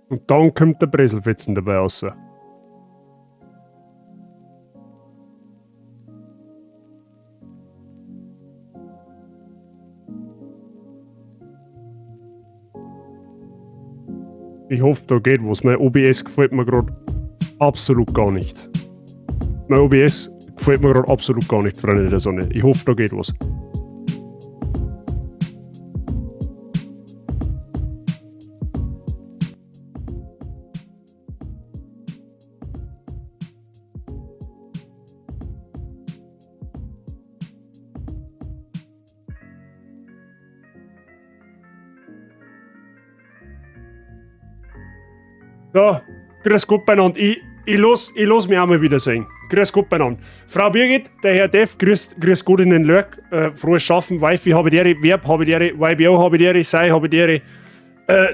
Und dann kommt der Breselfetzen dabei raus. Ich hoffe, da geht was. Mein OBS gefällt mir gerade absolut gar nicht. Mein OBS gefällt mir gerade absolut gar nicht, Freunde der Sonne. Ich hoffe, da geht was. So, grüß Gott beieinander. Ich los mich auch mal wieder sehen. Grüß Gott beieinander. Frau Birgit, der Herr Deff, grüß Gott in den Lörk. Frohes Schaffen, Wifi habe die Ehre, Verb habe die Ehre, YBO habe die Ehre, Sei habe die Ehre.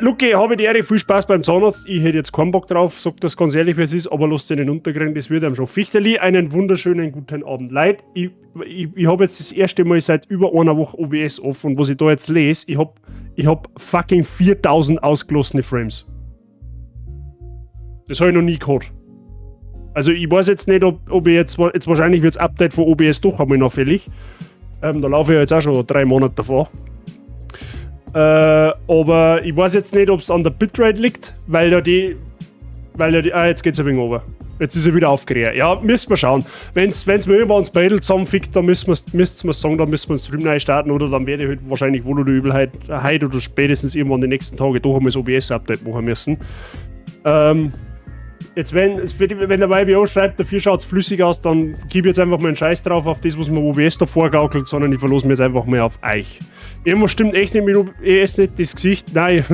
Luki, habe die Ehre, viel Spaß beim Zahnarzt. Ich hätte jetzt keinen Bock drauf, sag das ganz ehrlich, wie es ist, aber lasst den unterkriegen, das wird einem schon. Fichterli, einen wunderschönen guten Abend. Leute, ich hab jetzt das erste Mal seit über einer Woche OBS offen und was ich da jetzt lese, ich hab fucking 4000 ausgelassene Frames. Das hab ich noch nie gehabt. Also ich weiß jetzt nicht, ob ich jetzt, jetzt wahrscheinlich wird's Update von OBS doch einmal noch fällig. Da laufe ich ja jetzt auch schon 3 Monate davor. Aber ich weiß jetzt nicht, ob's an der Bitrate liegt, weil ja die, weil ja die, ah, jetzt geht's ein wenig runter. Jetzt ist er wieder aufgeregt. Ja, müssen wir schauen. Wenn's mir irgendwann das Battle zusammenfickt, dann müssen wir sagen, dann müssen wir einen Stream neu starten oder dann werde ich halt wahrscheinlich wohl oder übel heut oder spätestens irgendwann die nächsten Tage doch einmal das O B S-Update machen müssen. Jetzt, wenn der YBO schreibt, dafür schaut's flüssig aus, dann gib ich jetzt einfach mal einen Scheiß drauf auf das, was mir OBS da vorgaukelt, sondern ich verlasse mich jetzt einfach mal auf euch. Irgendwas stimmt echt nicht mit OBS, nicht das Gesicht, nein.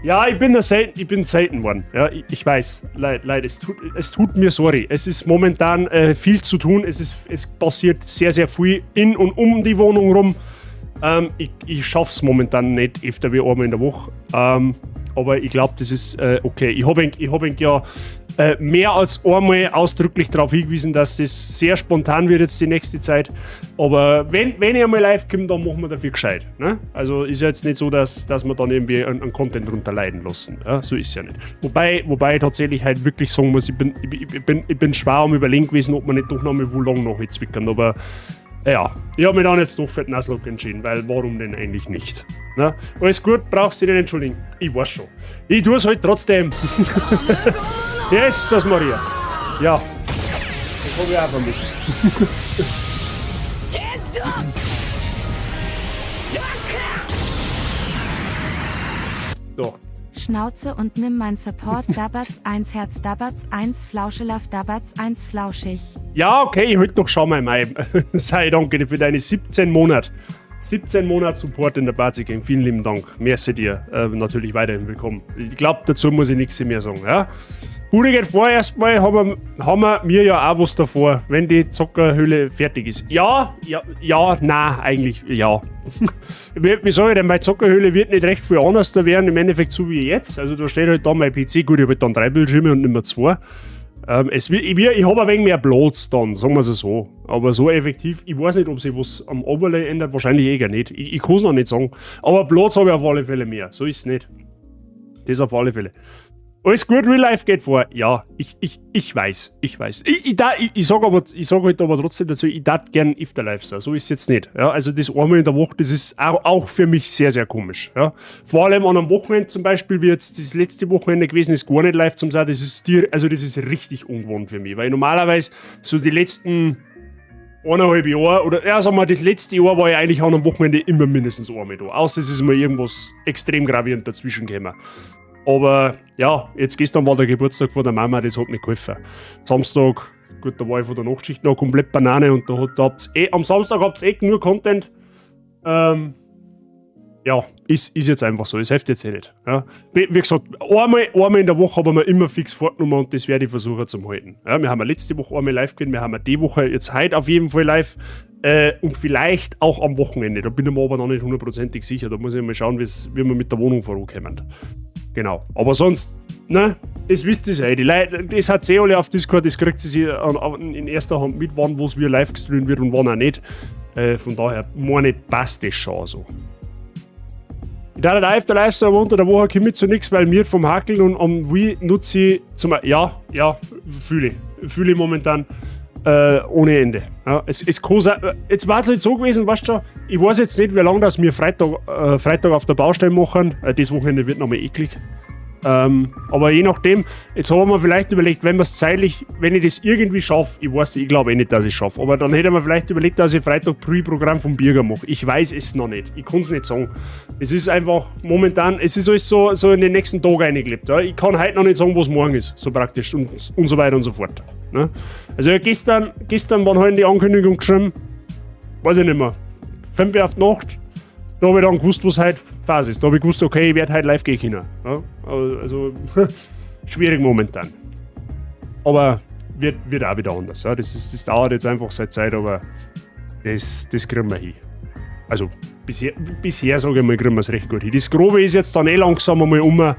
Ja, ich bin da selten, ich bin selten geworden. Ja, ich weiß, leid, leid, es tut mir sorry. Es ist momentan viel zu tun, es passiert sehr, sehr viel in und um die Wohnung rum. Ich schaff's momentan nicht öfter wie einmal in der Woche. Aber ich glaub, das ist okay. Ich hab ihn ja mehr als einmal ausdrücklich darauf hingewiesen, dass das sehr spontan wird jetzt die nächste Zeit. Aber wenn ich einmal live komme, dann machen wir dafür gescheit. Ne? Also ist ja jetzt nicht so, dass wir dann irgendwie einen Content runterleiden lassen. Ja? So ist es ja nicht. Wobei ich tatsächlich halt wirklich sagen muss, ich bin schwer am Überlegen gewesen, ob man nicht doch noch mal Wo Long noch zwickern. Aber ja, ich hab mich dann jetzt doch für den Nuzlocke entschieden, weil warum denn eigentlich nicht? Ne? Alles gut, brauchst du dich nicht entschuldigen. Ich weiß schon. Ich tu's halt trotzdem. Jesus Maria. Ja. Das hab ich auch vermisst. So. Schnauze und nimm mein Support. Dabatz 1 Herz, Dabatz 1 Flauschelaf, Dabatz 1 Flauschig. Ja, okay, halt doch schon mal mein. Sei danke für deine 17 Monate. 17 Monate Support in der Bazi Gang. Vielen lieben Dank. Merci dir. Natürlich weiterhin willkommen. Ich glaube, dazu muss ich nichts mehr sagen. Ja? Bude geht vor erstmal, haben wir mir ja auch was davor, wenn die Zockerhöhle fertig ist. Ja, na, eigentlich, ja. Wie soll ich denn, meine Zockerhöhle wird nicht recht viel anders da werden, im Endeffekt so wie jetzt. Also da steht halt da mein PC, gut, ich habe halt dann drei Bildschirme und nicht mehr zwei. Ich habe ein wenig mehr Platz dann, sagen wir es so. Aber so effektiv, ich weiß nicht, ob sich was am Overlay ändert, wahrscheinlich eh gar nicht. Ich kann es noch nicht sagen. Aber Platz habe ich auf alle Fälle mehr, so ist es nicht. Das auf alle Fälle. Alles gut, Real Life geht vor. Ja, ich weiß, ich weiß. Ich sag halt aber trotzdem dazu, ich darf gern öfter live sein. So ist es jetzt nicht. Ja, also das einmal in der Woche, das ist auch für mich sehr, sehr komisch. Ja. Vor allem an einem Wochenende zum Beispiel, wie jetzt das letzte Wochenende gewesen ist, gar nicht live zum sein, das ist dir, also das ist richtig ungewohnt für mich. Weil normalerweise so die letzten 1,5 Jahre oder ja, sag mal, das letzte Jahr war ich eigentlich an einem Wochenende immer mindestens einmal da. Außer es ist mal irgendwas extrem gravierend dazwischen gekommen. Aber ja, jetzt gestern war der Geburtstag von der Mama, das hat mir geholfen. Samstag, gut, da war ich von der Nachtschicht noch komplett Banane und da habt's eh, am Samstag habt ihr eh nur Content. Ja, ist jetzt einfach so, es hilft jetzt eh nicht. Ja. Wie gesagt, einmal in der Woche haben wir immer fix vorgenommen und das werde ich versuchen zu halten. Ja, wir haben ja letzte Woche einmal live gewesen, wir haben ja die Woche jetzt heute auf jeden Fall live und vielleicht auch am Wochenende. Da bin ich mir aber noch nicht hundertprozentig sicher. Da muss ich mal schauen, wie wir mit der Wohnung vorankommen. Genau. Aber sonst, ne, das wisst ihr eh. Die Leute, das hat eh alle auf Discord, das kriegt sie sich in erster Hand mit, wann wo es wie live gestreamt wird und wann auch nicht. Von daher, meine, passt das schon so. Ich darf live der live sein unter der Woche komme ich zu nichts, weil mir vom Hakeln und am Wii nutze ich zum. Ja, fühle ich. Fühle ich momentan ohne Ende. Ja, es kann sein, jetzt war es halt so gewesen, weißt du schon, ich weiß jetzt nicht, wie lange das wir Freitag auf der Baustelle machen. Das Wochenende wird nochmal eklig. Aber je nachdem, jetzt haben wir vielleicht überlegt, wenn wir es zeitlich, wenn ich das irgendwie schaffe, ich weiß, ich glaube eh nicht, dass ich es schaffe, aber dann hätte man vielleicht überlegt, dass ich Freitag Pre-Programm vom Birger mache. Ich weiß es noch nicht. Ich kann es nicht sagen. Es ist einfach momentan, es ist alles so in den nächsten Tag reingelebt. Ja. Ich kann heute noch nicht sagen, was morgen ist, so praktisch und so weiter und so fort. Ne? Also ja, gestern wann halt die Ankündigung geschrieben, weiß ich nicht mehr, 5 Uhr auf die Nacht, da habe ich dann gewusst, was heute Phase ist. Da habe ich gewusst, okay, ich werde heute live gehen können. Ja, also schwierig momentan. Aber wird auch wieder anders. Ja. Das dauert jetzt einfach seit Zeit, aber das kriegen wir hin. Also bisher sage ich mal, kriegen wir es recht gut hin. Das Grobe ist jetzt dann eh langsam einmal um.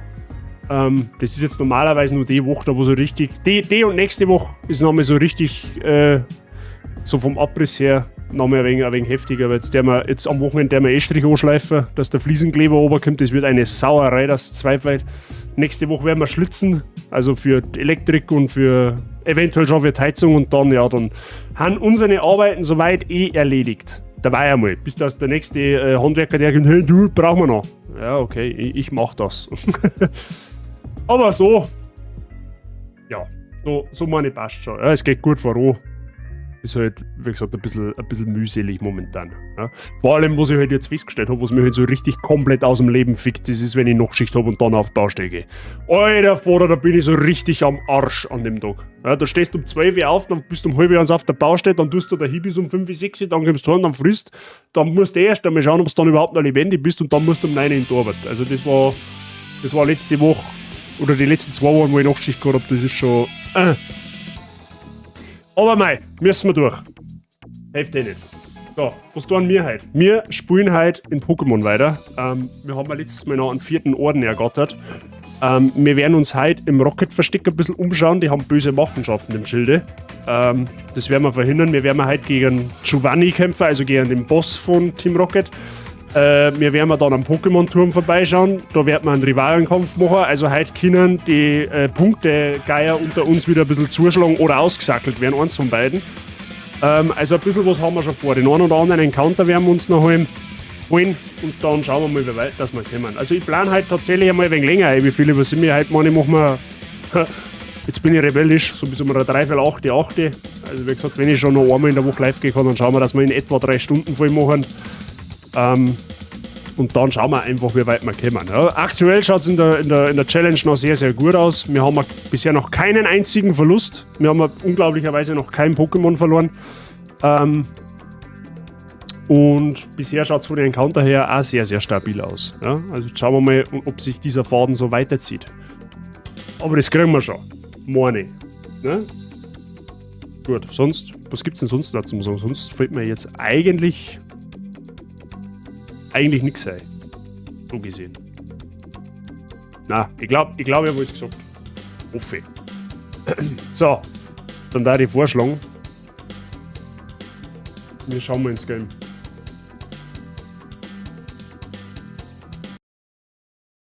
Das ist jetzt normalerweise nur die Woche, da wo so richtig. Die und nächste Woche ist nochmal so richtig, so vom Abriss her, nochmal ein wenig heftiger, weil jetzt am Wochenende der wir Estrich anschleifen, dass der Fliesenkleber runterkommt. Das wird eine Sauerei, das zweifelt. Nächste Woche werden wir schlitzen, also für die Elektrik und für eventuell schon für die Heizung und dann, ja, dann haben unsere Arbeiten soweit eh erledigt. Dabei einmal, bis das der nächste Handwerker, der kommt, hey du, brauchen wir noch. Ja, okay, ich mach das. Aber so, ja, so meine passt schon. Ja, es geht gut voran. Ist halt, wie gesagt, ein bisschen mühselig momentan. Ja. Vor allem, was ich halt jetzt festgestellt habe, was mich halt so richtig komplett aus dem Leben fickt, das ist, wenn ich Nachtschicht habe und dann auf Baustelle gehe. Alter Vater, da bin ich so richtig am Arsch an dem Tag. Ja, da stehst du um 12 Uhr auf, dann bist du um halb eins auf der Baustelle, dann tust du da hin bis um 5, 6, dann kommst du heim, dann frisst, dann musst du erst einmal schauen, ob du dann überhaupt noch lebendig bist und dann musst du um 9 Uhr in die Arbeit. Also das war letzte Woche oder die letzten 2 Wochen, wo ich Nachtschicht gehabt habe, das ist schon. Aber mei, müssen wir durch. Hilft eh nicht. So, was tun wir heute? Wir spielen heute in Pokémon weiter. Wir haben ja letztes Mal noch einen vierten Orden ergattert. Wir werden uns heute im Rocket-Versteck ein bisschen umschauen. Die haben böse Machenschaften im Schilde. Das werden wir verhindern. Wir werden heute gegen Giovanni kämpfen, also gegen den Boss von Team Rocket. Wir werden dann am Pokémon-Turm vorbeischauen. Da wird man einen Rivalenkampf machen. Also heute können die Punktegeier unter uns wieder ein bisschen zuschlagen oder ausgesackelt werden, eins von beiden. Also ein bisschen was haben wir schon vor. Den einen oder anderen Encounter werden wir uns noch holen und dann schauen wir mal, wie weit das wir kommen. Also ich plane halt tatsächlich einmal ein wenig länger. Wie viele, was sind wir heute? Meine, machen wir. Jetzt bin ich rebellisch, so bis um eine dreiviertel acht, acht. Also wie gesagt, wenn ich schon noch einmal in der Woche live gehen kann, dann schauen wir, dass wir in etwa 3 Stunden voll machen. Und dann schauen wir einfach, wie weit wir kommen. Ja, aktuell schaut es in der Challenge noch sehr, sehr gut aus. Wir haben bisher noch keinen einzigen Verlust. Wir haben unglaublicherweise noch kein Pokémon verloren. Und bisher schaut es von den Encounter her auch sehr, sehr stabil aus. Ja? Also schauen wir mal, ob sich dieser Faden so weiterzieht. Aber das kriegen wir schon. Morning. Ne? Gut, sonst, was gibt's denn sonst dazu sagen? Sonst fällt mir jetzt eigentlich nichts ein. So gesehen. Na, ich glaub, ich habe alles gesagt. Hoffe ich. So, dann da die vorschlagen. Wir schauen mal ins Game.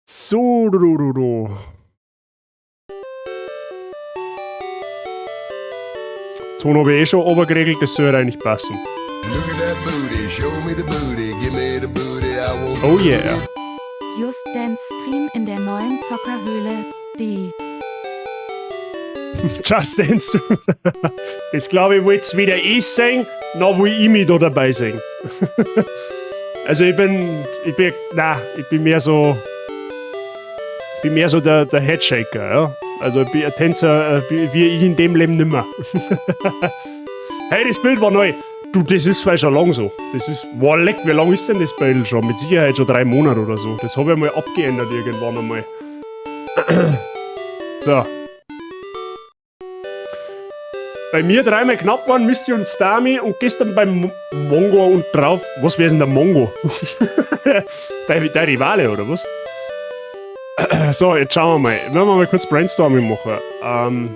So, du, du, du. Ton habe ich eh schon obergeregelt, das soll eigentlich passen. Look at that booty, show me the booty, give me the booty, I want Oh yeah. Just Dance Stream in der neuen Zockerhöhle, D. Just Dance. Das, glaube ich, wollt's weder ich sehen, noch will ich mich da dabei sehen. Also ich bin, na, ich bin mehr so der Headshaker, ja. Also ich bin ein Tänzer, wie ich in dem Leben nimmer. Hey, das Bild war neu. Du, das ist vielleicht schon lang so. Das ist, boah, leck, wie lang ist denn das Bild schon? Mit Sicherheit schon 3 Monate oder so. Das habe ich mal abgeändert irgendwann einmal. So. Bei mir dreimal knapp waren Misty und Starmie und gestern beim Mongo und drauf. Was wäre denn der Mongo? Der Rivale oder was? So, jetzt schauen wir mal. Werden wir mal kurz Brainstorming machen.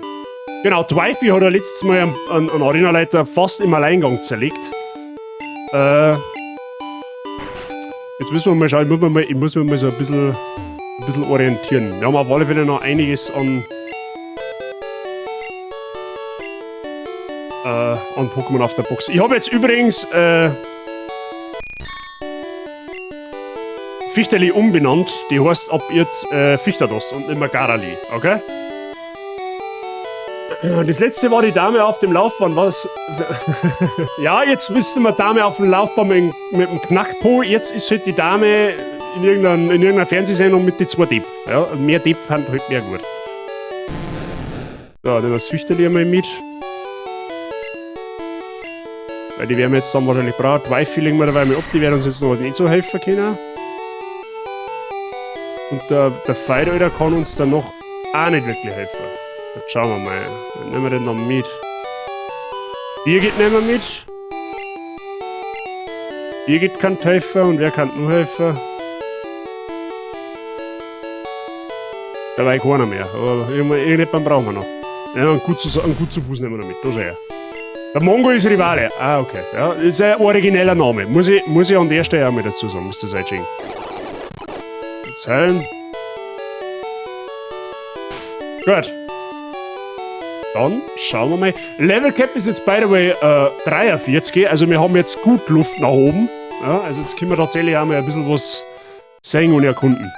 Genau, Twifey hat ja letztes Mal einen Arenaleiter fast im Alleingang zerlegt. Jetzt müssen wir mal schauen, ich muss mich mal so ein bisschen orientieren. Wir haben auf alle Fälle noch einiges an Pokémon auf der Box. Ich habe jetzt übrigens Fichterli umbenannt. Die heißt ab jetzt Fichterdos und nicht mehr Garali, okay? Das letzte war die Dame auf dem Laufband, was? Ja, jetzt wissen wir Dame auf dem Laufband mit dem Knackpo. Jetzt ist halt die Dame in irgendeiner Fernsehsendung mit den zwei Depf. Ja, und mehr Depf haben halt mehr gut. So, nehmen wir das Fichterli einmal mit. Weil die werden wir jetzt dann wahrscheinlich brauchen. Twifey legen wir dabei mal ab, die werden uns jetzt noch nicht so helfen können. Und der Fight, Alter, kann uns dann noch auch nicht wirklich helfen. Jetzt schauen wir mal. Dann nehmen wir den noch mit. Birgit nehmen wir mit. Birgit kann helfen und wer kann nur helfen? Dabei keiner mehr. Aber irgendjemanden brauchen wir noch. Ja, einen gut zu Fuß nehmen wir noch mit. Da schau her. Der Mongo ist Rivale. Ah, okay. Ja, ist ein origineller Name. Muss ich an der Stelle auch mal dazu sagen, Mr. Seitsching. Jetzt heilen. Gut. Dann schauen wir mal. Level Cap ist jetzt by the way 43, also wir haben jetzt gut Luft nach oben. Ja, also jetzt können wir tatsächlich auch mal ein bisschen was sehen und erkunden.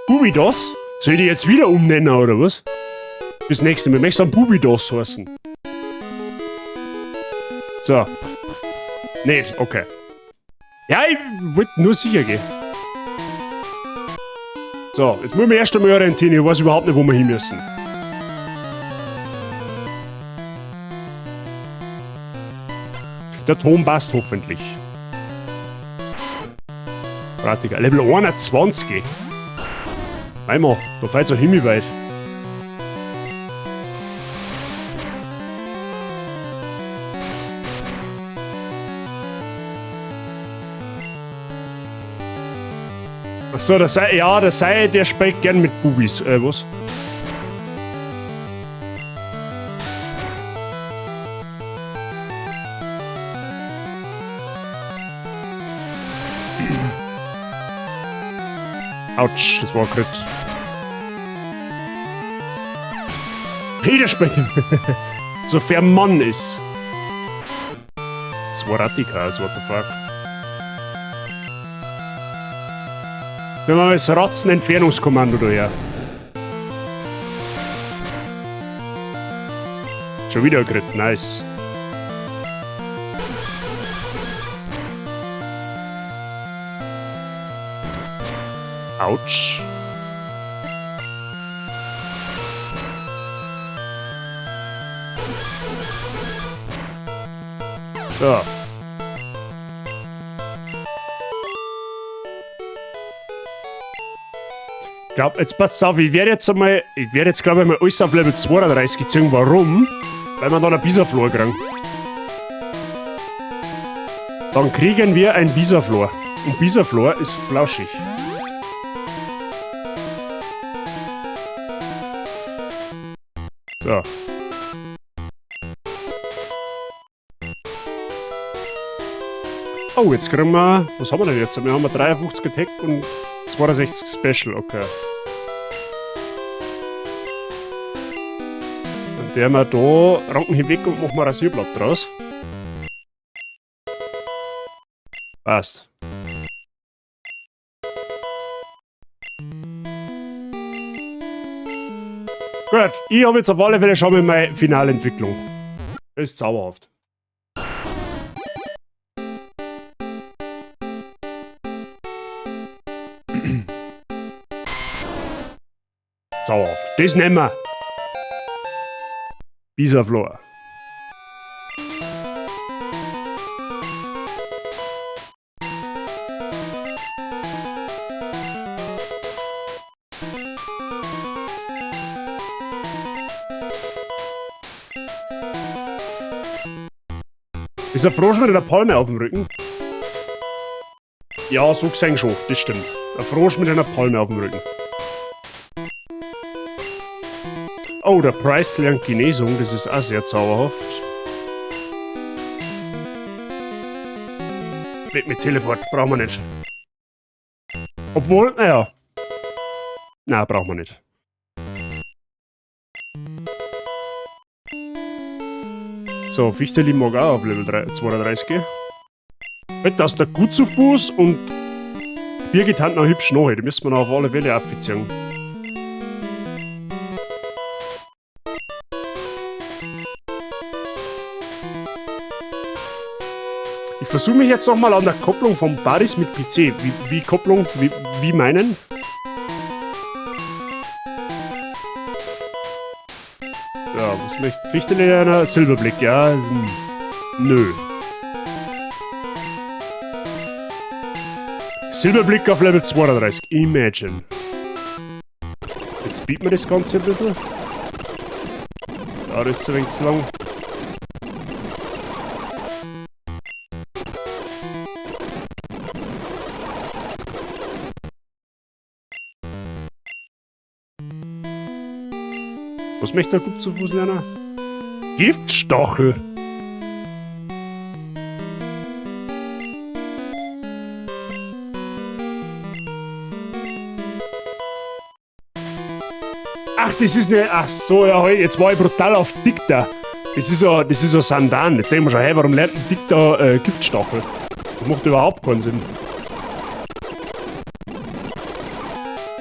Bubidos? Soll ich die jetzt wieder umnennen oder was? Bis nächste Mal. Möchtest du dann Bubidos heißen? So. Nicht, okay. Ja, ich wollte nur sicher gehen. So, jetzt muss ich mich erst einmal orientieren. Ich weiß überhaupt nicht, wo wir hin müssen. Der Ton passt hoffentlich. Warte, Level 21. Einmal, da fällt so himmelweit. Achso, der sei, ja, der sei, der spielt gern mit Bubis. Was? Autsch, das war ein Crit. Peter spielt. Sofern Mann ist. Das war Rattikas, what the fuck. Nehmen wir mal das Ratzen-Entfernungskommando da her. Schon wieder ein Crit, nice. Autsch. So. Ich glaub, jetzt passt auf, ich werde jetzt einmal, ich werde jetzt glaube ich mal alles auf Level 32 ziehen. Warum? Weil wir dann ein Bisaflor kriegen. Dann kriegen wir ein Bisaflor. Und Bisaflor ist flauschig. So. Oh, jetzt kriegen wir... Was haben wir denn jetzt? Wir haben 53 Attack und 62 Special, okay. Dann der wir da Ranken hinweg und machen wir Rasierblatt draus. Passt. Gut, ich habe jetzt auf alle Fälle schon mal meine Finalentwicklung. Das ist zauberhaft. Zauberhaft. Das nehmen wir. Bisaflor. Ist ein Frosch mit einer Palme auf dem Rücken? Ja, so gesehen schon, das stimmt. Ein Frosch mit einer Palme auf dem Rücken. Oh, der Preis lernt Genesung, das ist auch sehr zauberhaft. Mit Teleport brauchen wir nicht. Obwohl, naja. Na, brauchen wir nicht. So, Fichteli mag auch auf Level 32 gehen. Das ist der gut zu Fuß und Birgit hat noch hübsch nach. Die müssen wir noch auf alle Fälle aufziehen. Ich versuche mich jetzt nochmal an der Kopplung von Baris mit PC. Wie Kopplung? Wie meinen? Ja, was möchte Fichteli einer? Silberblick, ja. Nö. Silberblick auf Level 32. Imagine. Jetzt speeden wir das Ganze ein bisschen. Ja, das ist ein wenig zu lang. Was möchte der Guck zu Fuß lernen? Giftstachel! Ach, das ist nicht. Ach so, ja, jetzt war ich brutal auf Dikta. Das ist ja Sandan. Jetzt denke ich mir schon, hey, warum lernt ein Dikta Giftstachel? Das macht überhaupt keinen Sinn.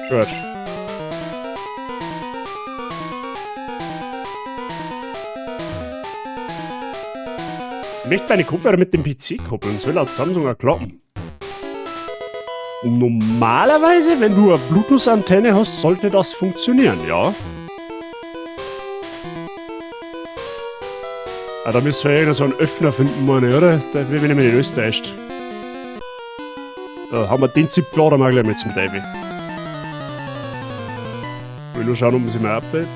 Gut. Ich möchte meine Kopfhörer mit dem PC koppeln. Soll laut Samsung auch klappen. Und normalerweise, wenn du eine Bluetooth-Antenne hast, sollte das funktionieren, ja. Ah, da müssen wir ja so einen Öffner finden, meine ich, oder? Da bin ich mir nicht österreichisch. Da haben wir den Zipfel mal gleich mit zum Teufel. Ich will nur schauen, ob sie mein Update.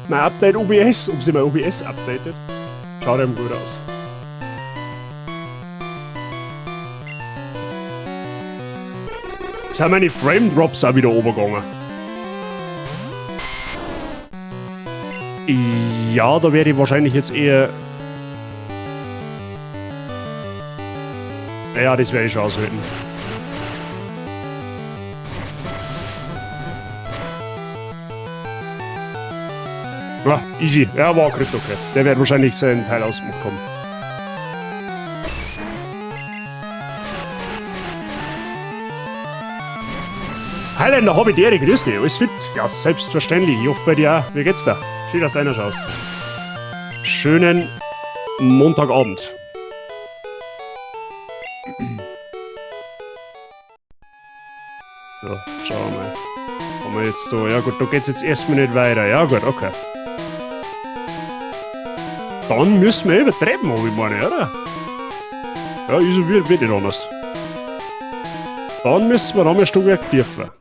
Mein Update OBS, ob sie mein OBS updatet. Schaut eben gut aus. Jetzt sind meine Frame Drops auch wieder runtergegangen. Ja, da werde ich wahrscheinlich jetzt eher... Ja, das werde ich schon aushalten. Ja, easy. Ja, war Crit, okay. Der wird wahrscheinlich seinen Teil ausgemacht haben. Highlander, hab ich dir, grüß dich. Alles fit? Ja, selbstverständlich. Ich hoffe bei dir auch. Wie geht's da? Schön, dass du reinschaust. Schönen Montagabend. So, schauen wir mal. Haben wir jetzt da. Ja gut, da geht's jetzt erstmal nicht weiter. Ja gut, okay. Dann müssen wir übertreiben, hab ich meine, oder? Ja, ist wird, wird nicht anders. Dann müssen wir noch ein Stück tiefer.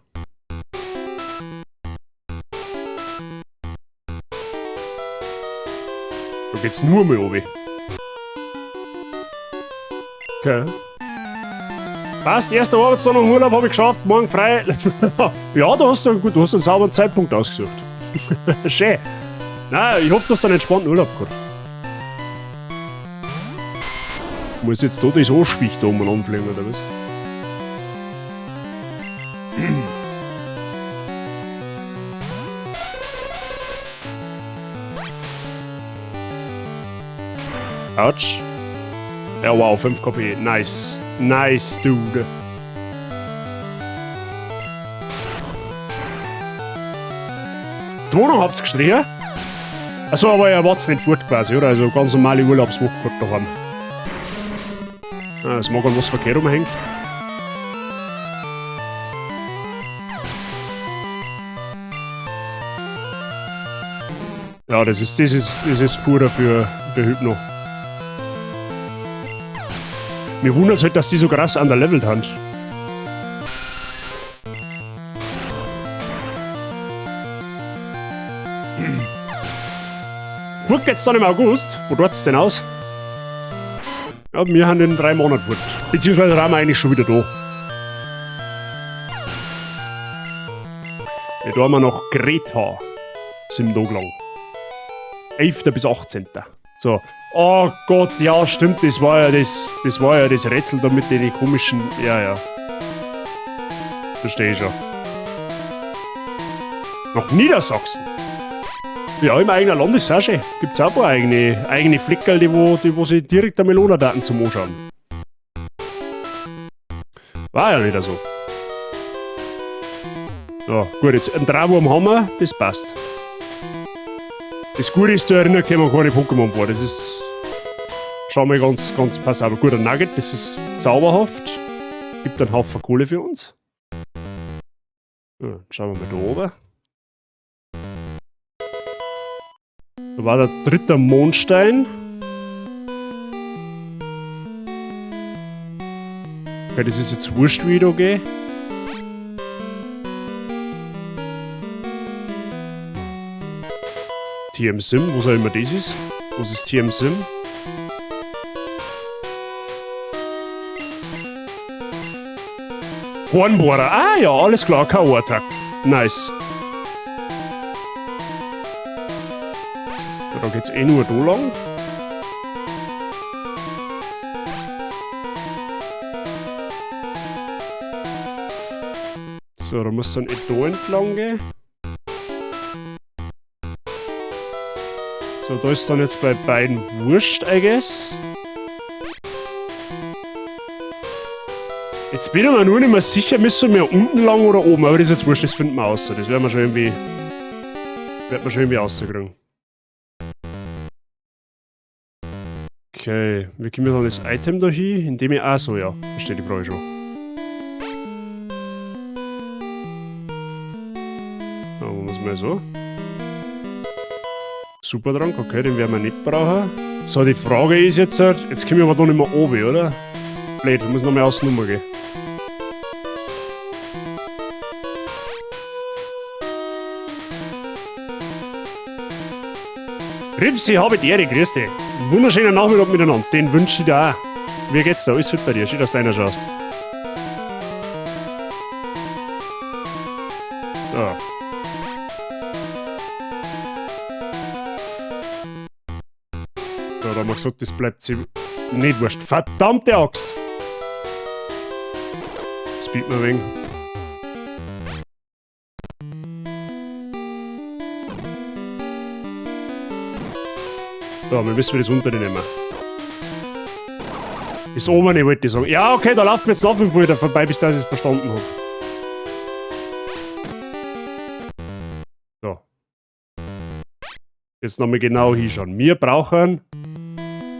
Da geht's nur mehr runter. Okay. Passt, erster Arbeitstag nach dem Urlaub habe ich geschafft, morgen frei. Ja, da hast du, gut, du hast einen sauberen Zeitpunkt ausgesucht. Schön. Nein, ich hoffe, du hast einen entspannten Urlaub gehabt. Muss jetzt da das Arschviech da oben anfliegen, oder was? Autsch. Ja, wow, 5 KP. Nice. Nice, dude. Die Wohnung habt ihr gestrichen? Achso, aber ihr wart's nicht fort quasi, oder? Also ganz normale Urlaubswoche gehabt daheim. Ah, es mag an was verkehrt rumhängt. Ja, das ist Futter für Hypno. Mir wundert's halt, dass die so krass underlevelt haben. Gut geht's dann im August. Wo tut's denn aus? Ja, wir haben in 3 Monaten fort. Beziehungsweise sind wir eigentlich schon wieder da. Ja, da haben wir noch Greta. Sind da gelangt. 11. bis 18. So. Oh Gott, ja stimmt, das war ja das Rätsel da mit den komischen. Ja, ja. Verstehe ich schon. Nach Niedersachsen. Ja, im eigenen Land ist es auch schön. Gibt's auch ein paar eigene Fleckerl, die wo sich direkt am Melonadaten zum Anschauen. War ja nicht so. Ja, gut, jetzt einen Drahwurm haben wir, das passt. Das Gute ist, da erinnern kommen keine Pokémon vor. Das ist schon mal ganz, ganz passabel. Gut, ein Nugget, das ist zauberhaft. Gibt einen Haufen Kohle für uns. Ja, schauen wir mal da oben. Da war der dritte Mondstein. Okay, das ist jetzt wurscht, wie ich da gehe. TM Sim, was auch immer das ist. Was ist TM Sim? Hornbohrer. Ah ja, alles klar, K O-Attack. Nice. Da geht's eh nur da lang. So, da muss dann eh da entlang gehen. So, da ist dann jetzt bei beiden wurscht, I guess. Jetzt bin ich mir nur nicht mehr sicher, müssen wir unten lang oder oben, aber das ist jetzt wurscht, das finden wir aus. Das werden wir schon irgendwie, werden wir schon irgendwie rauskriegen. Okay, wie kommen wir dann das Item da hin? Indem ich, ah, so, ja, verstehe die Frage schon. Ja, machen wir's mal so. Supertrank, okay, den werden wir nicht brauchen. So, die Frage ist jetzt, jetzt kommen wir aber da nicht mehr runter, oder? Blöd, ich muss noch mal außen rum gehen. Ripsi, hab ich die Ehre, grüß dich. Wunderschönen Nachmittag miteinander, den wünsche ich dir auch. Wie geht's da? Alles fit bei dir? Schön, dass du reinschaust. So. So, da haben wir gesagt, das bleibt sie nicht wurscht. Verdammte Axt! Speed mir ein wenig. So, wir müssen das untere nehmen. Das obere wollte ich sagen. Ja, okay, da laufen wir jetzt noch wieder vorbei, bis ich es verstanden hab. So. Jetzt nochmal genau hinschauen. Wir brauchen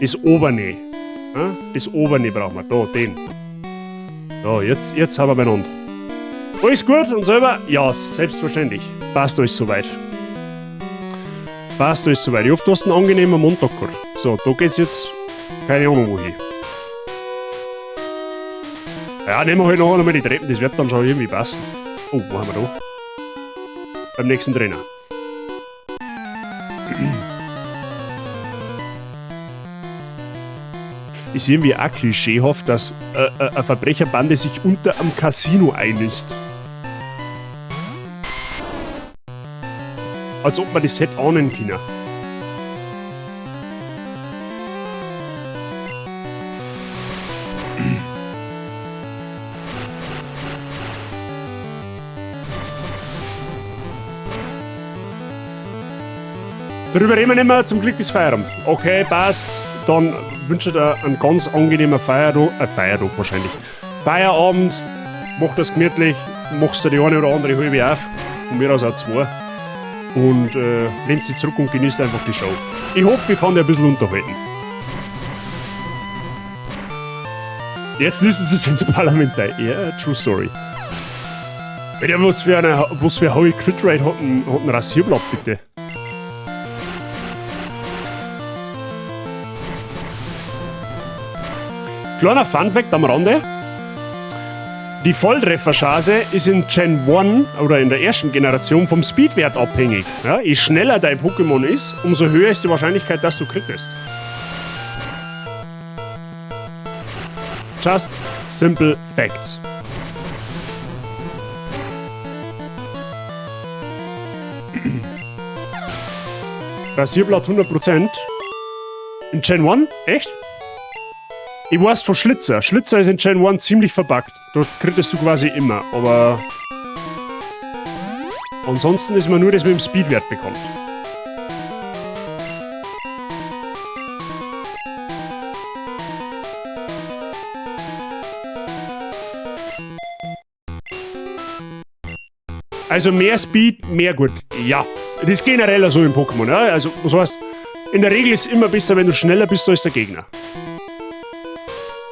das oberne. Ja? Das oberne brauchen wir. Da, den. So, jetzt haben wir beieinander. Alles gut und selber? Ja, selbstverständlich. Passt alles soweit. Passt alles soweit. Ich hoffe, du hast einen angenehmen Montag gehabt. So, da geht's jetzt keine Ahnung wohin. Ja, nehmen wir halt nachher nochmal die Treppen, das wird dann schon irgendwie passen. Oh, wo haben wir da? Beim nächsten Trainer. Ist irgendwie auch klischeehaft, dass eine Verbrecherbande sich unter einem Casino einnisst. Als ob man das hätte ahnen können. Darüber reden wir nicht mehr, zum Glück ist Feierabend. Okay, passt. Dann wünsche ich dir einen ganz angenehmen Feiertag, Feiertag wahrscheinlich. Feierabend, mach das gemütlich, machst dir die eine oder andere halbe auf, von mir aus auch zwei. Und lehnst dich zurück und genießt einfach die Show. Ich hoffe, ich kann dich ein bisschen unterhalten. Jetzt wissen sie es ins Parlament. Ja, true story. Wenn ja, was für eine hohe Crit Rate hat ein Rasierblatt, bitte? Kleiner Funfact am Rande. Die Volltrefferchance ist in Gen 1 oder in der ersten Generation vom Speedwert abhängig. Ja, je schneller dein Pokémon ist, umso höher ist die Wahrscheinlichkeit, dass du crittest. Just simple facts. Rasierblatt 100%. In Gen 1? Echt? Ich weiß von Schlitzer. Schlitzer ist in Gen 1 ziemlich verbuggt. Da krittest du quasi immer, aber ansonsten ist mir nur das mit dem Speedwert bekannt. Also mehr Speed, mehr gut. Ja, das ist generell so im Pokémon. Ja? Also, was heißt, in der Regel ist es immer besser, wenn du schneller bist als der Gegner.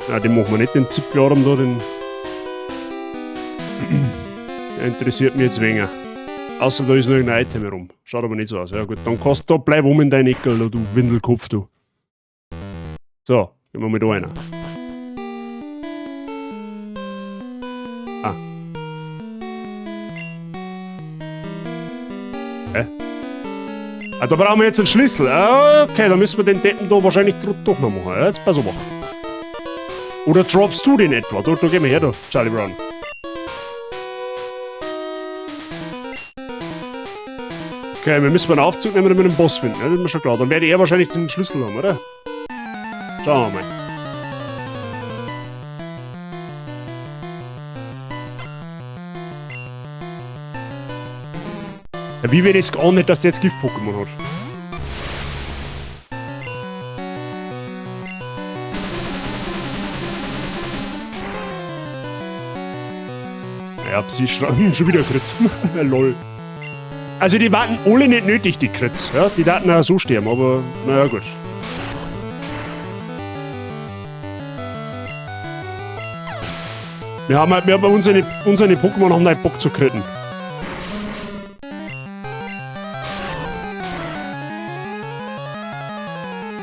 Na, den machen wir nicht, den Zipfelarm da, den. Der interessiert mich jetzt weniger. Außer da ist noch irgendein Item herum. Schaut aber nicht so aus. Ja gut, dann kannst du da bleib um in dein Eckel, du Windelkopf, du. So, gehen wir mal da rein. Ah. Hä? Ah, da brauchen wir jetzt einen Schlüssel. Ah, okay, dann müssen wir den Deppen da wahrscheinlich doch noch machen. Ja, jetzt pass auf. Oder droppst du den etwa? Da geh mal her, da, Charlie Brown. Okay, wir müssen einen Aufzug nehmen, damit wir den Boss finden. Ja, das ist mir schon klar. Dann werde er wahrscheinlich den Schlüssel haben, oder? Schauen wir mal. Ja, wie wäre das gar nicht, dass der jetzt Gift-Pokémon hat? Ja, Psy-Schranken schon wieder Crit. Lol. Also die warten alle nicht nötig, die Crits. Ja, die daten auch so sterben, aber naja gut. Wir haben halt, wir haben unsere Pokémon haben halt Bock zu critten.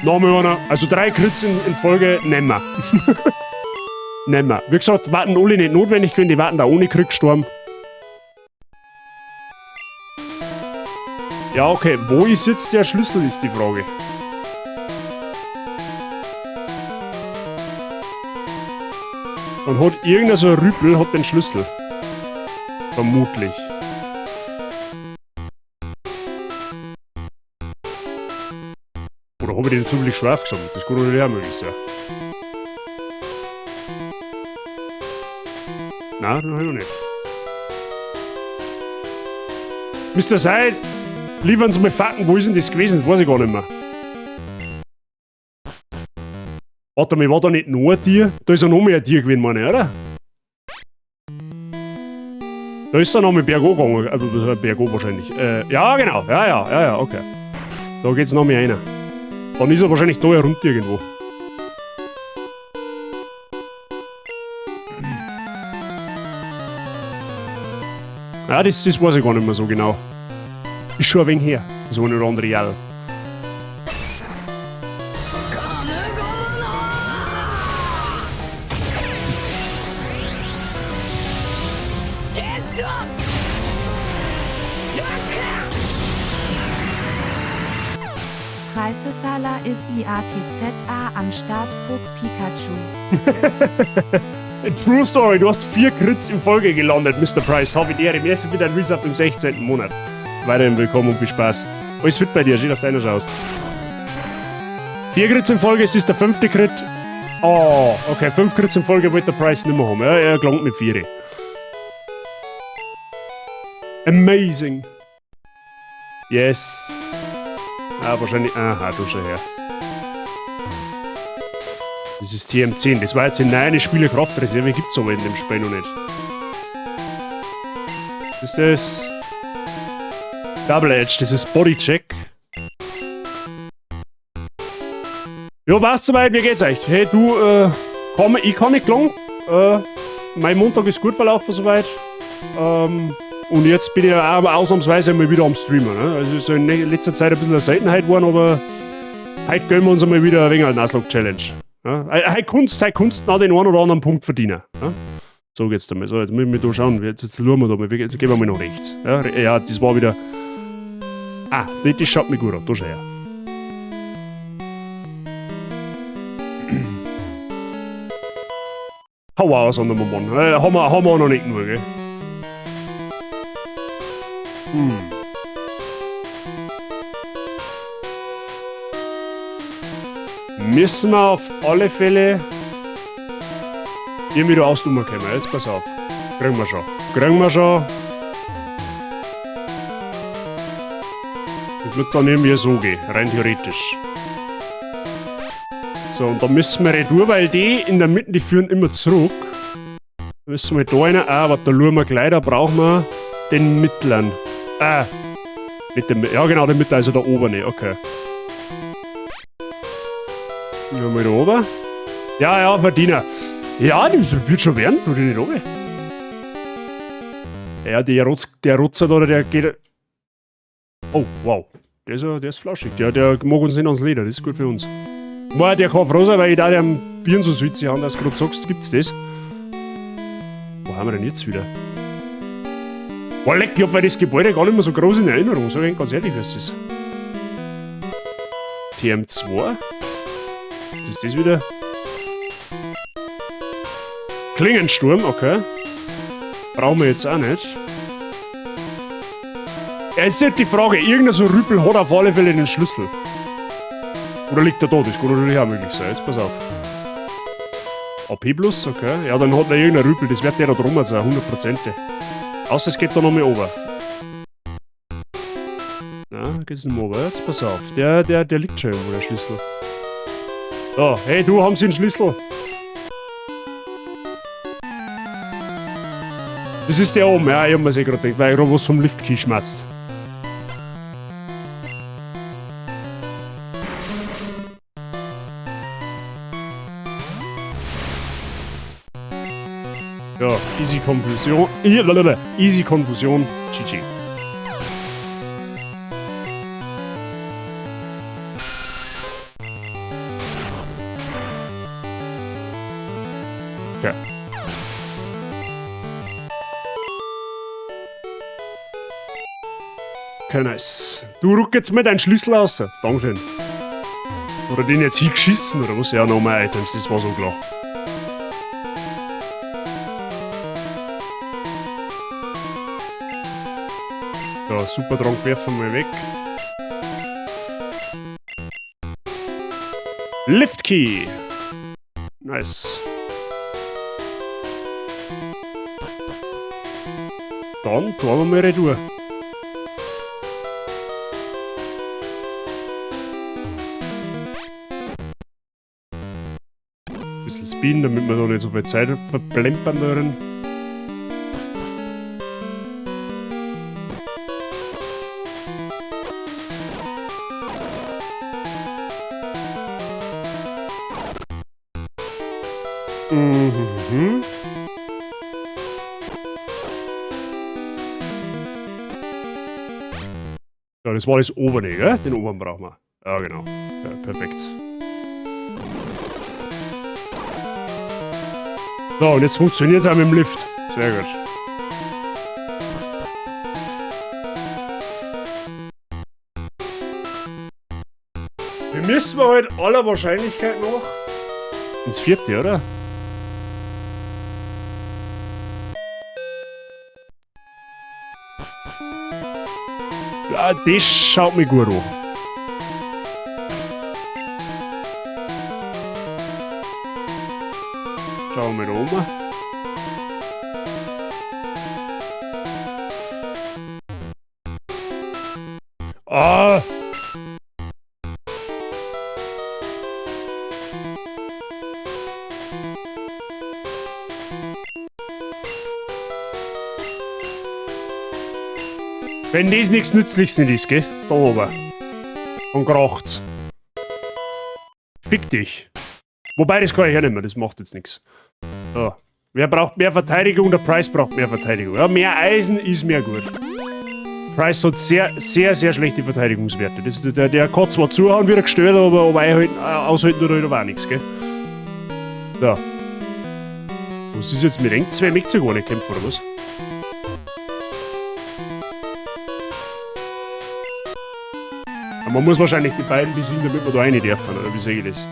Nochmal einer. Also 3 Crits in Folge, nehmen wir. Nehmen wir. Wie gesagt, warten alle nicht notwendig können, die warten da ohne Crit gestorben. Ja, okay. Wo ist jetzt der Schlüssel, ist die Frage. Dann hat irgendein so ein Rüpel hat den Schlüssel. Vermutlich. Oder hab ich den zufällig schon aufgesammelt? Das kann natürlich auch möglich sein. Nein, das hab ich noch nicht. Mister Seid, liefern Sie mal Fakten, wo ist denn das gewesen? Das weiß ich gar nicht mehr. Warte mal, war da nicht noch ein Tier? Da ist ja noch mehr ein Tier gewesen, meine ich, oder? Da ist er noch mit berghoch gegangen. Berghoch wahrscheinlich. Ja, genau. Ja, ja, ja, ja, okay. Da geht's noch mehr rein. Dann ist er wahrscheinlich da herunter irgendwo. Ja, das weiß ich gar nicht mehr so genau. Ist schon ein wenig her. So eine oder andere Jahr. Preisesala ist IATZA am Start, Puck Pikachu. True Story, du hast 4 Crits in Folge gelandet, Mr. Price. Habe ich dir im ersten wieder ein Resub im 16. Monat. Weiterhin willkommen und viel Spaß. Alles fit bei dir, schön, dass du reinschaust. 4 Crits in Folge, es ist der 5. Crit. Oh, okay, 5 Crits in Folge wollte der Price nicht mehr haben. Ja, er gelangt mit 4. Amazing. Yes. Ah, wahrscheinlich. Aha, du schau her. Das ist TM10. Das war jetzt in 9 Spiele Kraftreserve. Gibt's aber in dem Spiel noch nicht. Das ist Double Edge, das ist Bodycheck. Ja, passt soweit, wie geht's euch? Hey, du, komm, ich kann nicht klagen. Mein Montag ist gut verlaufen soweit. Und jetzt bin ich auch ausnahmsweise mal wieder am Streamen. Ne? Also ist in letzter Zeit ein bisschen eine Seltenheit geworden, aber heute gönnen wir uns einmal wieder ein wenig eine Nuzlocke Challenge. Ja? Heute kannst du noch den einen oder anderen Punkt verdienen. Ja? So geht's damit. So, jetzt müssen wir da schauen. Jetzt schauen wir da mal. Jetzt gehen wir mal nach rechts. Ja, ja, das war wieder. Ah, das schaut mir gut an. Da schau her. Hau aus an der Mann. Haben wir auch noch nicht genug, gell? Müssen wir auf alle Fälle irgendwie da ausdummen können. Jetzt pass auf. Kriegen wir schon. Kriegen wir schon. Das wird dann irgendwie so gehen, rein theoretisch. So, und da müssen wir retour, weil die in der Mitte, die führen immer zurück. Da müssen wir da rein. Ah, warte, da schauen wir gleich, da brauchen wir den mittleren. Ah, mit dem, ja genau, den mittleren, also der obere, okay. Ja, mal da oben. Ja, ja, Verdiener. Ja, das wird schon werden, tu dich nicht runter. Ja, der Rotzer da, der geht. Oh, wow. Der ist flauschig. Der mag uns nicht ans Leder, das ist gut für uns. Boah, der kann froh sein, weil ich da am Birnen so süß haben, dass du gerade sagst, gibt's das. Wo haben wir denn jetzt wieder? Boah, leck, ich hab das Gebäude gar nicht mehr so groß in Erinnerung, sag ich ganz ehrlich, was ist. TM2? Was ist das wieder? Klingensturm, okay. Brauchen wir jetzt auch nicht. Ja, es ist halt die Frage, irgendein so Rüpel hat auf alle Fälle den Schlüssel. Oder liegt er da? Das kann natürlich auch möglich sein. Jetzt pass auf. AP plus, okay. Ja, dann hat er irgendein Rüpel, das wird der da drum sein, 100%. Außer es geht da noch mehr runter. Na, geht's nicht mehr runter. Jetzt pass auf. Der liegt schon irgendwo, der Schlüssel. Da, hey du, haben Sie einen Schlüssel? Das ist der oben, ja, ich hab mir's eh grad gedacht, weil ich grad was vom Liftkey schmatzt. Ja, easy Konfusion. Easy Konfusion. GG. Okay. Okay, nice. Du ruck jetzt mal deinen Schlüssel raus. Dankeschön. Oder den jetzt hingeschissen, oder was? Ja, nochmal Items, das war so klar. So, Supertrank werfen wir mal weg. Lift Key. Nice. Dann tun wir mal retour. Bisschen Spin, damit wir da nicht so viel Zeit verplempern darin. Ja, das war das obere, gell? Den oberen brauchen wir. Ja, genau. Ja, perfekt. So, und jetzt funktioniert es auch mit dem Lift. Sehr gut. Wir müssen halt aller Wahrscheinlichkeit nach ins vierte, oder? Ja, das schaut mir gut an. Schauen wir da oben. Ah! Wenn das nichts Nützliches nicht ist, gell? Da oben. Und kracht's. Fick dich. Wobei, das kann ich ja nicht mehr, das macht jetzt nichts. So. Wer braucht mehr Verteidigung? Der Price braucht mehr Verteidigung. Ja, mehr Eisen ist mehr gut. Price hat sehr, sehr, sehr schlechte Verteidigungswerte. Das, der kann zwar zuhauen, wie er gestört, aber einhalten, aushalten tut er halt auch nichts, gell? So. Was ist jetzt mit Eng? Zwei möchte gar nicht kämpfen, oder was? Aber man muss wahrscheinlich die beiden besiegen, damit wir da rein dürfen, oder wie sehe ich das?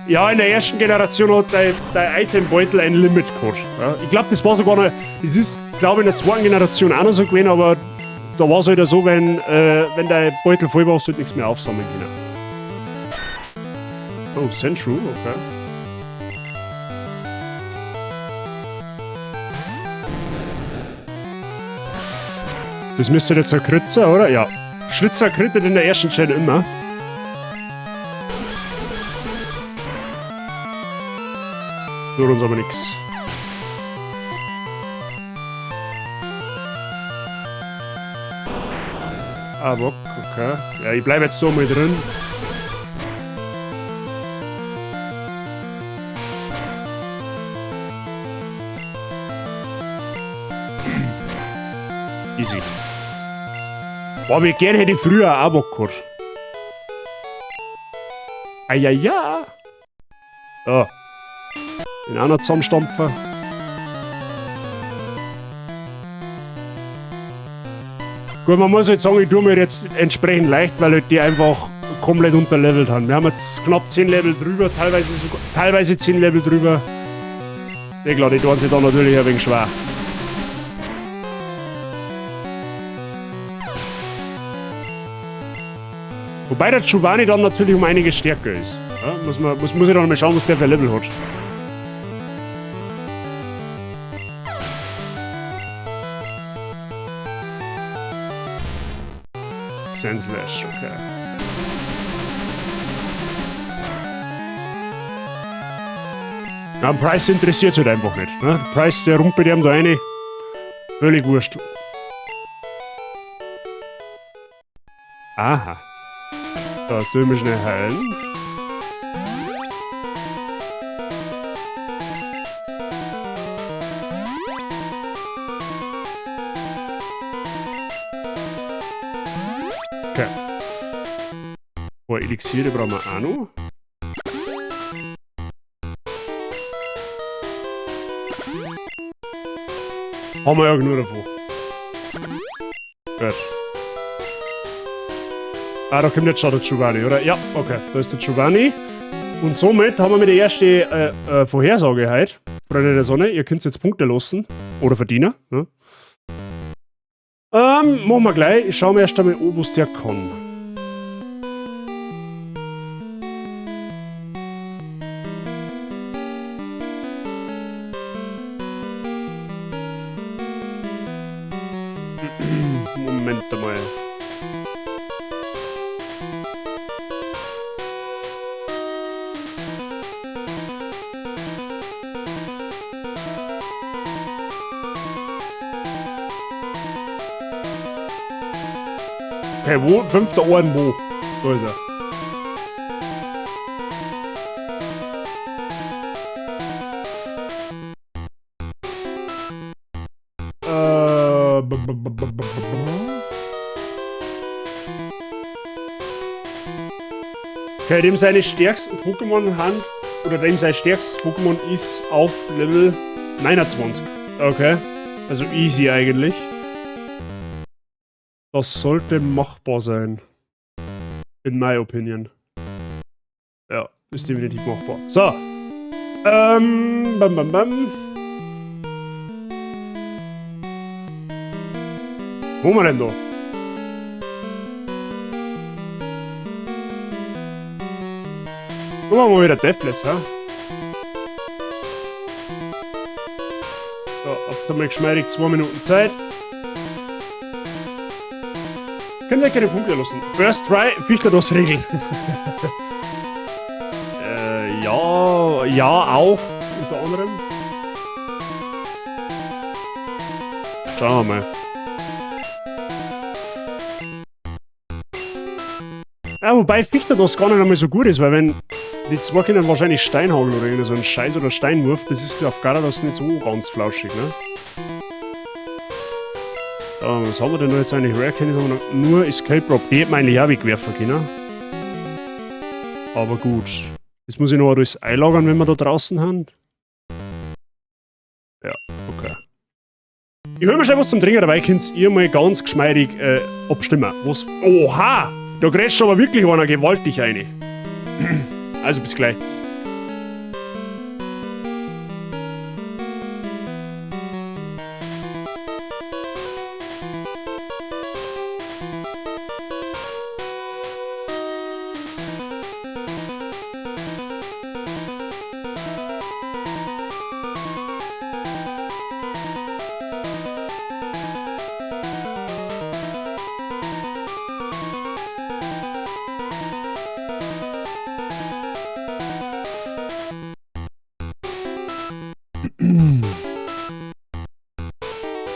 Ja, in der ersten Generation hat dein Itembeutel ein Limit gehabt. Ja, ich glaub, das war sogar noch, das ist, glaub ich, in der zweiten Generation auch noch so gewesen, aber da war's halt so, wenn dein Beutel voll war, hast du halt nichts mehr aufsammeln können. Oh, Sandshrew, okay. Das müsste jetzt ein Kritzer, oder? Ja. Schlitzer krittet in der ersten Gen immer. Tut uns aber nix. Aber, okay. Ja, ich bleib jetzt da mal drin. Easy. Boah, wie gern hätte ich früher auch Bock gehabt. Ah, ja, ja. So. Den auch noch zusammenstampfen. Gut, man muss halt sagen, ich tue mir jetzt entsprechend leicht, weil halt die einfach komplett unterlevelt haben. Wir haben jetzt knapp 10 Level drüber, teilweise sogar, teilweise 10 Level drüber. Ja klar, die tun sich da natürlich ein wenig schwer. Wobei der Giovanni dann natürlich um einiges stärker ist. Ja, muss ich dann mal schauen, was der für Level hat. Sandslash, okay. Ja, Price interessiert's halt einfach nicht. Ne? Price, der rumpelt ihm da rein. Völlig wurscht. Aha. Da tun wir schnell heilen. Okay. Boah, Elixiere brauchen wir auch noch. Haben wir ja genug davon. Gut. Ah, da kommt jetzt schon der Giovanni, oder? Ja, okay, da ist der Giovanni. Und somit haben wir mit der ersten Vorhersage heute. Freunde der Sonne, ihr könnt jetzt Punkte lassen. Oder verdienen. Ne? Machen wir gleich. Ich schau mir erst einmal an, was der kann. Moment einmal. Okay, wo? 5. Orden wo? Da ist er. Okay, dem seine stärksten Pokémon haben, oder dem sein stärkstes Pokémon ist auf Level 29. Okay, also easy eigentlich. Das sollte machbar sein. In my opinion. Ja, ist definitiv machbar. So. Bam, bam, bam. Wo haben wir denn da? Gucken wir mal wieder Deathless, hä? So, habt ihr mal geschmeidig 2 Minuten Zeit. Können Sie euch keine Punkte lassen. First try, Fichterdos Regel. Ja, ja, auch. Unter anderem. Schauen wir mal. Ja, wobei Fichterdos gar nicht einmal so gut ist, weil wenn die zwei können wahrscheinlich Steinhagel oder irgend so einen Scheiß oder Steinwurf, das ist auf Garados nicht so ganz flauschig, ne? So, was haben wir denn da jetzt eigentlich? Rare Candies haben wir noch nur Escape Rope. Die hätten wir eigentlich auch wegwerfen können. Aber gut. Das muss ich noch alles einlagern, wenn wir da draußen haben. Ja, okay. Ich hol mir schon was zum Trinken, dabei könnt ihr mal ganz geschmeidig abstimmen. Was? Oha! Da grätscht aber wirklich einer gewaltig rein. Also bis gleich.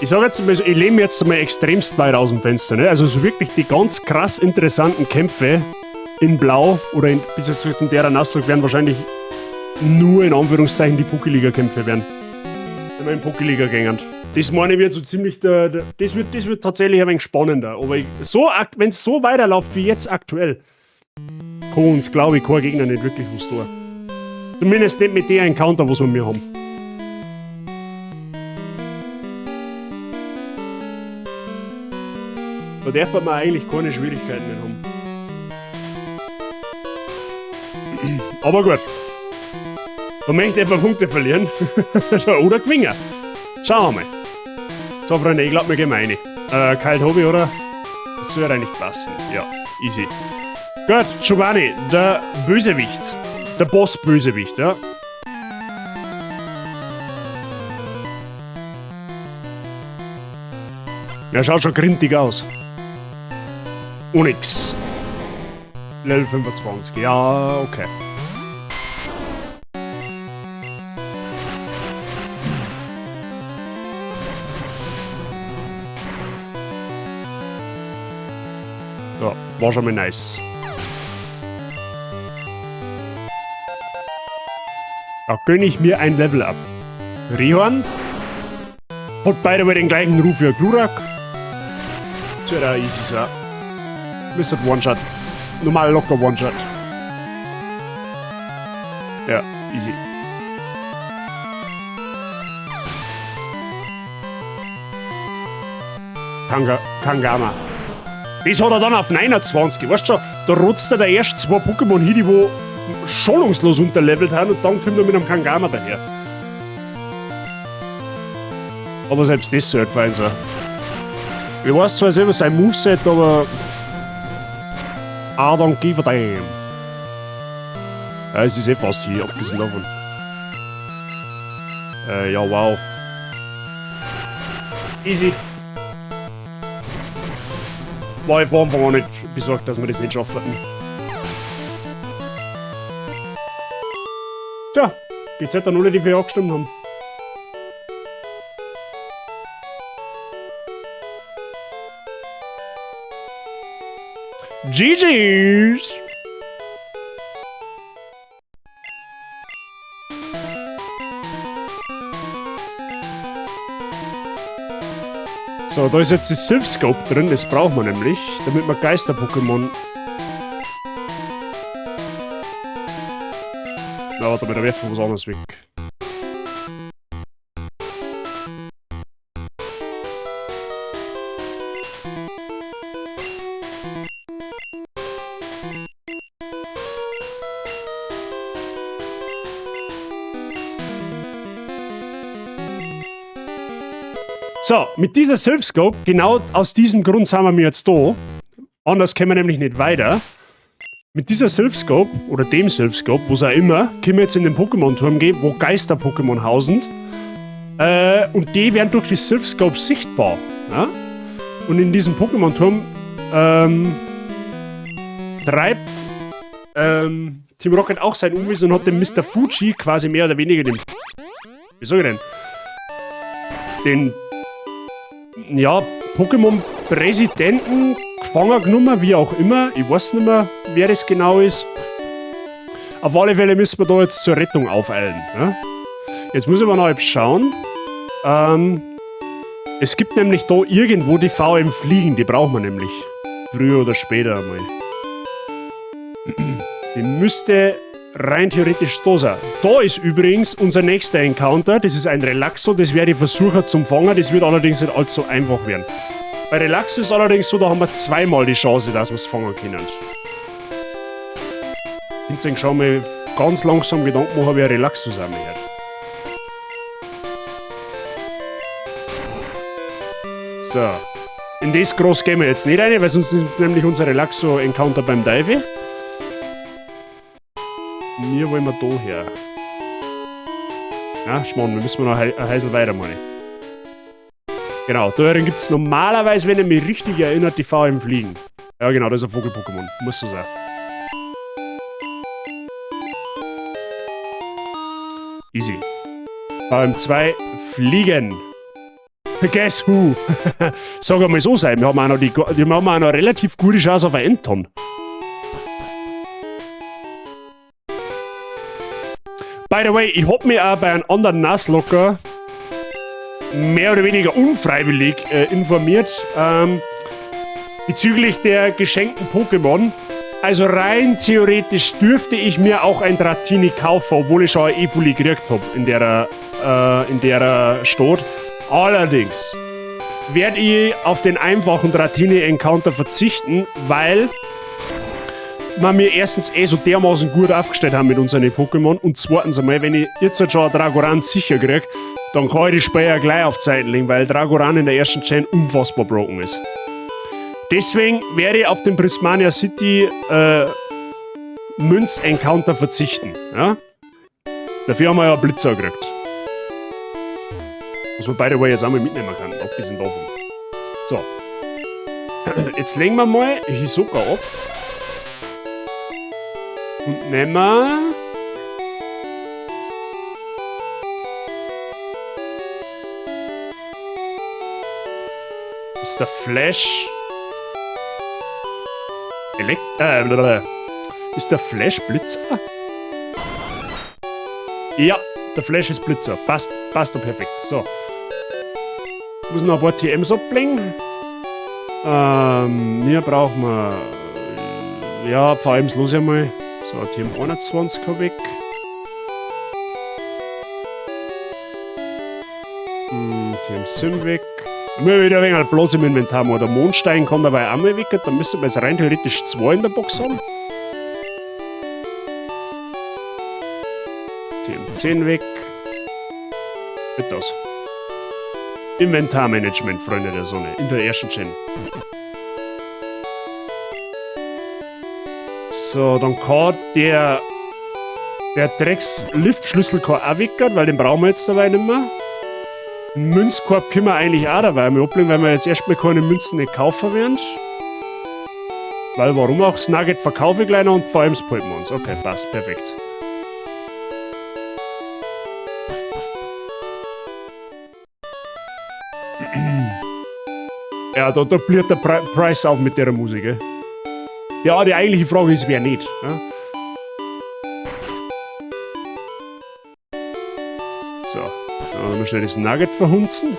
Ich sag jetzt mal so, ich lehne mich jetzt mal extremst weit aus dem Fenster, ne? Also so wirklich die ganz krass interessanten Kämpfe in Blau oder in, besser gesagt in der Nuzlocke werden wahrscheinlich nur in Anführungszeichen die Pokéliga-Kämpfe werden. Wenn wir in Pokéliga gängen. Das meine ich wird so ziemlich der, der, das wird, das wird tatsächlich ein wenig spannender. Aber ich, so akt-, wenn's so weiterläuft wie jetzt aktuell, kann uns, glaub ich, kein Gegner nicht wirklich was tun. Zumindest nicht mit der Encounter, was wir mir haben. Da darf man eigentlich keine Schwierigkeiten mehr haben. Aber gut. Da möchte ich ein paar Punkte verlieren. Oder gewinnen. Schauen wir mal. So, Freunde, ich glaub, wir gehen rein. Kalt Hobby, oder? Das soll eigentlich passen. Ja, easy. Gut, Giovanni, der Bösewicht. Der Boss-Bösewicht, ja. Er schaut schon grindig aus. Onix. Level 25. Ja, okay. Ja, war schon mal nice. Da gönn ich mir ein Level up. Rihorn. Hat by the way den gleichen Ruf wie Glurak. Tja, da easy sein. Mr. One-Shot. Normal locker One-Shot. Ja, easy. Kangama. Das hat er dann auf 29, weißt du schon, da rotzt er der erst 2 Pokémon hin, die wo schonungslos unterlevelt haben und dann kommt er mit einem Kangama daher. Aber selbst das sollte fein sein. Ich weiß zwar selber sein Moveset, aber I don't give a damn. Ja, es ist eh fast hier, abgesehen davon. Ja, wow. Easy. War ich von Anfang an nicht besorgt, dass wir das nicht schaffen. Tja, GZ dann alle, die wir angestimmt haben. GG's! So, da ist jetzt das Silph Scope drin, das brauchen wir nämlich, damit wir Geister-Pokémon Ja, warte mal, da werfen wir was anderes weg. So, mit dieser Silph Scope, genau aus diesem Grund sind wir jetzt da. Anders können wir nämlich nicht weiter. Mit dieser Silph Scope, oder dem Silph Scope, wo's auch immer, können wir jetzt in den Pokémon-Turm gehen, wo Geister-Pokémon hausen. Und die werden durch die Silph Scope sichtbar. Ja? Und in diesem Pokémon-Turm treibt Team Rocket auch sein Unwesen und hat dem Mr. Fuji quasi mehr oder weniger den... Wie sag ich denn? Den... Ja, Pokémon-Präsidenten gefangen genommen, wie auch immer. Ich weiß nicht mehr, wer das genau ist. Auf alle Fälle müssen wir da jetzt zur Rettung aufeilen. Ja? Jetzt muss ich aber noch schauen. Es gibt nämlich da irgendwo die VM Fliegen, die brauchen wir nämlich. Früher oder später einmal. Die müsste rein theoretisch da sein. Da ist übrigens unser nächster Encounter. Das ist ein Relaxo, das werde ich versuchen zum Fangen. Das wird allerdings nicht allzu einfach werden. Bei Relaxo ist allerdings so, da haben wir zweimal die Chance, dass wir's fangen können. Könnt ihr schon mal ganz langsam Gedanken machen, wie ein Relaxo zusammenhört. So. In das groß gehen wir jetzt nicht rein, weil sonst ist nämlich unser Relaxo-Encounter beim Teufel. Mir wollen wir da her. Ja, Schmarrn, wir müssen noch ein Häusl weiter, meine ich. Genau, da gibt's normalerweise, wenn ich mich richtig erinnere, die VM Fliegen. Ja, genau, das ist ein Vogel-Pokémon. Muss so sein. Easy. VM2 Fliegen. Guess who? Sag einmal so sein, wir haben auch noch die, wir haben auch noch relativ gute Chance auf ein Enton. By the way, ich hab mich auch bei einem anderen Nuzlocker mehr oder weniger unfreiwillig informiert bezüglich der geschenkten Pokémon. Also rein theoretisch dürfte ich mir auch ein Dratini kaufen, obwohl ich schon ein Evoli gekriegt hab in der Stadt. Allerdings werde ich auf den einfachen Dratini-Encounter verzichten, weil wir mir erstens eh so dermaßen gut aufgestellt haben mit unseren Pokémon und zweitens einmal, wenn ich jetzt schon ein Dragoran sicher krieg, dann kann ich die Speyer gleich auf Zeiten legen, weil Dragoran in der ersten Gen unfassbar broken ist. Deswegen werde ich auf den Prismania City Münz-Encounter verzichten. Ja? Dafür haben wir ja Blitzer gekriegt. Was man by the way jetzt auch mal mitnehmen kann, abgesehen davon. So. Jetzt legen wir mal Hisoka ab. Und nehmen wir... Ist der Flash... blablabla. Ist der Flash Blitzer? Ja, der Flash ist Blitzer. Passt, passt doch perfekt. So. Ich muss noch ein paar T Ms ablegen. Hier brauchen wir... Ja, V Ms los einmal. So, TM 21 hab ich. TM 7 weg. Immer wieder ein wenig Platz im Inventar machen. Der Mondstein kann dabei auch mal weg. Dann müssen wir jetzt rein theoretisch 2 in der Box haben. TM 10 weg. Wird das. Inventarmanagement, Freunde der Sonne. In der ersten Gen. So, dann kann der Drecks-Liftschlüssel kann auch weg, weil den brauchen wir jetzt dabei nicht mehr. Einen Münzkorb können wir eigentlich auch dabei mal ablegen, weil wir jetzt erstmal keine Münzen nicht kaufen werden. Weil warum auch? Das Nugget verkaufe ich gleich noch und vor allem das behalten wir uns. Okay, passt, perfekt. Ja, da bliert der Preis auf mit der Musik, gell? Ja, die eigentliche Frage ist, wer nicht. Ja? So, dann mal schnell das Nugget verhunzen.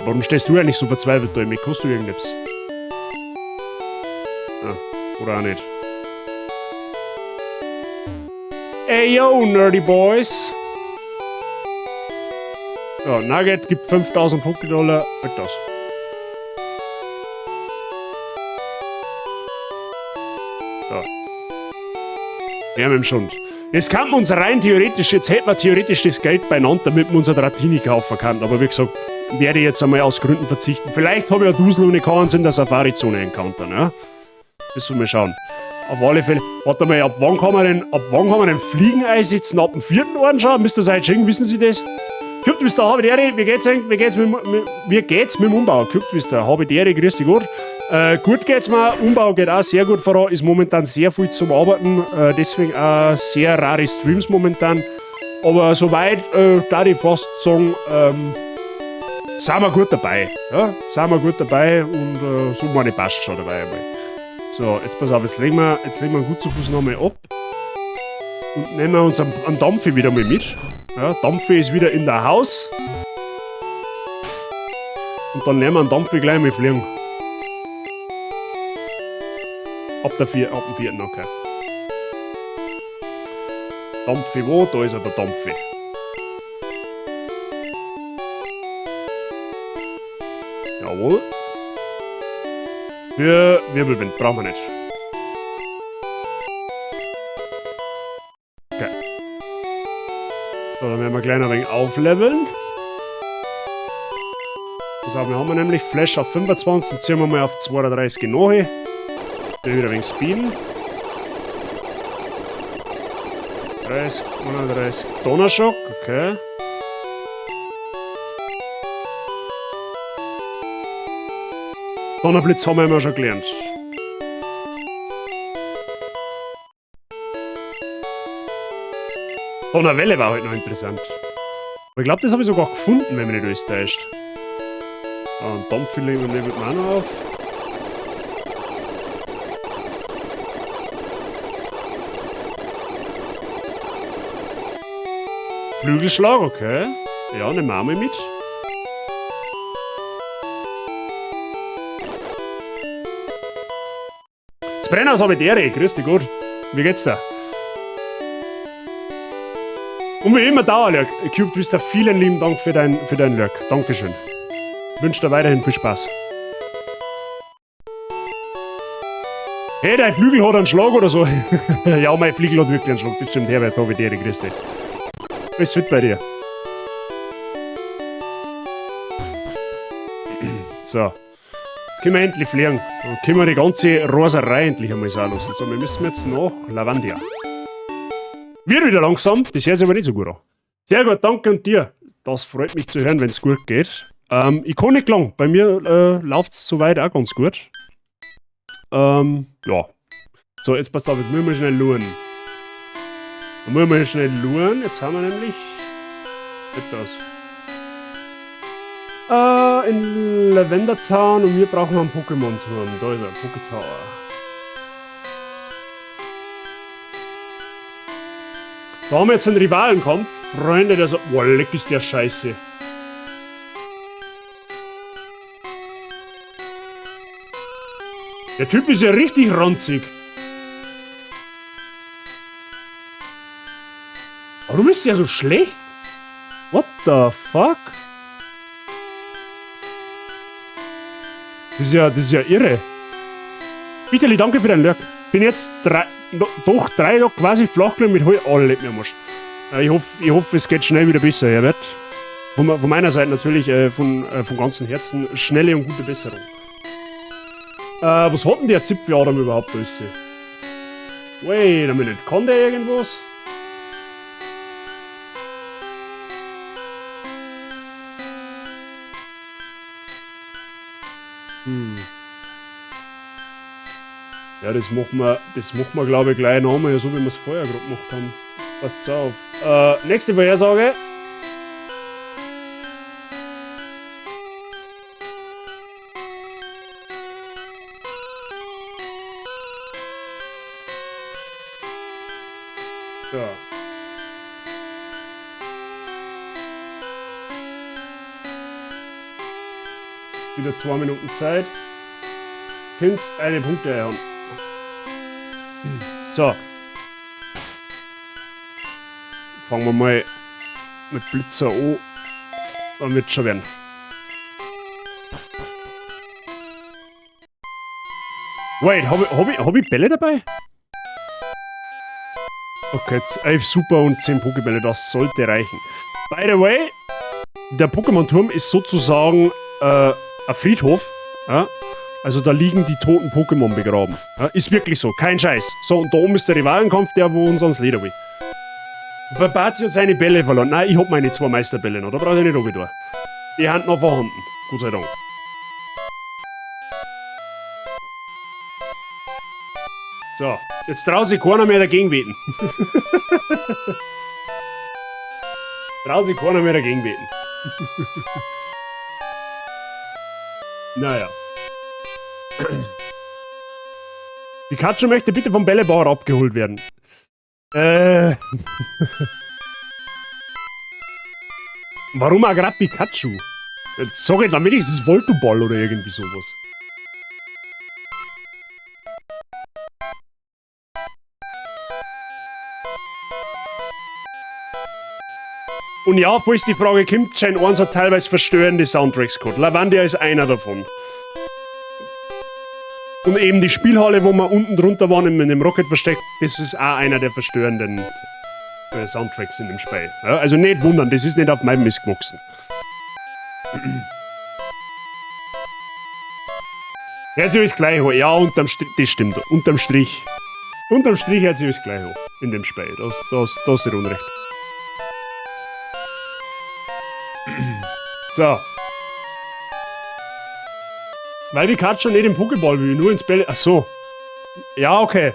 Warum stehst du eigentlich so verzweifelt da? Mir kostet du irgendetwas? Ah, oder auch nicht. Ey yo, Nerdy Boys. So, Nugget gibt 5000 Pokédollar. Halt das. So. Wir haben schon. Jetzt kann man uns rein theoretisch, jetzt hätten wir theoretisch das Geld beieinander, damit wir unser Dratini kaufen kann. Aber wie gesagt, werde ich jetzt einmal aus Gründen verzichten. Vielleicht habe ich ja Dusel und ich kann uns in der Safari-Zone encountern, ja? Müssen wir mal schauen. Auf alle Fälle, warte mal, ab wann kann man denn Fliegen einsetzen? Ab dem 4. Orden schon? Mr. Seitsching, wissen Sie das? Cryptwister, habe die wie geht's eigentlich? Wie geht's mit dem Umbau? Cryptwister, habe die grüß dich gut. Gut geht's mir, Umbau geht auch sehr gut voran, ist momentan sehr viel zum Arbeiten, deswegen auch sehr rare Streams momentan. Aber soweit, da ich fast sagen, sind wir gut dabei. Ja? Sind wir gut dabei und so meine passt schon dabei einmal. So, jetzt pass auf, jetzt legen wir einen Gutzufuß nochmal ab und nehmen wir uns einen Dampfi wieder mal mit. Ja, Dampfi ist wieder in der Haus. Und dann nehmen wir einen Dampfi gleich mal fliegen. Ab dem 4., okay. Dampfi wo? Da ist er, der Dampfi. Jawohl. Für Wirbelwind brauchen wir nicht. Okay. So, dann werden wir gleich noch ein wenig aufleveln. So, wir haben nämlich Flash auf 25, ziehen wir mal auf 32 nach. Dann wieder ein wenig speeden. 30, 31, Donnerschock, okay. Donnerblitz haben wir immer schon gelernt. Donnerwelle war halt noch interessant. Aber ich glaube, das habe ich sogar gefunden, wenn mich nicht alles täuscht. Und Dampfeeling nehmen wir auch noch auf. Flügelschlag, okay. Ja, nehmen wir auch mal mit. Brenners habe ich Ehre. Grüß dich, gut. Wie geht's dir? Und wie immer Dauerlurk. Cube Twister, vielen lieben Dank für dein Lurk. Dankeschön. Wünsche dir weiterhin viel Spaß. Hey, dein Flügel hat einen Schlag oder so. Ja, mein Flügel hat wirklich einen Schlag. Das stimmt, Herbert, habe ich Ehre. Grüß dich. Alles fit bei dir. So. Können wir endlich fliegen. Dann können wir die ganze Raserei endlich einmal sein lassen. So, wir müssen jetzt nach Lavandia. Wird wieder langsam, das hört sich aber nicht so gut an. Sehr gut, danke und dir. Das freut mich zu hören, wenn es gut geht. Ich kann nicht lang. Bei mir läuft es soweit auch ganz gut. Ja. So, jetzt passt auf, jetzt müssen wir schnell luren. Dann müssen wir schnell luren. Jetzt haben wir nämlich etwas. In Lavender Town und wir brauchen einen Pokémon-Turm. Da ist er, Poké-Tower. Da haben wir jetzt einen Rivalenkampf. Freunde, der so. Boah, leck ist der Scheiße. Der Typ ist ja richtig ranzig. Warum ist der so schlecht? What the fuck? Das ist ja irre. Vitali, danke für deinen Lurk. Bin jetzt drei Tage quasi flach gelegen mit Heu. Oh, leck mir am Arsch. Ich hoffe, es geht schnell wieder besser, Herbert. Von meiner Seite natürlich, von ganzem Herzen, schnelle und gute Besserung. Was hat denn der Zipfeladam überhaupt alles? Wait a minute, kann der irgendwas? Ja, das machen wir, glaube ich, gleich nochmal, so wie wir es vorher gerade gemacht haben. Passt auf. Nächste Vorhersage. So. Wieder 2 Minuten Zeit. Könnt eine Punkte erhauen. So. Fangen wir mal mit Blitzer an. Dann wird's schon werden. Wait, hab ich Bälle dabei? Okay, 11 Super und 10 Pokébälle, das sollte reichen. By the way, der Pokémon-Turm ist sozusagen ein Friedhof. Ja? Also da liegen die toten Pokémon begraben. Ja? Ist wirklich so, kein Scheiß. So, und da oben ist der Rivalenkampf, der wo uns ans Leder will. Babazi hat seine Bälle verloren. Nein, ich hab meine 2 Meisterbälle noch, da brauch ich nicht runter. Die sind noch vorhanden, Gott sei Dank. So, jetzt traut sich keiner mehr dagegen beten. Traut sich keiner mehr dagegen beten. Naja. Pikachu möchte bitte vom Bällebauer abgeholt werden. Warum auch grad Pikachu? Jetzt sag ich dann wenigstens Voltoball oder irgendwie sowas. Und ja, falls die Frage kommt, Gen 1 hat teilweise verstörende Soundtracks gehabt. Lavandia ist einer davon. Und eben die Spielhalle, wo wir unten drunter waren, in dem Rocket-Versteck, das ist auch einer der verstörenden Soundtracks in dem Spiel. Ja, also nicht wundern, das ist nicht auf meinem Mist gewachsen. Hört sich alles gleich an. Ja, unterm Strich, das stimmt. Unterm Strich. Unterm Strich hört sich alles gleich an in dem Spiel. Das ist Unrecht. So. Weil die Pikachu nicht im Pokéball will, nur ins Bälle. Ach so. Ja, okay.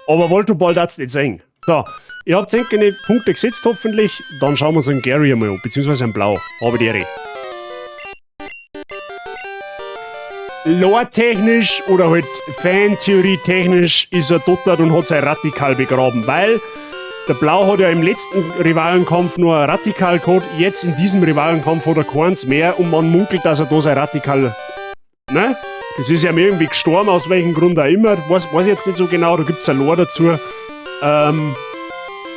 Aber Voltoball darf's nicht sehen. So. Ihr habt 10 Punkte gesetzt, hoffentlich. Dann schauen wir uns einen Gary einmal an, beziehungsweise einen Blau. Habe die Ehre. Lore-technisch oder halt Fan-Theorie-technisch ist er dottert und hat sein Rattikarl begraben, weil der Blau hat ja im letzten Rivalenkampf nur ein Rattikarl gehabt, jetzt in diesem Rivalenkampf hat er keins mehr und man munkelt, dass er da sein Rattikarl, ne? Das ist ja irgendwie gestorben, aus welchem Grund auch immer, weiß ich jetzt nicht so genau, da gibt's ein Lore dazu.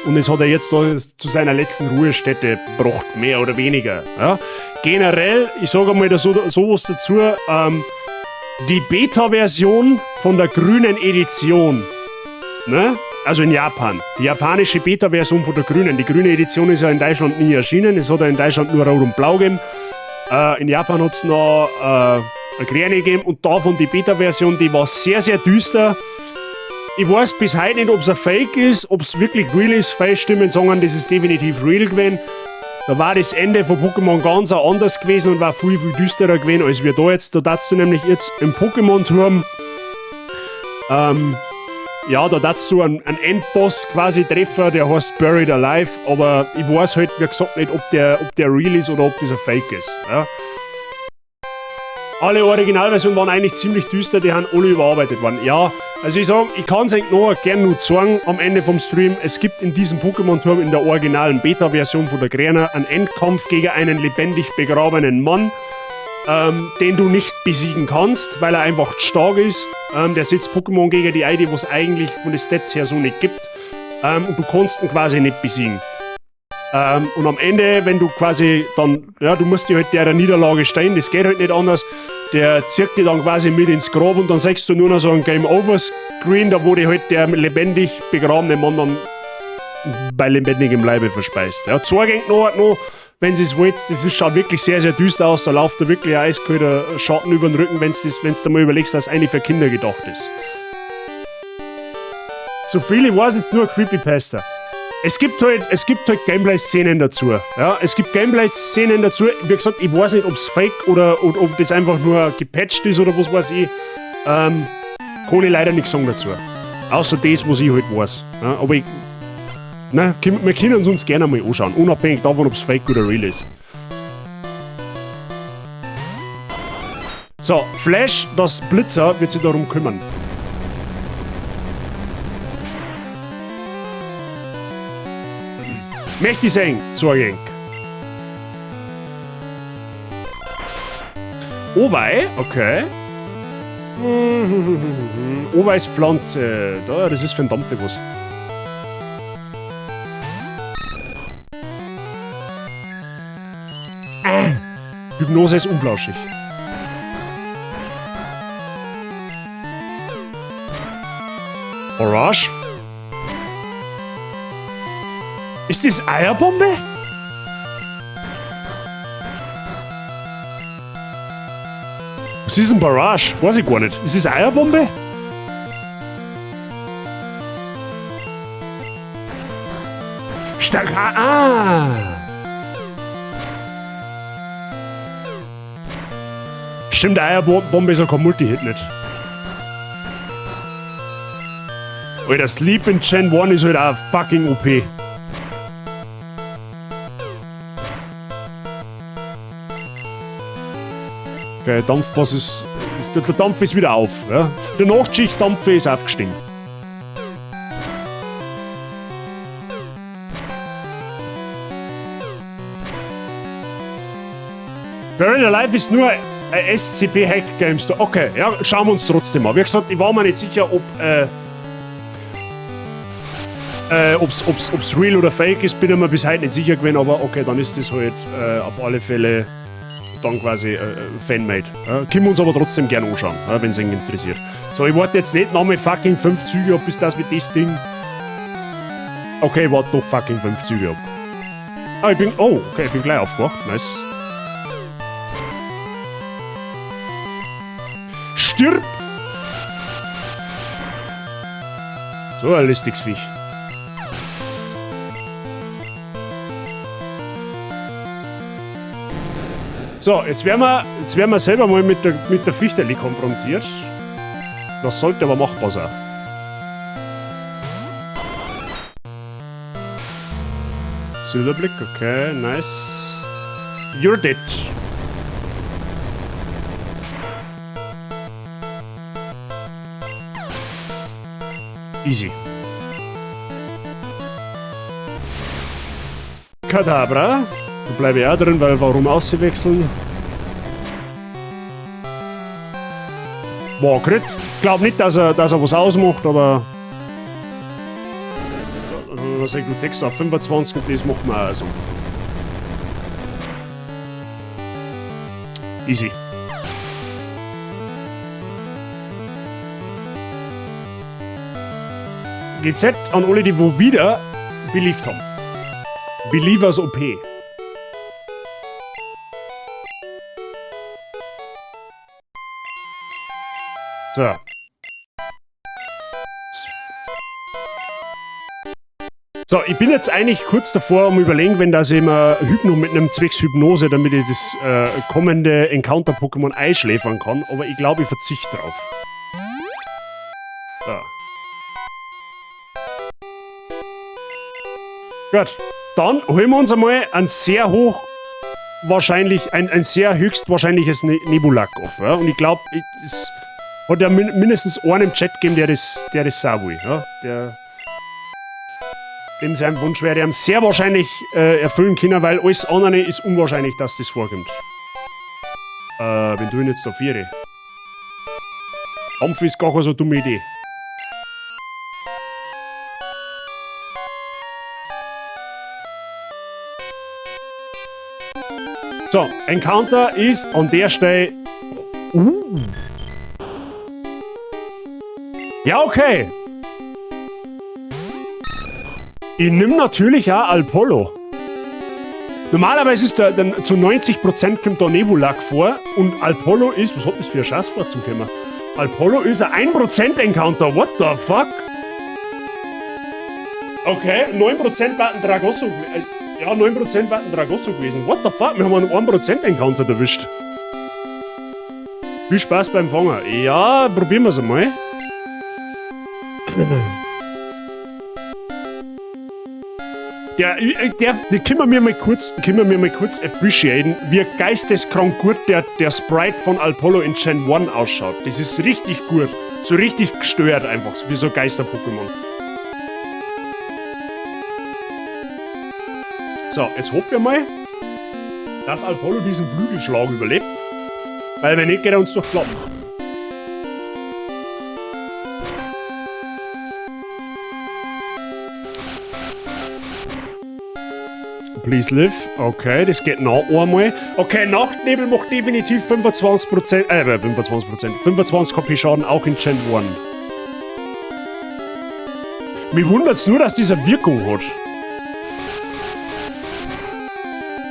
Und das hat er jetzt da zu seiner letzten Ruhestätte gebracht, mehr oder weniger. Ja? Generell, ich sage mal da sowas dazu, die Beta-Version von der grünen Edition, ne? Also in Japan, die japanische Beta-Version von der grünen. Die grüne Edition ist ja in Deutschland nie erschienen, es hat ja in Deutschland nur Rot und Blau gegeben. In Japan hat's noch eine grüne gegeben und davon die Beta-Version, die war sehr, sehr düster. Ich weiß bis heute nicht, ob's ein Fake ist, ob's wirklich real ist. Viele Stimmen sagen, das ist definitiv real gewesen. Da war das Ende von Pokémon ganz auch anders gewesen und war viel, viel düsterer gewesen, als wir da jetzt. Da darfst du nämlich jetzt im Pokémon-Turm, ja, da darfst du einen Endboss quasi treffen, der heißt Buried Alive, aber ich weiß halt, wie gesagt, nicht, ob der real ist oder ob das ein Fake ist. Ja. Alle Originalversionen waren eigentlich ziemlich düster, die haben alle überarbeitet worden. Ja, also ich sag, ich kann's eigentlich noch gern nur zeigen am Ende vom Stream. Es gibt in diesem Pokémon-Turm in der originalen Beta-Version von der Gräner einen Endkampf gegen einen lebendig begrabenen Mann, den du nicht besiegen kannst, weil er einfach stark ist. Der setzt Pokémon gegen die ID, was es eigentlich von den Stats her so nicht gibt. Und du kannst ihn quasi nicht besiegen. Und am Ende, wenn du quasi dann, ja, du musst dich halt der Niederlage stellen, das geht halt nicht anders. Der zieht dich dann quasi mit ins Grab und dann siehst du nur noch so ein Game-Over-Screen, da wo dich halt der lebendig begrabene Mann dann bei lebendigem Leibe verspeist. Ja, zeig ich noch, wenn sie's wollt, das schaut wirklich sehr, sehr düster aus, da läuft da wirklich ein eiskalter Schatten über den Rücken, wenn's du mal überlegst, dass eigentlich für Kinder gedacht ist. So viel ich weiß, jetzt nur Creepypasta. Es gibt halt Gameplay-Szenen dazu. Ja, es gibt Gameplay-Szenen dazu. Wie gesagt, ich weiß nicht, ob's fake oder ob das einfach nur gepatcht ist oder was weiß ich. Kann ich leider nichts sagen dazu. Außer das, was ich halt weiß. Ja, aber ich, ne, wir können es uns gerne mal anschauen, unabhängig davon, ob's fake oder real ist. So, Flash, das Blitzer, wird sich darum kümmern. Möchte ich sehen, sag ich. Owei, okay. Owei ist Pflanze. Da, das ist für ein Dampfe was. Hypnose ist unflauschig. Orange. Ist das Eierbombe? Was ist ein Barrage? Weiß ich gar nicht. Ist das Eierbombe? Stark. Ah! Stimmt, Eierbombe ist auch kein Multi-Hit nicht. Alter, Sleep in Gen 1 ist halt auch fucking OP. Okay, Dampfboss ist. Der Dampf ist wieder auf. Ja? Der Nachtschichtdampf ist aufgestiegen. Buried Alive ist nur ein SCP Hack Games. Okay, ja, schauen wir uns trotzdem an. Wie gesagt, ich war mir nicht sicher, ob ob's real oder fake ist, bin ich mir bis heute nicht sicher gewesen, aber okay, dann ist das halt auf alle Fälle dann quasi Fanmade. Ja, können wir uns aber trotzdem gerne anschauen, ja, wenn's ihn interessiert. So, ich warte jetzt nicht nochmal fucking 5 Züge ab, bis das mit das Ding. Okay, ich warte doch fucking 5 Züge ab. Ah, ich bin. Oh, okay, ich bin gleich aufgewacht. Nice. Stirb! So ein listiges Viech. So, jetzt werden wir selber mal mit der Fichterli konfrontiert. Das sollte aber machbar sein. Silberblick, okay, nice. You're dead. Easy. Kadabra. Da bleibe ich auch drin, weil warum auszuwechseln? Boah, Crit. Glaub nicht, dass er was ausmacht, aber. Was sagt du Text auf 25 und das macht man auch so. Easy. GZ an alle, die wo wieder believed haben. Believers OP. So. So, ich bin jetzt eigentlich kurz davor, um überlegen, wenn das immer Hypno mit einem Zwecks Hypnose, damit ich das kommende Encounter-Pokémon einschläfern kann, aber ich glaube, ich verzichte drauf. So. Gut, dann holen wir uns einmal ein sehr hoch wahrscheinlich, ein sehr höchstwahrscheinliches Nebulak ab. Ja? Und ich glaub, es hat ja mindestens einen im Chat gegeben, der das auch will. Ja? Der, dem seinen Wunsch werde ich ihm sehr wahrscheinlich erfüllen können, weil alles andere ist unwahrscheinlich, dass das vorkommt. Wenn du ihn jetzt da viere. Dampf ist gar keine so dumme Idee. So, Encounter ist an der Stelle. Ja, okay. Ich nimm natürlich auch Alpollo. Normalerweise ist da dann zu 90% kommt da Nebulak vor und Alpollo ist, was hat das für eine Chance vorzukommen? Alpollo ist ein 1% Encounter, what the fuck? Okay, 9% war ein Tragosso, ja, 9% war ein Tragosso gewesen. What the fuck? Wir haben einen 1% Encounter erwischt. Viel Spaß beim Fangen. Ja, probieren wir's einmal. Ja, der können wir mir mal kurz, können wir mir mal kurz appreciaten, wie geisteskrank gut der Sprite von Alpollo in Gen 1 ausschaut. Das ist richtig gut. So richtig gestört einfach, wie so Geister-Pokémon. So, jetzt hoffen wir mal, dass Alpollo diesen Flügelschlag überlebt. Weil wenn nicht, geht er uns durch Klappen. Please Live. Okay, das geht noch einmal. Okay, Nachtnebel macht definitiv 25%, 25%, 25 KP Schaden auch in Gen 1. Mich wundert's nur, dass diese Wirkung hat.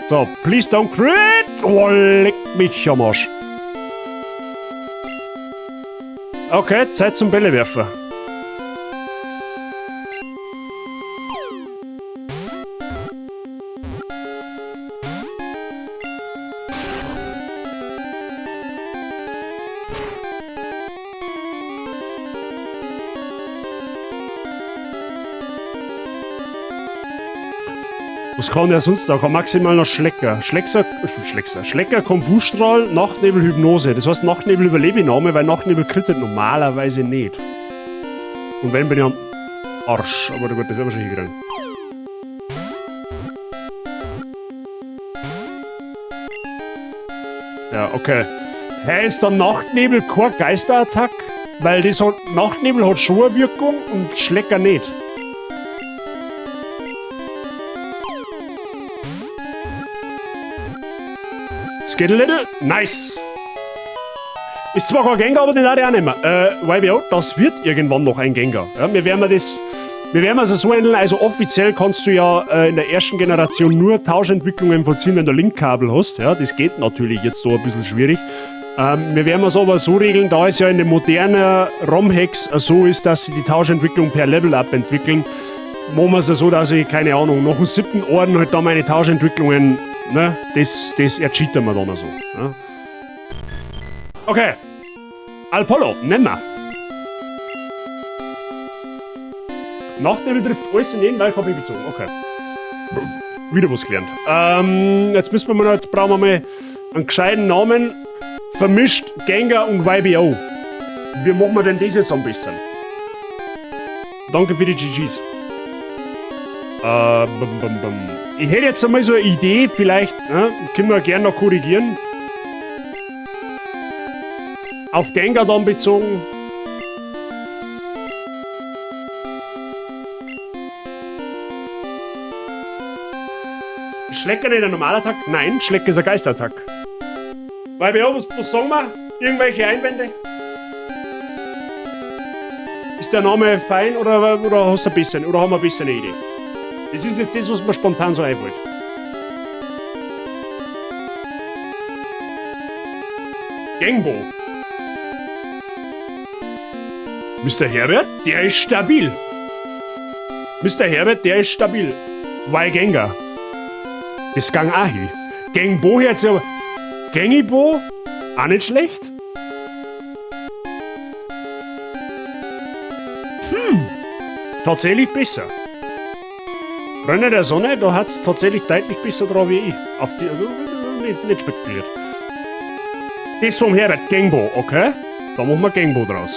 So, please don't crit! Oh, leck mich am Arsch. Okay, Zeit zum Bällewerfer. Was kann der sonst da? Kann maximal noch Schlecker. Schleckser, Schleckser, Schlecker, Konfusstrahl, Nachtnebel, Hypnose. Das heißt, Nachtnebel überlebe ich noch mal, weil Nachtnebel crittet normalerweise nicht. Und wenn, bin ich am Arsch. Aber gut, das werden wir schon hinkriegen. Ja, okay. Hä, ist der Nachtnebel kein Geisterattack? Weil das hat, Nachtnebel hat schon eine Wirkung und Schlecker nicht. Skittle. Nice. Ist zwar kein Gengar, aber den darf ich auch nicht mehr. YBO, das wird irgendwann noch ein Gengar. Ja, wir werden das, wir werden es so handeln, also offiziell kannst du ja in der ersten Generation nur Tauschentwicklungen vollziehen, wenn du Linkkabel hast. Ja, das geht natürlich jetzt da ein bisschen schwierig. Wir werden es aber so regeln, da es ja in den modernen ROM-Hacks so ist, dass sie die Tauschentwicklung per Level-Up entwickeln, machen wir es ja so, dass ich, keine Ahnung, nach dem 7. Orden halt da meine Tauschentwicklungen, ne, das ercheaten wir dann so. Ja. Okay. Alpollo, nehmen wir. Nachtnebel trifft alles in jeden, weil ich hab ich bezogen. Okay. Wieder was gelernt. Jetzt müssen wir mal noch, brauchen wir mal einen gescheiten Namen. Vermischt Gengar und YBO. Wie machen wir denn das jetzt am besten? Danke für die GGs. Bum, bum, bum. Ich hätte jetzt einmal so eine Idee, vielleicht, ne, können wir gerne noch korrigieren. Auf Gengar dann bezogen. Schlecker nicht ein Normalattack? Nein, Schlecker ist ein Geisterattack. YBO, was sagen wir? Irgendwelche Einwände? Ist der Name fein oder hast du ein bisschen, oder haben wir ein bisschen eine Idee? Das ist jetzt das, was mir spontan so einfällt. Gangbo. Mister Herbert, der ist stabil. Mister Herbert, der ist stabil. Why Gengar? Das gang auch hin. Gangbo hört sich aber... Gangibo? Auch nicht schlecht. Tatsächlich besser. Freunde der Sonne, da hat's tatsächlich deutlich besser drauf wie ich. Auf die, also, nicht, nicht spekuliert. Das vom Herbert, Gangbo, okay? Da machen wir Gangbo draus.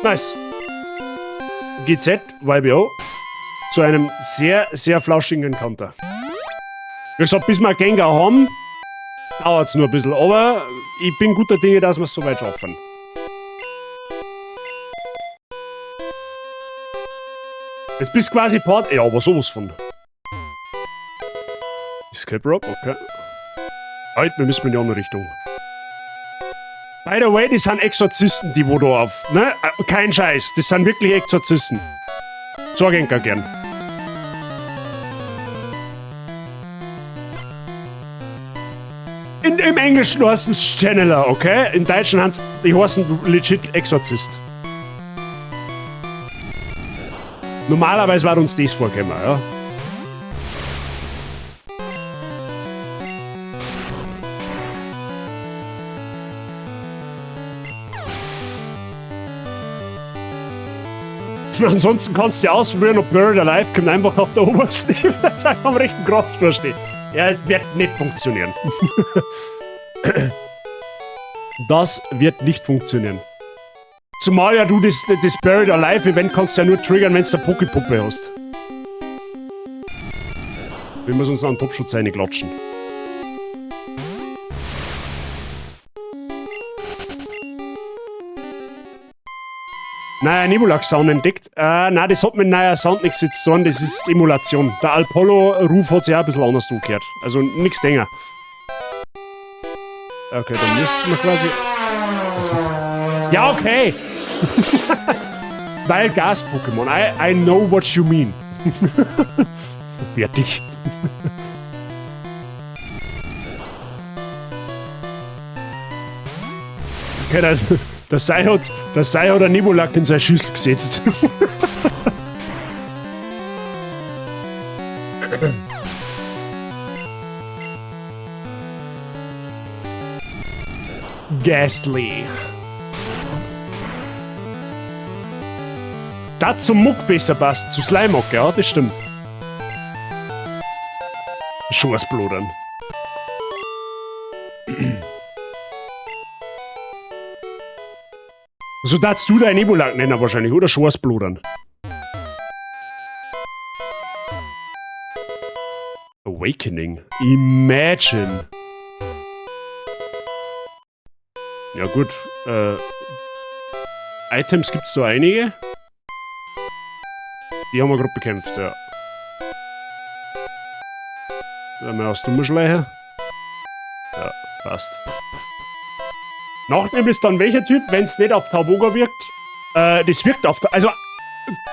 Nice. GZ, YBO, zu einem sehr, sehr flauschigen Encounter. Wie gesagt, bis wir Gengar haben, dauert's nur ein bisschen, aber ich bin guter Dinge, dass wir's soweit schaffen. Jetzt bist du quasi Part... Ja, aber sowas von. Escape Rope, okay. Halt, wir müssen in die andere Richtung. By the way, das sind Exorzisten, die wo da auf... Ne? Kein Scheiß, das sind wirklich Exorzisten. Sag ich gern. Im Englischen heißen es Channeler, okay? Im Deutschen heißen die heißen legit Exorzist. Normalerweise war uns das vorgekommen, ja. Ansonsten kannst du ja ausprobieren, ob Buried Alive kommt einfach auf der obersten Ebene am rechten Krafttor steht. Ja, es wird nicht funktionieren. Das wird nicht funktionieren. Zumal ja du das Buried Alive Event kannst ja nur triggern, wenn du eine Poképuppe hast. Wir müssen uns noch einen Topschutz reinklatschen. Neuer Nebulak-Sound entdeckt. Nein, das hat mit neuer Sound nichts zu tun, das ist Emulation. Der Alpollo-Ruf hat sich auch ein bisschen anders angehört. Also nichts denken. Okay, dann müssen wir quasi. Ja, okay! Weil Gas-Pokémon. I know what you mean. Fertig. Okay, der Sei hat ein Nebulak in seine Schüssel gesetzt. Gastly. Das zum Muck besser passt, zu Sleimok, ja, das stimmt. Schoßblodern. So darfst du dein Nebulak nennen wahrscheinlich, oder? Schoßblodern. Awakening. Imagine. Ja gut, Items gibt's da einige. Die haben wir gerade bekämpft, ja. Werden wir aus Dummerschleicher. Ja, passt. Nachtnebel ist dann welcher Typ, wenn's nicht auf Tauboga wirkt? Das wirkt auf... Also,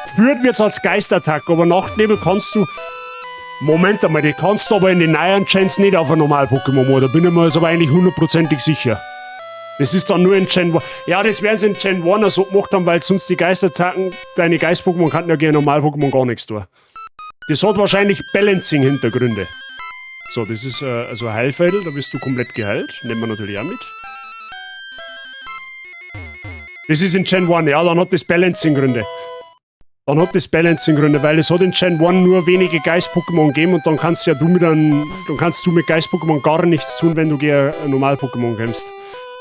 geführt wird's als Geistattacke, aber Nachtnebel kannst du... Moment einmal, die kannst du aber in den neuen Gens nicht auf ein Normal-Pokémon machen. Da bin ich mir jetzt aber eigentlich hundertprozentig sicher. Das ist dann nur in Gen 1. Ja, das werden sie in Gen 1 so gemacht haben, weil sonst die Geistattacken, deine Geist-Pokémon kannten ja gegen Normal-Pokémon gar nichts tun. Das hat wahrscheinlich Balancing-Hintergründe. So, das ist also ein Heilfädel, da bist du komplett geheilt. Nehmen wir natürlich auch mit. Das ist in Gen 1, ja, dann hat das Balancing-Gründe. Dann hat das Balancing-Gründe, weil es hat in Gen 1 nur wenige Geist-Pokémon gegeben und dann kannst ja du mit einem, dann kannst du mit Geist-Pokémon gar nichts tun, wenn du gegen ein Normal-Pokémon kämpfst.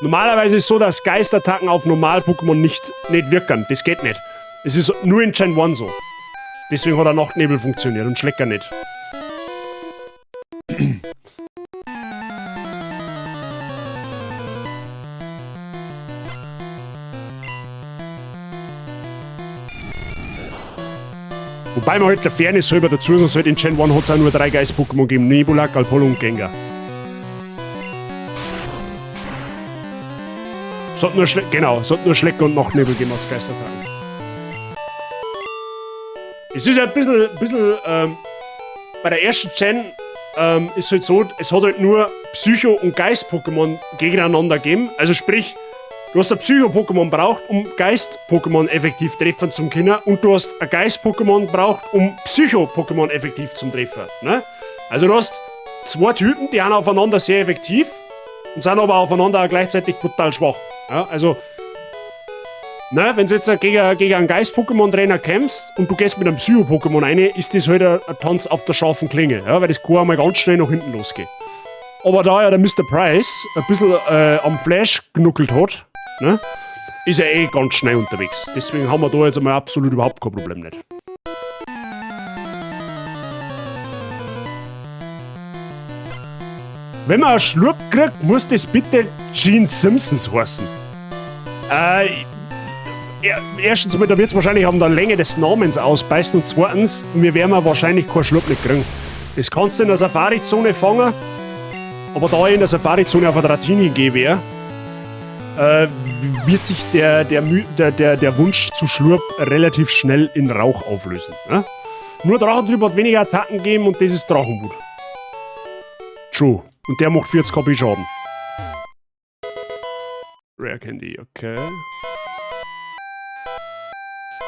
Normalerweise ist es so, dass Geistattacken auf Normal-Pokémon nicht wirken. Das geht nicht. Es ist nur in Gen 1 so. Deswegen hat der Nachtnebel funktioniert und Schlecker nicht. Wobei man halt der Fairness halber dazu sagen sollte, in Gen 1 hat's auch nur 3 Geist-Pokémon gegeben: Nebulak, Alpollo und Gengar. Es hat nur genau, es hat nur Schlecker und Nachtnebel gegeben als Geistertagen. Es ist ein bisschen, bei der ersten Gen ist halt so, es hat halt nur Psycho- und Geist-Pokémon gegeneinander gegeben. Also sprich, du hast ein Psycho-Pokémon braucht, um Geist-Pokémon effektiv treffen zu können, und du hast ein Geist-Pokémon braucht, um Psycho-Pokémon effektiv zu treffen. Ne? Also du hast 2 Typen, die sind aufeinander sehr effektiv und sind aber aufeinander auch gleichzeitig brutal schwach. Ja, also, ne, wenn du jetzt gegen einen Geist-Pokémon-Trainer kämpfst und du gehst mit einem Psycho-Pokémon rein, ist das halt ein Tanz auf der scharfen Klinge, ja, weil das kann einmal ganz schnell nach hinten losgehen. Aber da ja der Mister Price ein bisschen am Flash genuckelt hat, ne, ist er eh ganz schnell unterwegs. Deswegen haben wir da jetzt einmal absolut überhaupt kein Problem nicht. Wenn man einen Schlurp kriegt, muss das bitte Gene Simpsons heißen. Ja, erstens einmal, da wird's wahrscheinlich an der Länge des Namens ausbeißen, und zweitens, wir werden wahrscheinlich keinen Schlurp nicht kriegen. Das kannst du in der Safari-Zone fangen, aber da ich in der Safari-Zone auf ein Dratini gehe, wär wird sich der Wunsch zu Schlurp relativ schnell in Rauch auflösen. Ne? Nur Drachentrieb hat weniger Attacken gegeben und das ist Drachenwut. True. Und der macht 40 KP Schaden. Rare Candy, okay.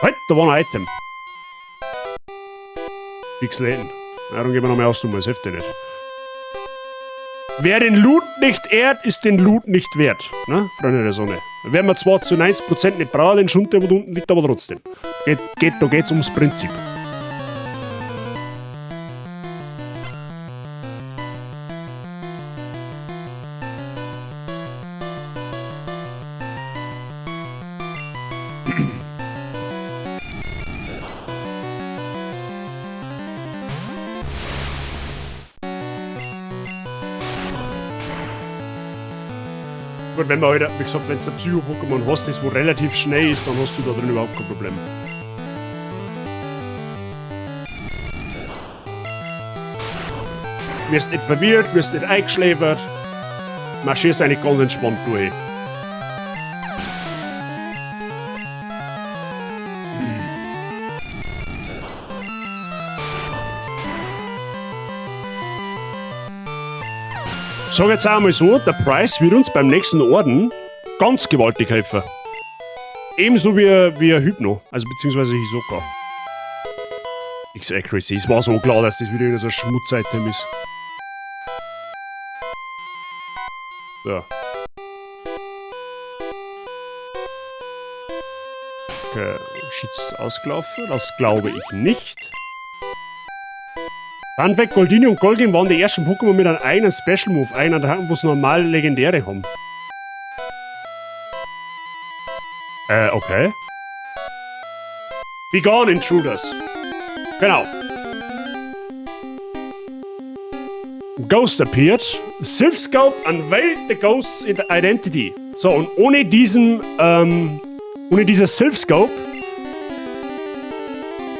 Halt, da war ein Item. Pixeln. Ja, dann gehen wir noch mehr aus, du, das hilft dir nicht. Wer den Loot nicht ehrt, ist den Loot nicht wert. Ne, Freunde der Sonne. Werden wir zwar zu 90% nicht brauchen, den Schund, der da unten liegt, aber trotzdem. Da geht's ums Prinzip. Gut, wenn man halt, wie gesagt, wenn du ein Psycho-Pokémon hast, das wo relativ schnell ist, dann hast du da drin überhaupt kein Problem. Wirst nicht verwirrt, wirst nicht eingeschläfert. Marschierst eigentlich ganz entspannt durch. Sag jetzt auch einmal so, der Pryce wird uns beim nächsten Orden ganz gewaltig helfen. Ebenso wie Hypno, also beziehungsweise Hisoka. X-Accuracy, es war so klar, dass das wieder so ein Schmutz-Item ist. So. Okay, Schutz ist ausgelaufen, das glaube ich nicht. Fun Fact, Goldini und Golgin waren die ersten Pokémon mit einem eigenen Special Move, einen Attacken, wo sie normal Legendäre haben. Okay. Begone, Intruders. Genau. Ghost appeared. Silph Scope unveiled the ghost's identity. So, und ohne dieser Silph Scope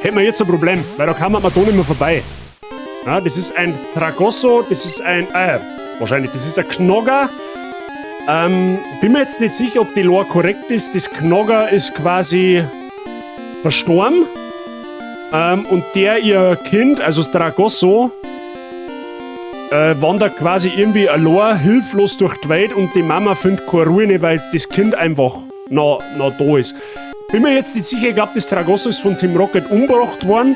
hätten wir jetzt ein Problem, weil da kann man da nicht mehr vorbei. Ja, das ist ein Tragosso, das ist ein, wahrscheinlich, das ist ein Knogga. Bin mir jetzt nicht sicher, ob die Lore korrekt ist. Das Knogga ist quasi verstorben. Und der ihr Kind, also das Tragosso, wandert quasi irgendwie allein hilflos durch die Welt und die Mama findet keine Ruhe nicht, weil das Kind einfach noch da ist. Bin mir jetzt nicht sicher, ich glaub, das Tragosso ist von Team Rocket umgebracht worden.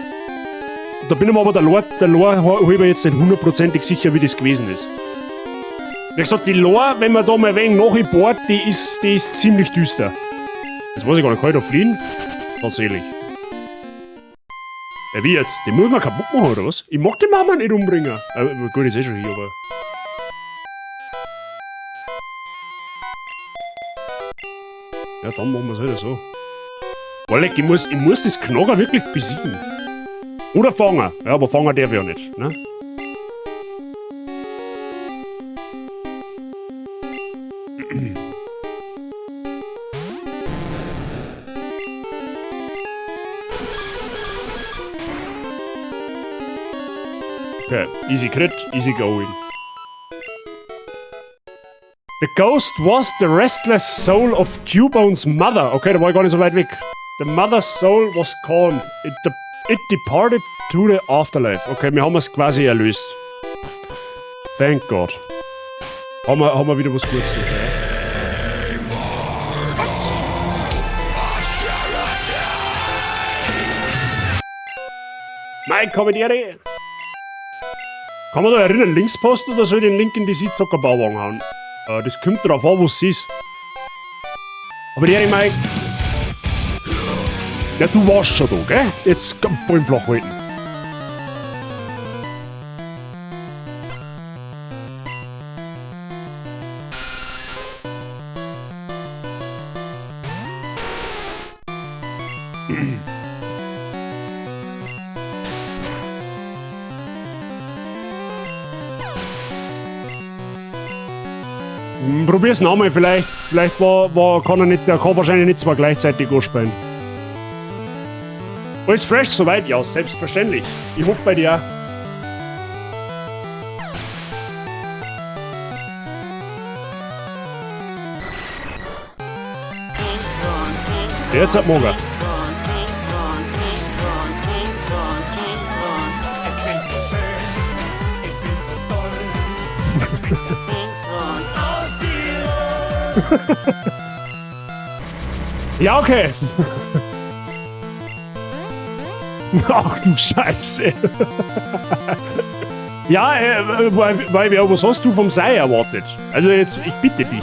Da bin ich mir aber der Lore hab ich mir jetzt nicht hundertprozentig sicher, wie das gewesen ist. Wie gesagt, die Lore, wenn man da mal ein wenig nachbohrt, die ist ziemlich düster. Jetzt weiß ich gar nicht, kann ich da fliehen? Tatsächlich. Ja, wie jetzt? Den muss man kaputt machen, oder was? Ich mag die Mama nicht umbringen. Gut, ist eh schon hier, aber... Ja, dann machen wir's halt so. Walleck, ich muss das Knogga wirklich besiegen. Oder fangen. Ja, aber fangen darf ich ja nicht, ne? Okay, easy crit, easy going. The ghost was the restless soul of Cubone's mother. Okay, da war ich gar nicht so weit weg. The mother's soul was calmed. It departed to the afterlife. Okay, wir haben es quasi erlöst. Thank God. Haben wir wieder was Gutes gemacht, ja? Mein Kommentäre! Kann man da erinnern, links posten oder soll ich den Link in die Seedzocker-Bauwagen hauen? Das kommt drauf an, wo es ist. Aber die Mike. Ja, du warst schon da, gell? Jetzt Ball flach halten. Probier's nochmal, vielleicht war, war, kann er nicht, der kann wahrscheinlich nicht zwei gleichzeitig anspielen. Alles fresh soweit? Ja, selbstverständlich. Ich hoffe bei dir auch. Jetzt hat morgen. Ja, okay. Ach du Scheiße. Ja, weil, ja, was hast du vom Sei erwartet? Also jetzt, ich bitte dich.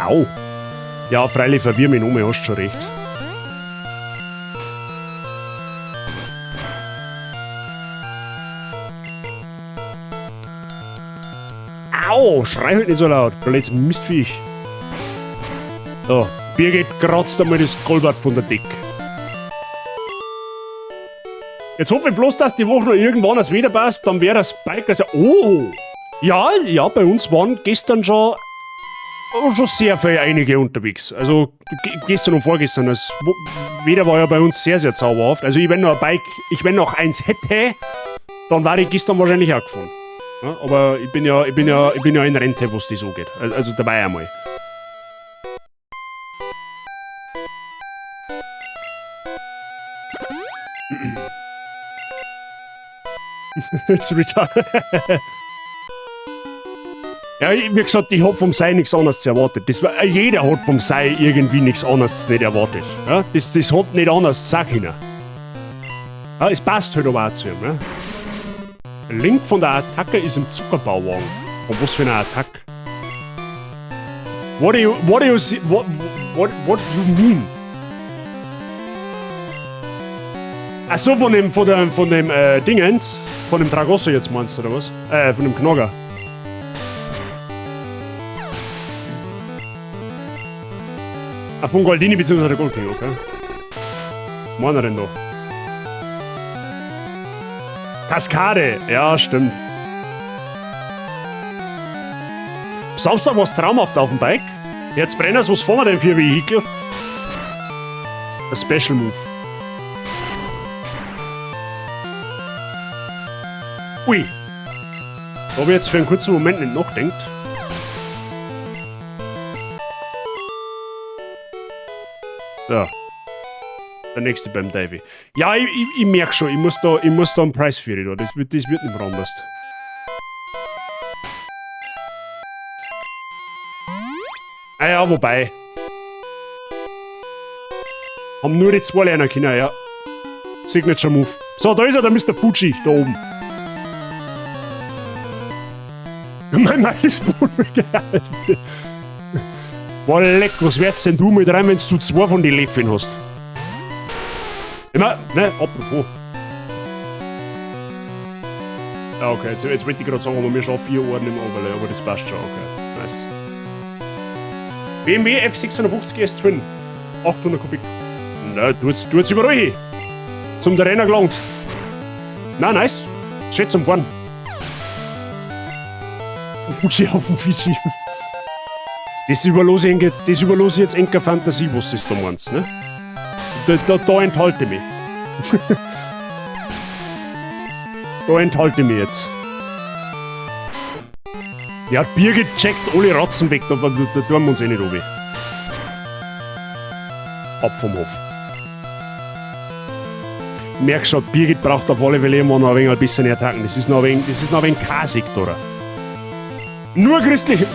Au. Ja, freilich, verwirr mich nochmal, hast schon recht. Au, schrei halt nicht so laut, blödes Mistviech. So, Birgit kratzt einmal das Golbert von der Deck. Jetzt hoffe ich bloß, dass die Woche noch irgendwann das Wetter passt, dann wäre das Spike also. Oh! Ja, ja, bei uns waren gestern schon sehr viele einige unterwegs. Also gestern und vorgestern. Das Wetter war ja bei uns sehr, sehr zauberhaft. Also ich, wenn noch ein Bike, ich wenn noch eins hätte, dann war ich gestern wahrscheinlich auch gefahren. Ja, aber ich bin ja in Rente, was das angeht. Also dabei einmal. It's retarded. Ja, wie gesagt, ich hab vom Sei nichts anderes erwartet. Jeder hat vom Sei irgendwie nichts anderes nicht erwartet. Ja, das hat nicht anders sein können. Ja, es passt halt aber auch zu ihm. Ja. Link von der Attacke ist im Zuckerbauwagen. Und was für eine Attacke? What do you, what do you see, what, what, what do you mean? Ach so, von dem Dingens, von dem Tragosso jetzt meinst du, oder was? Von dem Knogger. Ah, von Goldini bzw. der Gold King, okay. Was meint er denn da? Kaskade! Ja, stimmt. Samstag war's traumhaft auf dem Bike. Jetzt Brenners, was fahren wir denn für ein Vehikel? A Special Move. Ui. Da hab ich jetzt für einen kurzen Moment nicht nachgedacht. So. Der nächste beim Davy. Ja, ich merk schon, ich muss da einen Preis für da. Das wird nicht mehr anders. Ah ja, wobei. Haben nur die zwei lernen können, ja. Signature Move. So, da ist er, der Mister Fuji, da oben. Mein Mann ist wohl geil. Boah, leck, was wärst denn du mit rein, wenn du zwei von den Läffeln hast? Immer, ne, apropos. Ja, okay, jetzt wollte ich gerade sagen, aber wir schon 4 Ohren im Overlay, aber das passt schon, okay. Nice. BMW F650 S Twin. 800 Kubik. Na, tut's überall hin. Zum der Renner gelangt. Na, nice. Schön zum Fahren. Fuji auf dem Fiji. Das überlasse ich, das überlasse ich jetzt enker Fantasie, was du da meinst, ne? Da enthalte ich mich. Da enthalte ich mich jetzt. Ja, Birgit checkt alle Ratzen weg, da tun wir uns eh nicht runter. Ab vom Hof. Merk schon, Birgit braucht auf alle Fälle immer noch ein wenig ein bisschen Attacken. Das ist noch ein wenig, das ist noch ein wenig kasig, oder? Nur christliche.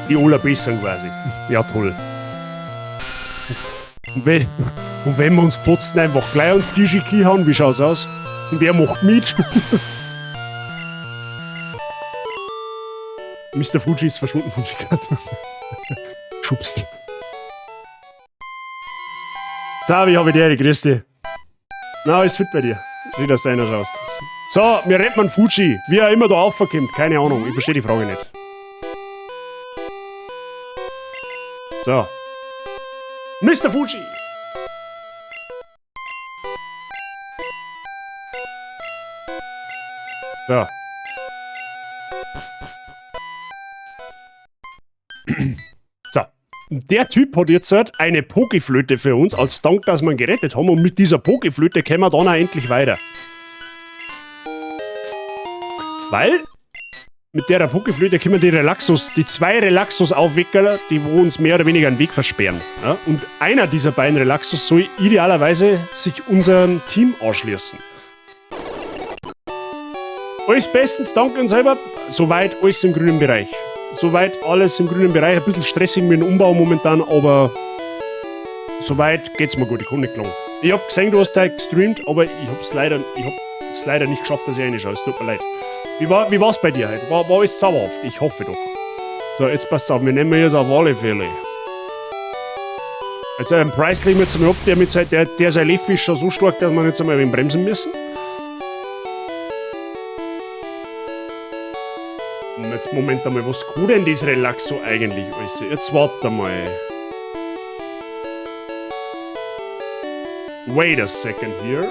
Die allerbesseren quasi. Ja, toll. Und wenn wir uns fotzen, einfach gleich ans Tisch hauen, wie schaut's aus? Und wer macht mit? Mister Fuji ist verschwunden von Chicago. Schubst. So, wie hab ich dir, grüß dich. Na, alles fit bei dir. Schön, dass du einer schaust. So, wir retten einen Fuji. Wie er immer da raufkommt, keine Ahnung. Ich verstehe die Frage nicht. So. Mister Fuji! So. So. Der Typ hat jetzt halt eine Pokeflöte für uns, als Dank, dass wir ihn gerettet haben. Und mit dieser Pokeflöte kommen wir dann auch endlich weiter. Weil mit der Pokeflöte können wir die Relaxos, die zwei Relaxos aufwickeln, die wo uns mehr oder weniger einen Weg versperren. Ja? Und einer dieser beiden Relaxos soll idealerweise sich unserem Team anschließen. Alles bestens, danke uns selber. Soweit alles im grünen Bereich. Soweit alles im grünen Bereich. Ein bisschen stressig mit dem Umbau momentan, aber soweit geht's mir gut. Ich kann nicht klagen. Ich hab gesehen, du hast da gestreamt, aber ich hab's leider nicht geschafft, dass ich reinschaue. Es tut mir leid. Wie war's bei dir heute? War alles zauberhaft? Ich hoffe doch. So, jetzt passt auf, wir nehmen jetzt auf alle Fälle. Jetzt einen Preis legen wir jetzt einmal ab, der sein Leff ist schon so stark, dass wir jetzt einmal ein wenig bremsen müssen. Und jetzt Moment einmal, was kann denn das Relaxo eigentlich alles? Jetzt warte mal. Wait a second here.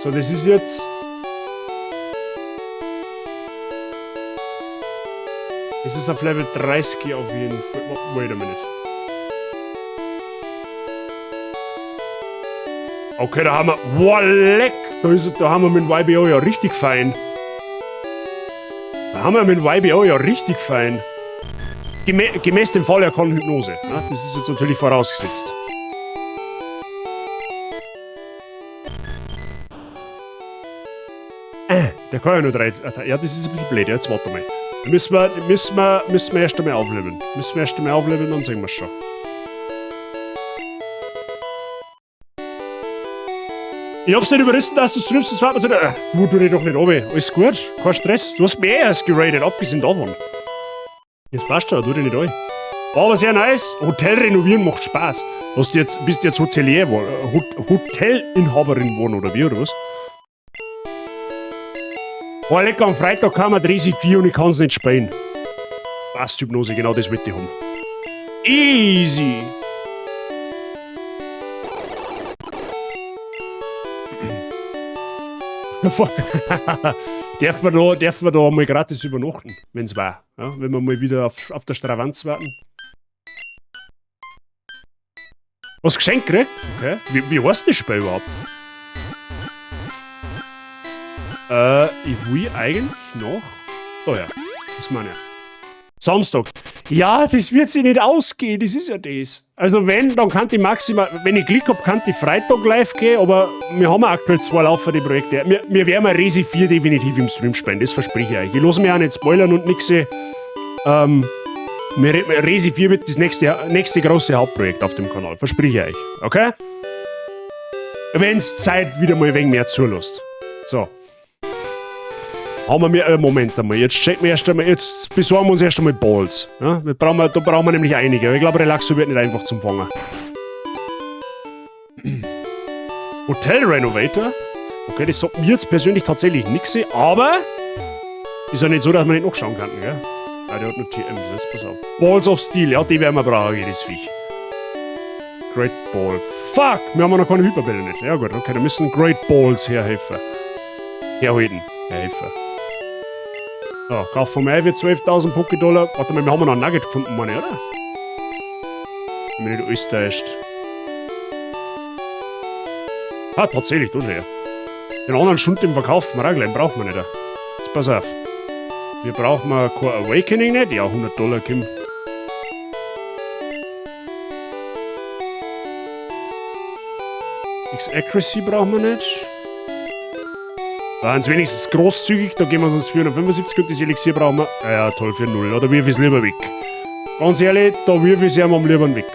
So, das ist jetzt. Das ist auf Level 30 auf jeden Fall. Wait a minute. Okay, da haben wir. Boah, leck! Da haben wir mit dem YBO ja richtig fein. Da haben wir mit dem YBO ja richtig fein. Gemäß dem Fall, er kann Hypnose. Ne? Das ist jetzt natürlich vorausgesetzt. Der kann ja nur drei. Ja, das ist ein bisschen blöd. Jetzt warte mal. Da müssen wir erst einmal aufleveln. Müssen wir erst einmal aufleveln, dann sehen wir es schon. Ich hab's nicht überrissen, dass du streamst, das war mir so. Du, tu dich doch nicht runter. Alles gut, kein Stress. Du hast mich eh erst geradet, abgesehen davon. Jetzt passt schon, tu dich nicht an. War aber sehr nice. Hotel renovieren macht Spaß. Bist du jetzt Hotelier, Hotelinhaberin geworden oder wie, oder was? Boah, lecker, am Freitag kam ein 34 und ich kann's nicht spielen. Passt, Hypnose, genau das wollte ich haben. Easy! Dürfen wir da mal gratis übernachten, wenn's war. Ja, wenn wir mal wieder auf der Stravanz warten. Was geschenkt gekriegt? Okay. Wie heißt das Spiel überhaupt? Ich will eigentlich noch. Oh ja, das meine ich. Samstag. Ja, das wird sich nicht ausgehen, das ist ja das. Also wenn, dann kann die maximal, wenn ich Glück hab, kann die Freitag live gehen, aber wir haben ja aktuell zwei laufende Projekte. Wir werden mal Resi 4 definitiv im Stream spielen, das verspreche ich euch. Ich lasse mich auch nicht spoilern und nix. Resi 4 wird das nächste große Hauptprojekt auf dem Kanal, verspreche ich euch. Okay? Wenn's Zeit wieder mal ein wenig mehr zulässt. So. Haben wir mir, Moment einmal, jetzt checken wir erst einmal, jetzt besorgen wir uns erst einmal Balls. Ja, da brauchen wir nämlich einige. Ich glaube, Relaxo wird nicht einfach zum Fangen. Hotel Renovator. Okay, das sagt mir jetzt persönlich tatsächlich nix, aber ist ja nicht so, dass man nicht nachschauen kann, gell? Ah, der hat nur TM, das pass auf. Balls of Steel, ja, die werden wir brauchen, jedes Viech. Great Ball. Fuck, wir haben ja noch keine Hyperbälle nicht. Ja gut, okay, da müssen Great Balls herhelfen. Herhalten. Herhelfen. So, Kauf von mir für 12.000 Poké-Dollar. Warte mal, wir haben noch einen Nugget gefunden, meine ich, oder? Wenn mich nicht alles täuscht. Ah, tatsächlich, da schon her. Den anderen Schund, den verkaufen wir auch gleich, den brauchen wir nicht. Jetzt pass auf. Wir brauchen mal kein Awakening nicht. Ja, 100 Dollar, Kim. X-Accuracy brauchen wir nicht. Waren es wenigstens großzügig, da geben wir uns 475 und das Elixier brauchen wir. Ja, ja, toll, für 0. Oder wirf ich's lieber weg. Ganz ehrlich, da wirf ich's ihm am liebsten weg.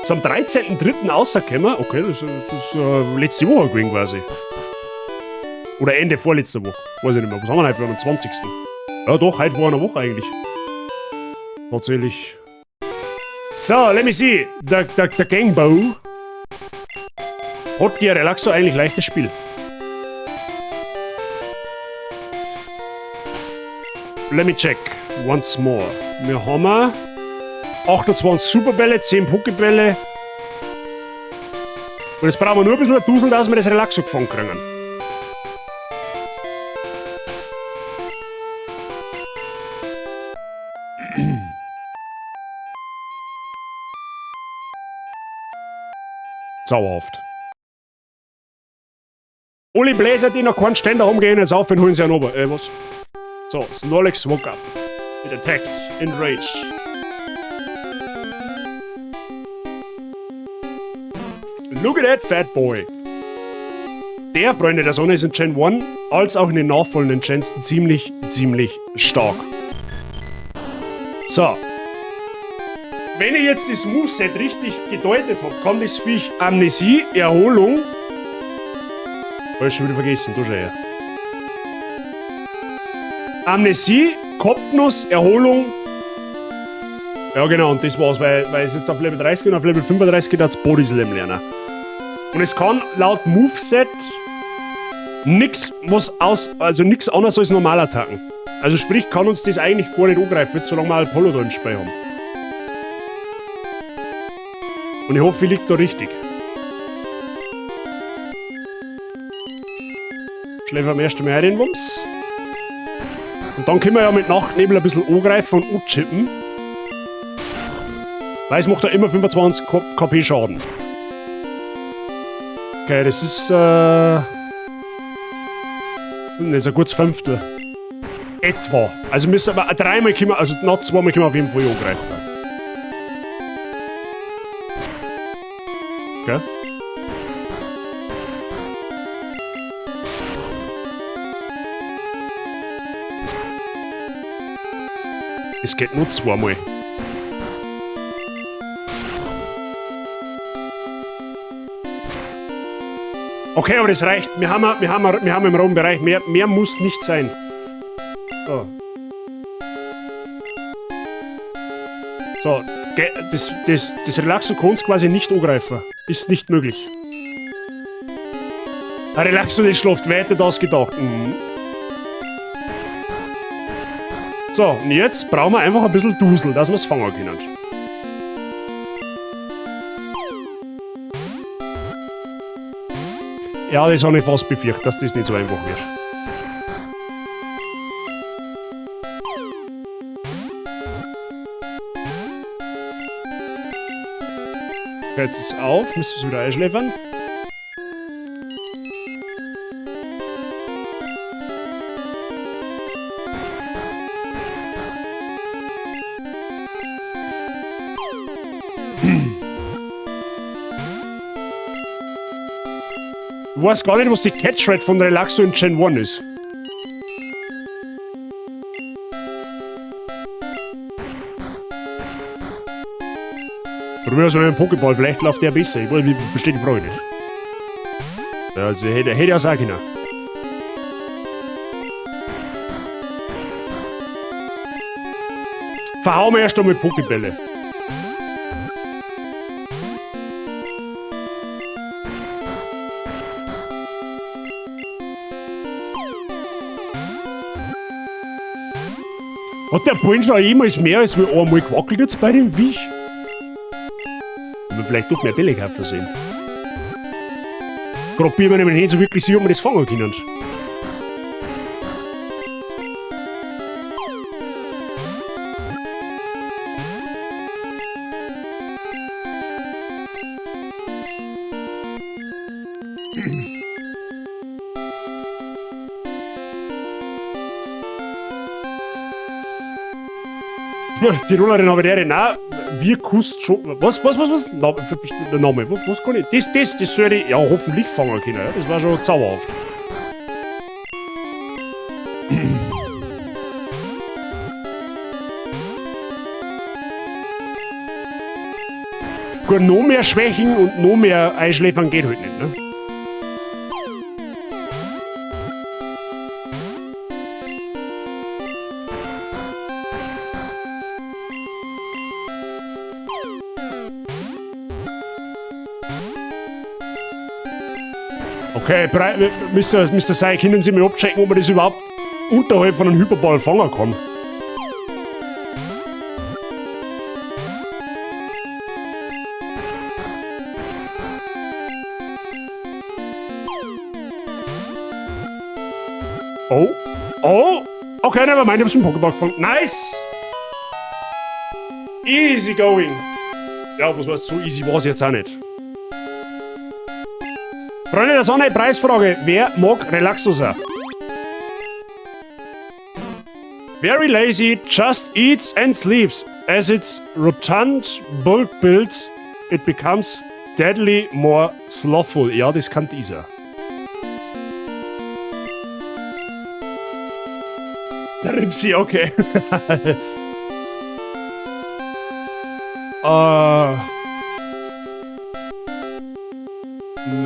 Ist am 13.03 rausgekommen. Okay, das ist letzte Woche gewesen quasi. Oder Ende vorletzter Woche. Weiß ich nicht mehr. Was haben wir heute für den 20.? Ja doch, heute vor einer Woche eigentlich. Tatsächlich. So, let me see. Der Gangbau hat die Relaxo eigentlich leichtes Spiel. Let me check once more. Wir haben 28 Superbälle, 10 Pokébälle. Und jetzt brauchen wir nur ein bisschen ein Dusel, dass wir das Relaxo gefangen kriegen. Zauberhaft. Alle Bläser, die noch keinen Ständer haben, gehen jetzt auf und holen sie einen runter. Was? So, Snorlax woke up. It attacked. Enraged. Look at that fat boy. Der, Freunde der Sonne, ist in Gen 1 als auch in den nachfolgenden Gens ziemlich, ziemlich stark. So. Wenn ich jetzt das Moveset richtig gedeutet hab, kann das Viech Amnesie, Erholung. Hab ich schon wieder vergessen, du schau her. Amnesie, Kopfnuss, Erholung. Ja genau, und das war's, weil es jetzt auf Level 30 und auf Level 35 geht, als Body Slam lernen. Und es kann laut Moveset nix, was aus, also nix anderes als Normalattacken. Also sprich, kann uns das eigentlich gar nicht angreifen, solange wir Apollo da im Spiel haben. Und ich hoffe, ich lieg da richtig. Schläfer am ersten Mal den Wumms. Und dann können wir ja mit Nachtnebel ein bisschen angreifen und anchippen. Weil es macht ja immer 25 KP Schaden. Okay, das ist, das ist ein gutes Fünftel. Etwa. Also müssen wir dreimal können wir, also noch zweimal können wir auf jeden Fall angreifen. Okay. Es geht nur zweimal. Okay, aber das reicht. Wir haben im roten Bereich. Mehr muss nicht sein. So. So, das Relaxo kann's quasi nicht angreifen. Ist nicht möglich. Ein Relaxo, das schläft. Wer hätte das gedacht? Mhm. So, und jetzt brauchen wir einfach ein bisschen Dusel, dass wir's fangen können. Ja, das habe ich fast befürchtet, dass das nicht so einfach wird. Okay, jetzt ist es auf, müssen wir es wieder einschläfern. Ich weiß gar nicht, was die Catchrate von Relaxo in Gen 1 ist. Probieren wir es mal mit dem Pokéball, vielleicht läuft der besser. Ich verstehe die Frage nicht. Ja, also hätte ich auch sagen können. Verhauen wir erst einmal Pokébälle. Hat der Ball schon jemals mehr als einmal gewackelt jetzt bei dem Viech? Aber vielleicht doch mehr Bälle gehabt versehen. Gerade bin ich mir nämlich nicht so wirklich sicher, ob wir das fangen können. Tirolerin habe ich der, nein, wir kust schon. Was? Na, der Name, was kann ich? Das soll ich ja hoffentlich fangen können, ja? Das war schon zauberhaft. Gut, noch mehr Schwächen und noch mehr Einschläfern geht halt nicht, ne? Okay, Mister Sai, können Sie mir abchecken, ob man das überhaupt unterhalb von einem Hyperball fangen kann? Oh, oh, okay, never mind, ich hab's mit dem Pokéball gefangen. Nice! Easy going! Ja, was war's, so easy war's jetzt auch nicht. Freunde der Sonne, Preisfrage. Wer mag Relaxo sein? Very lazy, just eats and sleeps. As its rotund bulk builds, it becomes deadly more slothful. Ja, das kann dieser. Der Ripsi, okay.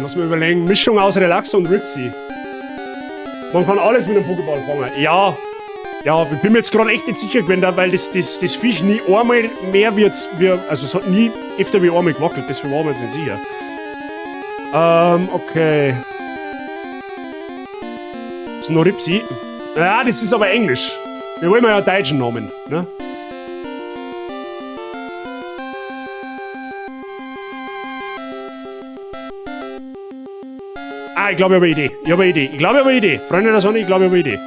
Lass mal überlegen. Mischung aus Relaxo und Ripsi. Man kann alles mit einem Pokéball fangen. Ja. Ja, ich bin mir jetzt gerade echt nicht sicher gewesen, weil das Viech nie einmal mehr wird, wie, also es hat nie öfter wie einmal gewackelt, deswegen waren wir jetzt nicht sicher. Okay. Snoripsi. Ja, das ist aber Englisch. Wir wollen ja deutschen Namen, ne? Ah, Ah, ich glaube, ich habe eine Idee. Ich habe eine Idee. Ich glaube, ich habe eine Idee. Freunde der Sonne, ich glaube, ich habe eine Idee.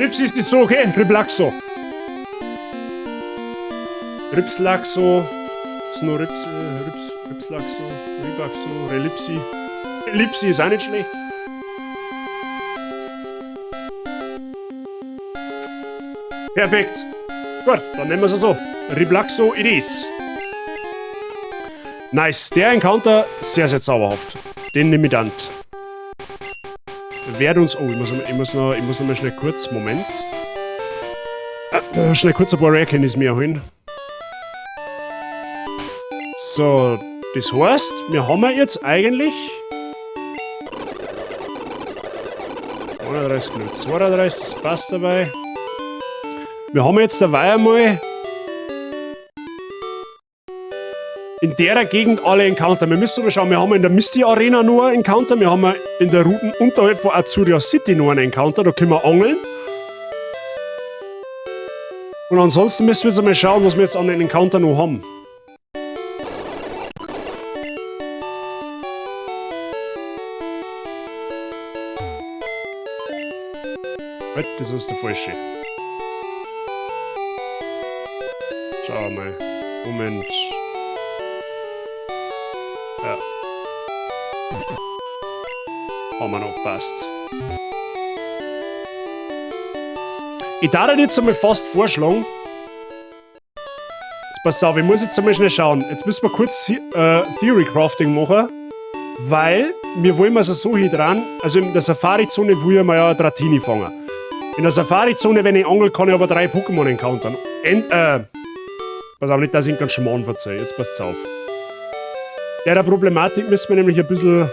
Rips ist nicht so, okay? Riblaxo. Ripslaxo. Sno Rips, Rips, Ripslaxo, Ribaxo, Relipsi. Relipsi ist auch nicht schlecht. Perfekt. Gut, dann nehmen wir es so. Riblaxo it is. Nice. Der Encounter, sehr, sehr zauberhaft. Den nehme ich dann. Werd uns. Oh, ich muss noch mal schnell kurz. Moment. Schnell kurz ein paar Rare Candies mir holen. So, das heißt, wir haben ja jetzt eigentlich 31, 32, das passt dabei. Wir haben jetzt dabei einmal in der Gegend alle Encounter. Wir müssen aber schauen, wir haben in der Misty Arena nur einen Encounter, wir haben in der Route unterhalb von Azuria City noch einen Encounter, da können wir angeln. Und ansonsten müssen wir jetzt einmal schauen, was wir jetzt an den Encounter noch haben. Halt, das ist der falsche. Schau mal. Moment. Ja. Haben wir noch, passt. Ich darf jetzt einmal fast vorschlagen. Jetzt pass auf, ich muss jetzt einmal schnell schauen. Jetzt müssen wir kurz Theory Crafting machen, weil wir wollen also so hier dran. Also in der Safari-Zone will ich mal ja ein Dratini fangen. In der Safari-Zone, wenn ich angel, kann ich aber drei Pokémon encountern. Pass auf, nicht, dass ich ganz Schmarrn verzeihe. Jetzt passt's auf. Der Problematik müssen wir nämlich ein bisschen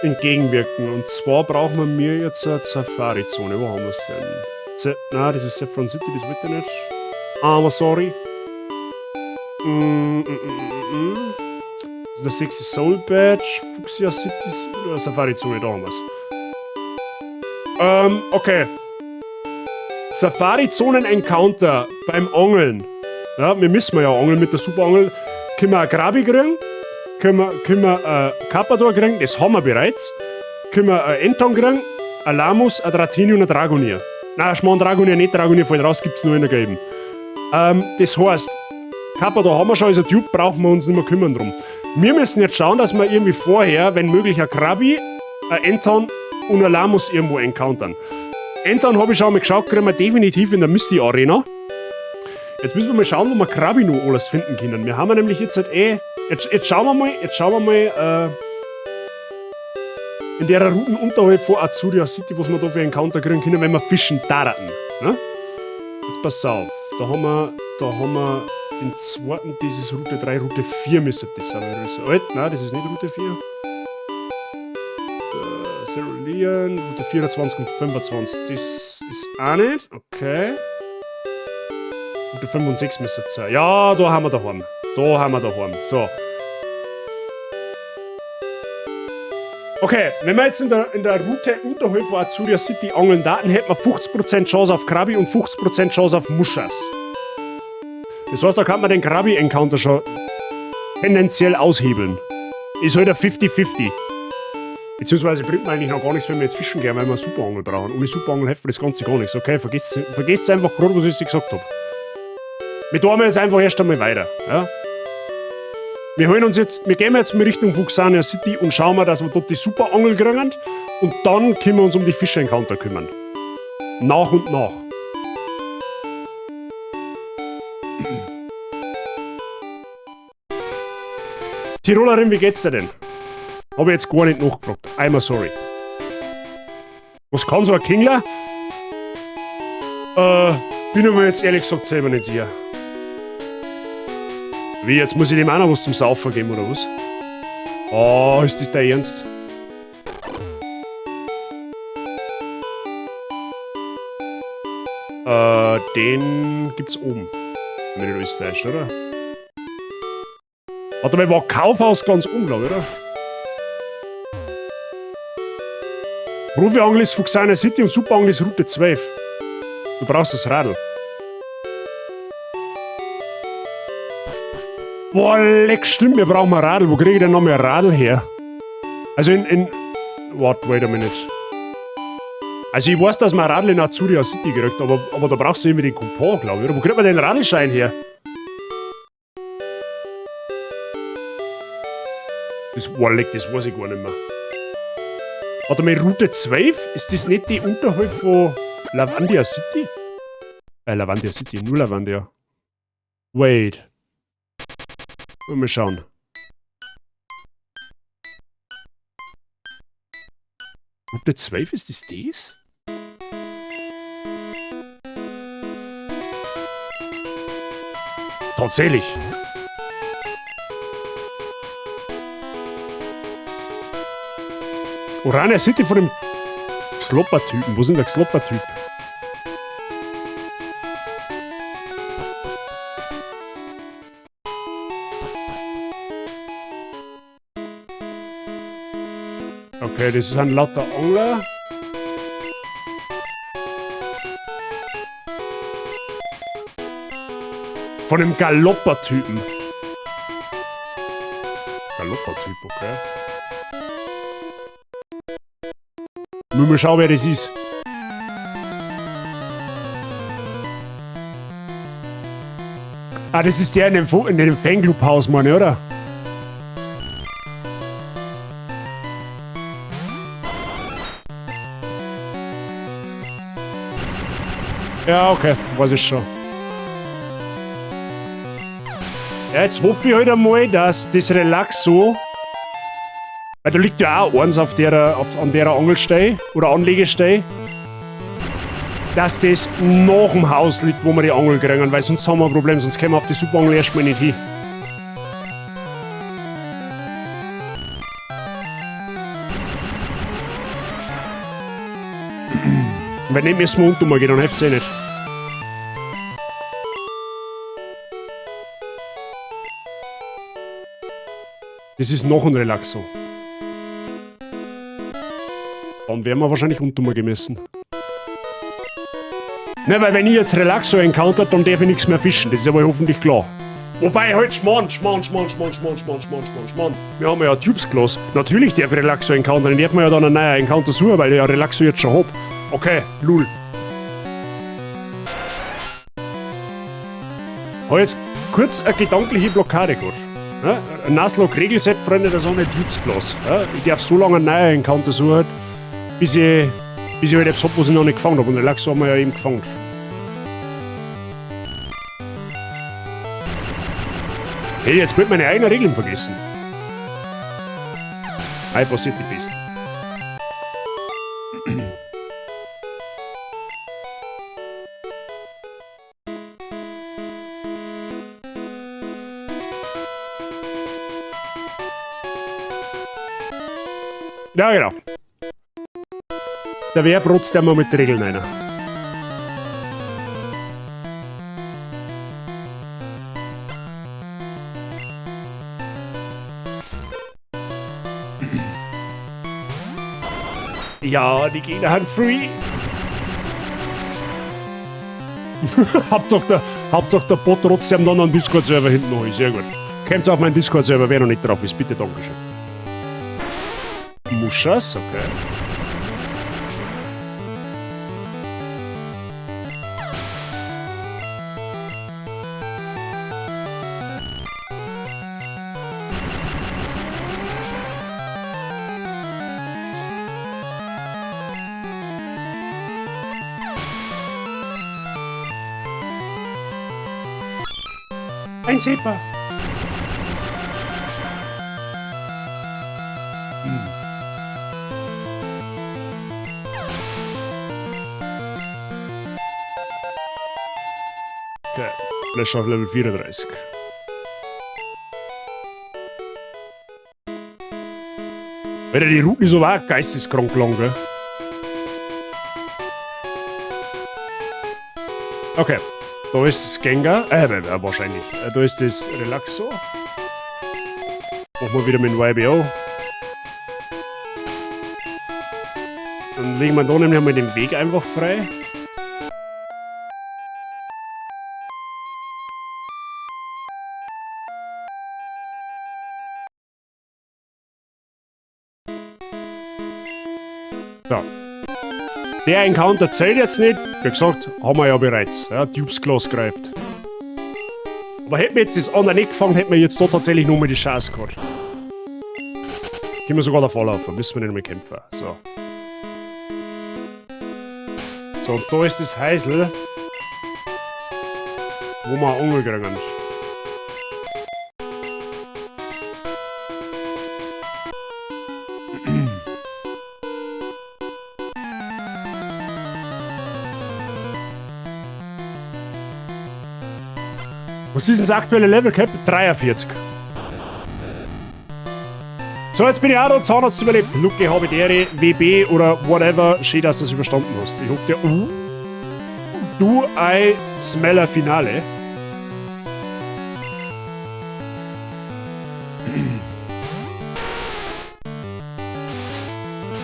entgegenwirken. Und zwar brauchen wir mir jetzt eine Safari-Zone. Wo haben wir es denn? Nein, das ist Saffron City, das wird ja nicht. Aber sorry. Das ist der Sexy Soul Badge, Fuchsia City, Safari-Zone, da haben wir's. Okay. Safari-Zonen-Encounter beim Angeln. Ja, wir müssen ja angeln mit der Superangel. Können wir ein Krabby kriegen? Können wir Karpador kriegen? Das haben wir bereits. Können wir ein Enton kriegen? Ein Lahmus, ein Dratini und ein Dragonir. Nein, Schmarrn, Dragonir nicht, Dragonir fällt raus, gibt's nur in der gelben. Das heißt, Karpador haben wir schon, als Dupe brauchen wir uns nicht mehr kümmern drum. Wir müssen jetzt schauen, dass wir irgendwie vorher, wenn möglich, ein Krabby, ein Enton und ein Lahmus irgendwo encountern. Enton habe ich schon mal geschaut, kriegen wir definitiv in der Misty Arena. Jetzt müssen wir mal schauen, wo wir Krabby noch alles finden können. Wir haben ja nämlich jetzt halt eh. Jetzt schauen wir mal, jetzt schauen wir mal, in der Routen unterhalb von Azuria City, was wir da für Encounter kriegen können, wenn wir fischen daten. Ne? Jetzt pass auf, da haben wir den zweiten, das ist Route 3, Route 4 müsste das sein. Alt, nein, das ist nicht Route 4. Cerulean, Route 24 und 25, das ist auch nicht. Okay. Route 5 und 6 müsste es sein. Ja, da haben wir daheim. Da haben wir daheim. So. Okay, wenn wir jetzt in der Route unterhalb von Azuria City angeln daten, hätten wir 50% Chance auf Krabby und 50% Chance auf Muschas. Das heißt, da kann man den Krabby-Encounter schon tendenziell aushebeln. Ist halt ein 50-50. Beziehungsweise bringt man eigentlich noch gar nichts, wenn wir jetzt fischen gehen, weil wir eine Superangel brauchen. Ohne Superangel helfen das Ganze gar nichts. Okay, vergesst einfach gerade, was ich gesagt habe. Wir tun jetzt einfach erst einmal weiter. Ja? Wir gehen jetzt mal Richtung Fuchsania City und schauen mal, dass wir dort die Superangel kriegen. Und dann können wir uns um die Fische-Encounter kümmern. Nach und nach. Tirolerin, wie geht's dir denn? Habe ich jetzt gar nicht nachgefragt. I'm sorry. Was kann so ein Kingler? Bin ich mir jetzt ehrlich gesagt selber nicht sicher. Wie, jetzt muss ich dem auch noch was zum Saufen geben, oder was? Oh, ist das dein Ernst? Den gibt's oben. Wenn mich nicht alles täuscht, oder? Warte mal, war Kaufhaus ganz oben, glaube ich, oder? Profi-Angel ist Fuchsania City und Superangel ist Route 12. Du brauchst das Radl. Boah, leck, stimmt, wir brauchen ein Radl. Wo kriege ich denn noch mehr Radl her? Also in... What, wait a minute. Also ich weiß, dass man Radl in Azuria City kriegt, aber da brauchst du irgendwie den Coupon, glaube ich. Oder wo kriegt man den Radlschein her? Das, boah, leck, das weiß ich gar nicht mehr. Warte mal, Route 12? Ist das nicht die unterhalb von Lavandia City? Lavandia City, nur Lavandia. Wait. Mal schauen. Route 12, ist das das? Tatsächlich. Orania City von dem Xlopper-Typen. Wo sind der Xlopper-Typ? Okay, das sind lauter Angler. Von dem Galopper-Typen. Galopper-Typ, okay. Müssen wir schauen, wer das ist. Ah, das ist der in dem Fanclub-Haus, meine ich, oder? Ja, okay, weiß ich schon. Ja, jetzt hoffe ich halt einmal, dass das Relaxo. Weil da liegt ja auch eins an der Angelstelle oder Anlegestelle, dass das nach dem Haus liegt, wo wir die Angel kriegen, weil sonst haben wir ein Problem, sonst kommen wir auf die Superangel erstmal nicht hin. Wenn nicht, müssen wir unten mal gehen, dann hilft's eh nicht. Das ist noch ein Relaxo. Dann werden wir wahrscheinlich unten mal gemessen. Ne, weil wenn ich jetzt Relaxo encounter, dann darf ich nichts mehr fischen. Das ist aber hoffentlich klar. Wobei halt Schmarrn, Schmarrn, Schmarrn, Schmarrn, Schmarrn, Schmarrn, Schmarrn, Schmarrn, Schmarrn. Wir haben ja Tubes gelassen. Natürlich darf ich Relaxo encountern. Ich darf mir ja dann einen neuen Encounter suchen, weil ich ja Relaxo jetzt schon hab. Okay, lul. Hab jetzt kurz eine gedankliche Blockade gehabt. Ja, ein Nuzlocke Regelset, Freunde der Sonne, Tubes gelassen. Ja, ich darf so lange einen neuen Encounter suchen, bis ich halt etwas hab, was ich noch nicht gefangen hab. Und Relaxo haben wir ja eben gefangen. Hey, jetzt wird meine eigenen Regeln vergessen. Hey, passiert die Besten. Ja, genau. Der wer brotzt der mal mit Regeln einer. Ja, die Gegner haben free. Hauptsache der Bot trotzdem dann einen Discord-Server hinten noch. Sehr gut. Kommt auf meinen Discord-Server, wer noch nicht drauf ist. Bitte, Dankeschön. Muschas, okay. Ein Zebra. Okay, Flash auf Level 34. Alter, die Routen ist aber auch geisteskrank lang, gell? Okay, da ist das Gengar. Wahrscheinlich. Da ist das Relaxo. Machen wir wieder mit dem YBO. Dann legen wir da nämlich einmal den Weg einfach frei. So. Der Encounter zählt jetzt nicht. Wie gesagt, haben wir ja bereits. Ja, Dupes Claws greift. Aber hätten wir jetzt das andere nicht gefangen, hätten wir jetzt da tatsächlich nochmal die Chance gehabt. Können wir sogar davor laufen, müssen wir nicht mehr kämpfen. So. So, und da ist das Häusl, wo wir Angel kriegen. Was ist denn das aktuelle Level Cap? 43. So, jetzt bin ich auch da, Zahnarzt überlebt. Lucke, habe die Ehre, WB oder whatever. Schön, dass du das überstanden hast. Ich hoffe dir. Du I smell a Finale.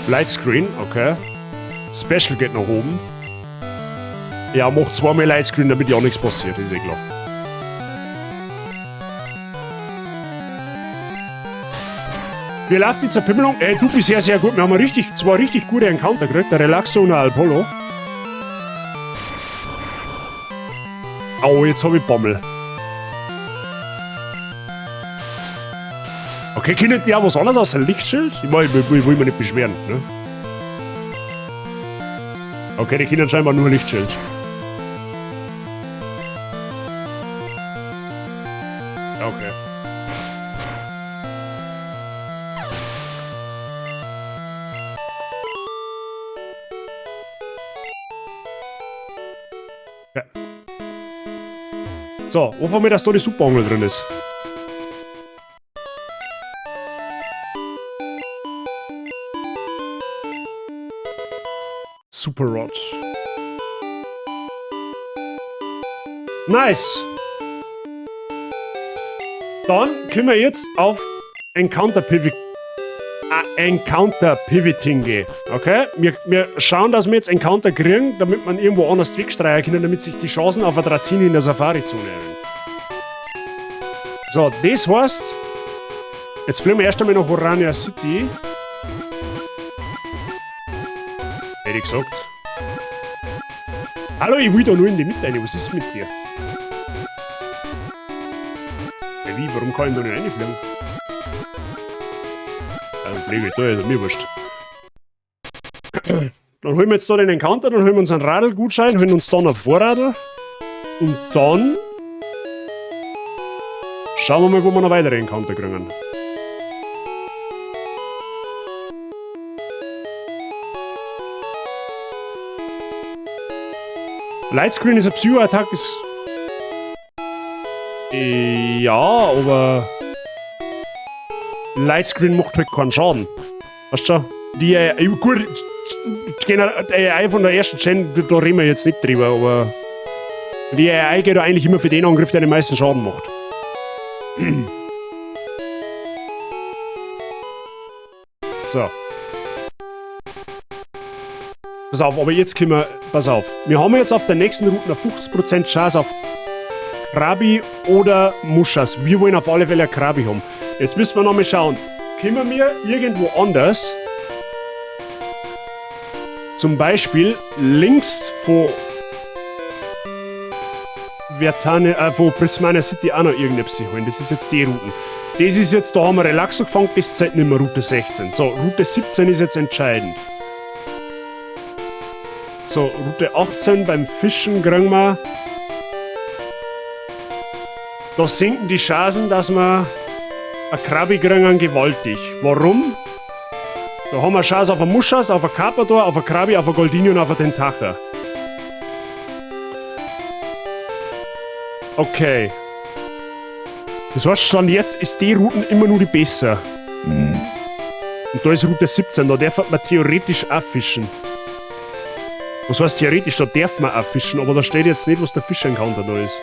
Lightscreen, okay. Special geht nach oben. Ja, mach zweimal Lightscreen, damit ja nichts passiert, ist eh klar. Wie läuft die Zerpimmelung? Ey, du bist sehr, sehr gut. Wir haben zwei richtig gute Encounter gekriegt. Der Relaxo und der Alpollo. Au, jetzt hab ich Bammel. Okay, können die auch was anderes als ein Lichtschild? Ich mein, ich will mich nicht beschweren, ne? Okay, die können scheinbar nur Lichtschild. Okay. Ja. So, hoffen wir, dass da die Superangel drin ist. Super Rod. Nice. Dann können wir jetzt auf Encounter Pivoting gehen. Okay? Wir schauen, dass wir jetzt Encounter kriegen, damit man irgendwo anders wegstreichen können, damit sich die Chancen auf eine Dratini in der Safari-Zone erhöhen. So, das heißt, jetzt fliegen wir erst einmal nach Orania City. Hätte ich gesagt. Hallo, ich will da nur in die Mitte rein. Was ist mit dir? Hey, wie? Warum kann ich da nicht reinfliegen? Dann fliege ich da, ist mir wurscht. Dann holen wir jetzt da den Encounter, dann holen wir uns einen Radlgutschein, holen uns dann ein Vorradl. Und dann schauen wir mal, wo wir noch weitere Encounter kriegen. Lightscreen ist ein Psycho-Attack, ist... Ja, aber... Lightscreen macht halt keinen Schaden. Weißt du schon? Die AI, gut, die AI von der ersten Gen, da reden wir jetzt nicht drüber, aber... Die AI geht eigentlich immer für den Angriff, der den meisten Schaden macht. So. Pass auf, aber jetzt können wir... Pass auf. Wir haben jetzt auf der nächsten Route eine 50% Chance auf Krabby oder Muschas. Wir wollen auf alle Fälle ein Krabby haben. Jetzt müssen wir nochmal schauen. Können wir irgendwo anders... Zum Beispiel links von Vertane, von Prismania City auch noch irgendetwas holen. Das ist jetzt die Route. Das ist jetzt, da haben wir Relaxo gefangen, bis Zeit nicht mehr Route 16. So, Route 17 ist jetzt entscheidend. So, Route 18 beim Fischen kriegen wir. Da sinken die Chancen, dass wir ein Krabby kriegen, gewaltig. Warum? Da haben wir Chance auf ein Muschas, auf ein Karpador, auf ein Krabby, auf ein Goldini und auf ein Tentacher. Okay. Das heißt, schon jetzt ist die Route immer nur die besser. Und da ist Route 17, da darf man theoretisch auch fischen. Was heißt theoretisch, da darf man auch fischen, aber da steht jetzt nicht, was der Fisch-Encounter da ist.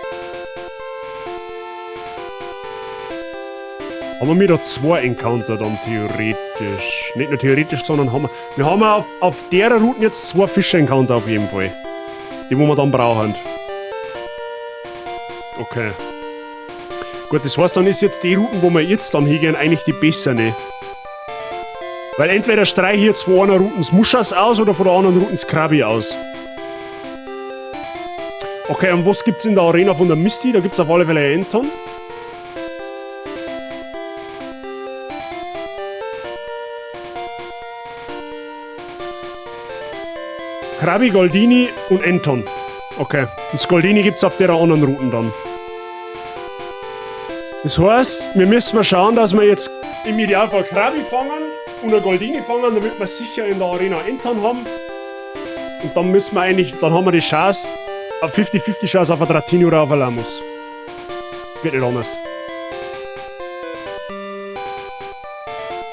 Haben wir da zwei Encounter dann theoretisch? Nicht nur theoretisch, sondern haben wir... Wir haben auf der Route jetzt zwei Fisch-Encounter auf jeden Fall. Die, wo wir dann brauchen. Okay. Gut, das heißt, dann ist jetzt die Route, wo wir jetzt dann hingehen, eigentlich die bessere. Weil entweder streiche ich jetzt von einer Route das Muschas aus oder von der anderen Route das Krabi aus. Okay, und was gibt's in der Arena von der Misty? Da gibt's auf alle Fälle einen Enton. Krabi, Goldini und Enton. Okay, das Goldini gibt's auf der anderen Route dann. Das heißt, wir müssen mal schauen, dass wir jetzt im Idealfall Krabi fangen und ein Goldini fangen, damit wir sicher in der Arena Enton haben. Und dann müssen wir eigentlich, dann haben wir die Chance, eine 50-50 Chance auf ein Dratini oder auf ein Lamus. Geht nicht anders.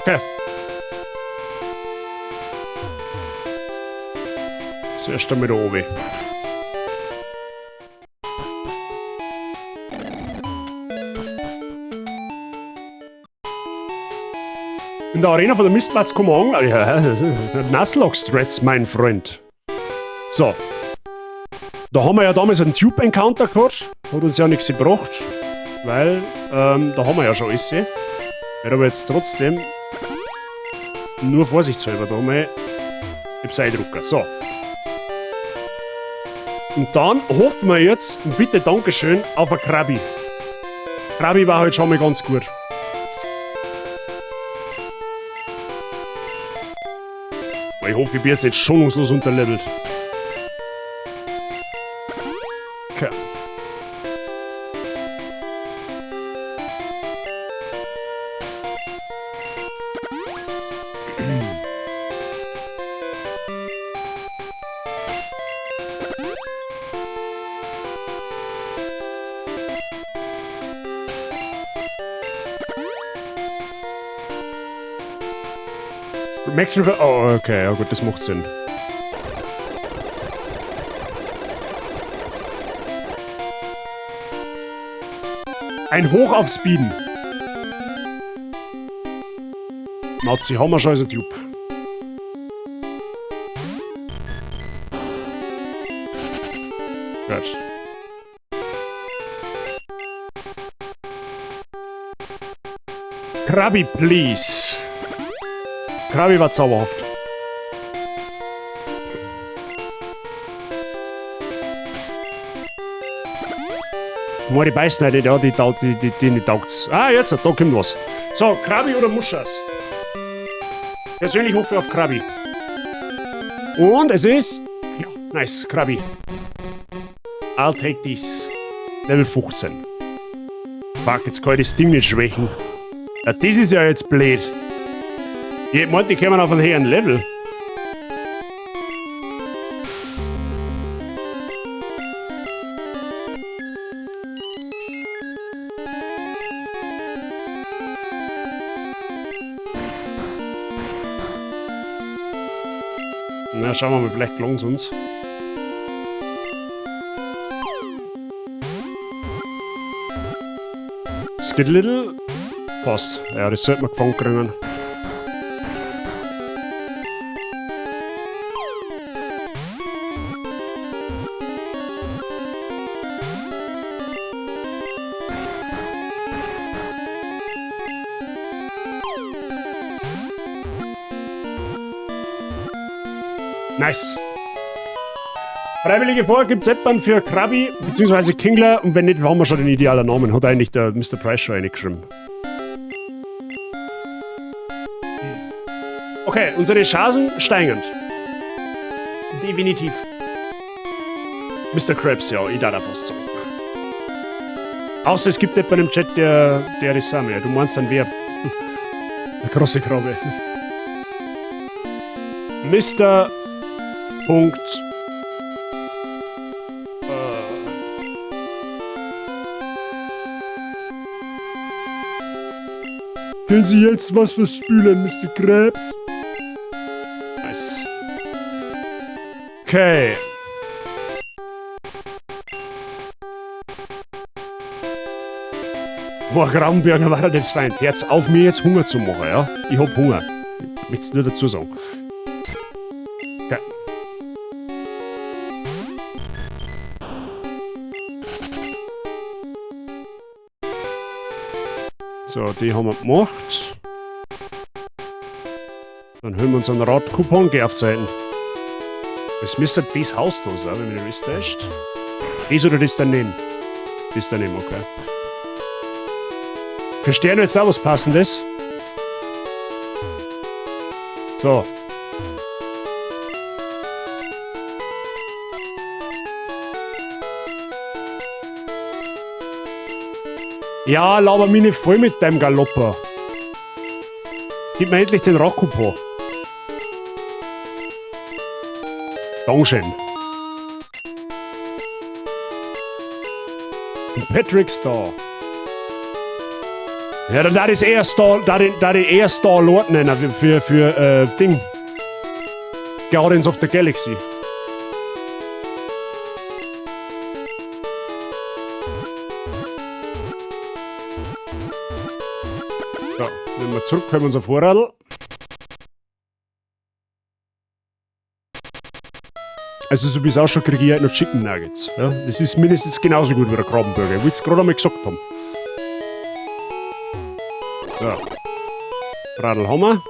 Okay. Zuerst einmal da oben. In der Arena von der Mistplatz kommen wir an. Ja, Nuzlocke-Strats, mein Freund. So. Da haben wir ja damals einen Tube-Encounter gehabt. Hat uns ja nichts gebracht. Weil, da haben wir ja schon alles. Werde aber jetzt trotzdem nur vorsichtshalber da mal etwas eindrucken. So. Und dann hoffen wir jetzt, und bitte Dankeschön, auf ein Krabi. Krabi war halt schon mal ganz gut. Ich hoffe, ich bin jetzt nicht schonungslos unterlevelt. Okay. Max River. Oh, okay, ja gut, das macht Sinn. Ein Hoch auf Speeden. Nazi, haben wir schon als Tube. Gut. Krabi, please. Krabi war zauberhaft. Boah, die beißen halt nicht, ja, die taugt's. Ah, jetzt, da kommt was. So, Krabi oder Muschas? Persönlich hoffe ich auf Krabi. Und es ist... Ja, nice, Krabi. I'll take this. Level 15. Fuck, jetzt kann ich das Ding nicht schwächen. Ja, das ist ja jetzt blöd. Ich meinte, die kommen auf einen höheren Level. Na, schauen wir mal, vielleicht gelang's uns. Skidlittle. Passt. Ja, das sollte man gefangen kriegen. Nice. Freiwillige vor, gibt's etwa für Krabi bzw. Kingler und wenn nicht, haben wir schon den idealen Namen. Hat eigentlich der Mr. Price schon reingeschrieben. Okay, unsere Chancen steigend. Definitiv. Mr. Krabs, ja, ich darf fast sagen. Außer es gibt jemanden im Chat, der das auch mehr. Du meinst dann wer? Der große Krabbe. Mr. Punkt. Können Sie jetzt was verspülen, Mr. Krabs? Nice. Okay. Boah, Grauenberger war das Feind. Hört's auf, mir jetzt Hunger zu machen, ja? Ich hab Hunger. Ich möchte nur dazu sagen. Okay. So, die haben wir gemacht. Dann holen wir uns einen Radcoupon, geh auf Zeiten. Das müsste das Haus da sein, wenn mich nicht täuscht. Das oder das daneben? Das daneben, okay. Verstehen wir jetzt auch was Passendes? So. Ja, laber mich nicht voll mit deinem Galopper. Gib mir endlich den Radcoupon. Dankeschön. Patrick Star. Ja, dann da ist eher Star, da die eher Star Lord nennen für Ding. Guardians of the Galaxy. So, wenn wir zurück, können wir unser Vorradl. Also so wie es ausschaut, kriege ich halt noch Chicken Nuggets. Ja, das ist mindestens genauso gut wie der Krabbenburger. Ich wollte es gerade einmal gesagt haben. So. Radl haben wir.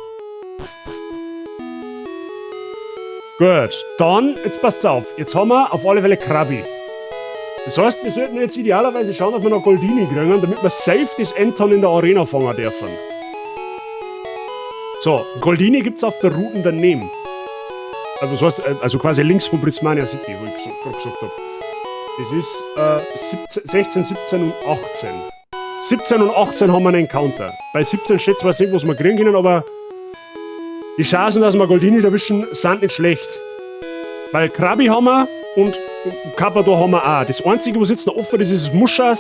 Gut, dann, jetzt passt's auf. Jetzt haben wir auf alle Fälle Krabby. Das heißt, wir sollten jetzt idealerweise schauen, dass wir noch Goldini kriegen, damit wir safe das Enton in der Arena fangen dürfen. So, Goldini gibt's auf der Route daneben. Also, das heißt, also quasi links von Prismania City, wo ich gerade gesagt hab. Das ist 17, 16, 17 und 18. 17 und 18 haben wir einen Encounter. Bei 17 steht zwar nicht, was wir kriegen können, aber die Chancen, dass wir Goldini erwischen, sind nicht schlecht. Weil Krabby haben wir und Karpador haben wir auch. Das Einzige, was jetzt noch offen ist, ist Muschas,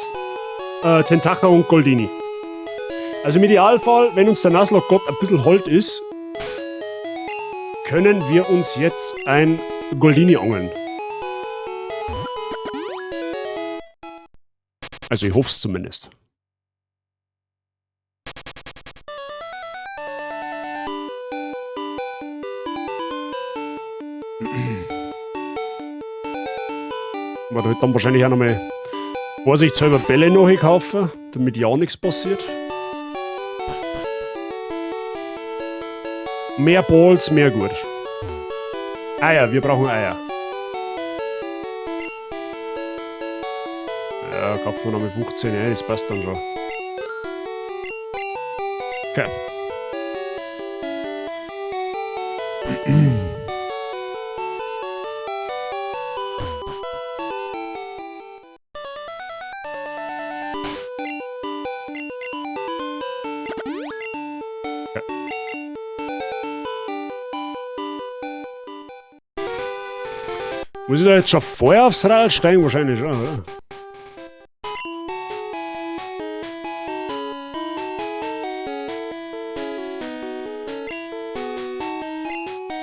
Tentacha und Goldini. Also im Idealfall, wenn uns der Nuzlocke Gott ein bisschen hold ist, können wir uns jetzt ein Goldini angeln. Also ich hoff's zumindest. Aber da wird dann wahrscheinlich auch nochmal vorsichtshalber Bälle noch kaufen, damit ja nichts passiert. Mehr Balls, mehr gut. Eier, wir brauchen Eier. Ja, kaufen wir nochmal 15, ja, das passt dann schon. Okay. Muss ich da jetzt schon vorher aufs Rad steigen? Wahrscheinlich schon, oder?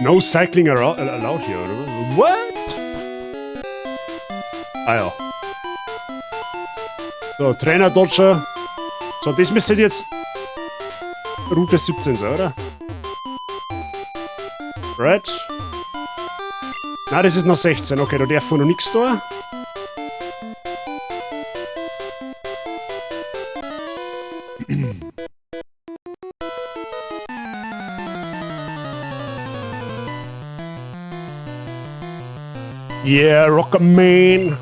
No cycling allowed here, oder? What? Ah ja. So, Trainer Dodger. So, das müsste jetzt Route 17 sein, oder? Right? Na, das ist noch 16. Okay, da darf man noch nichts da. Yeah, Rockman.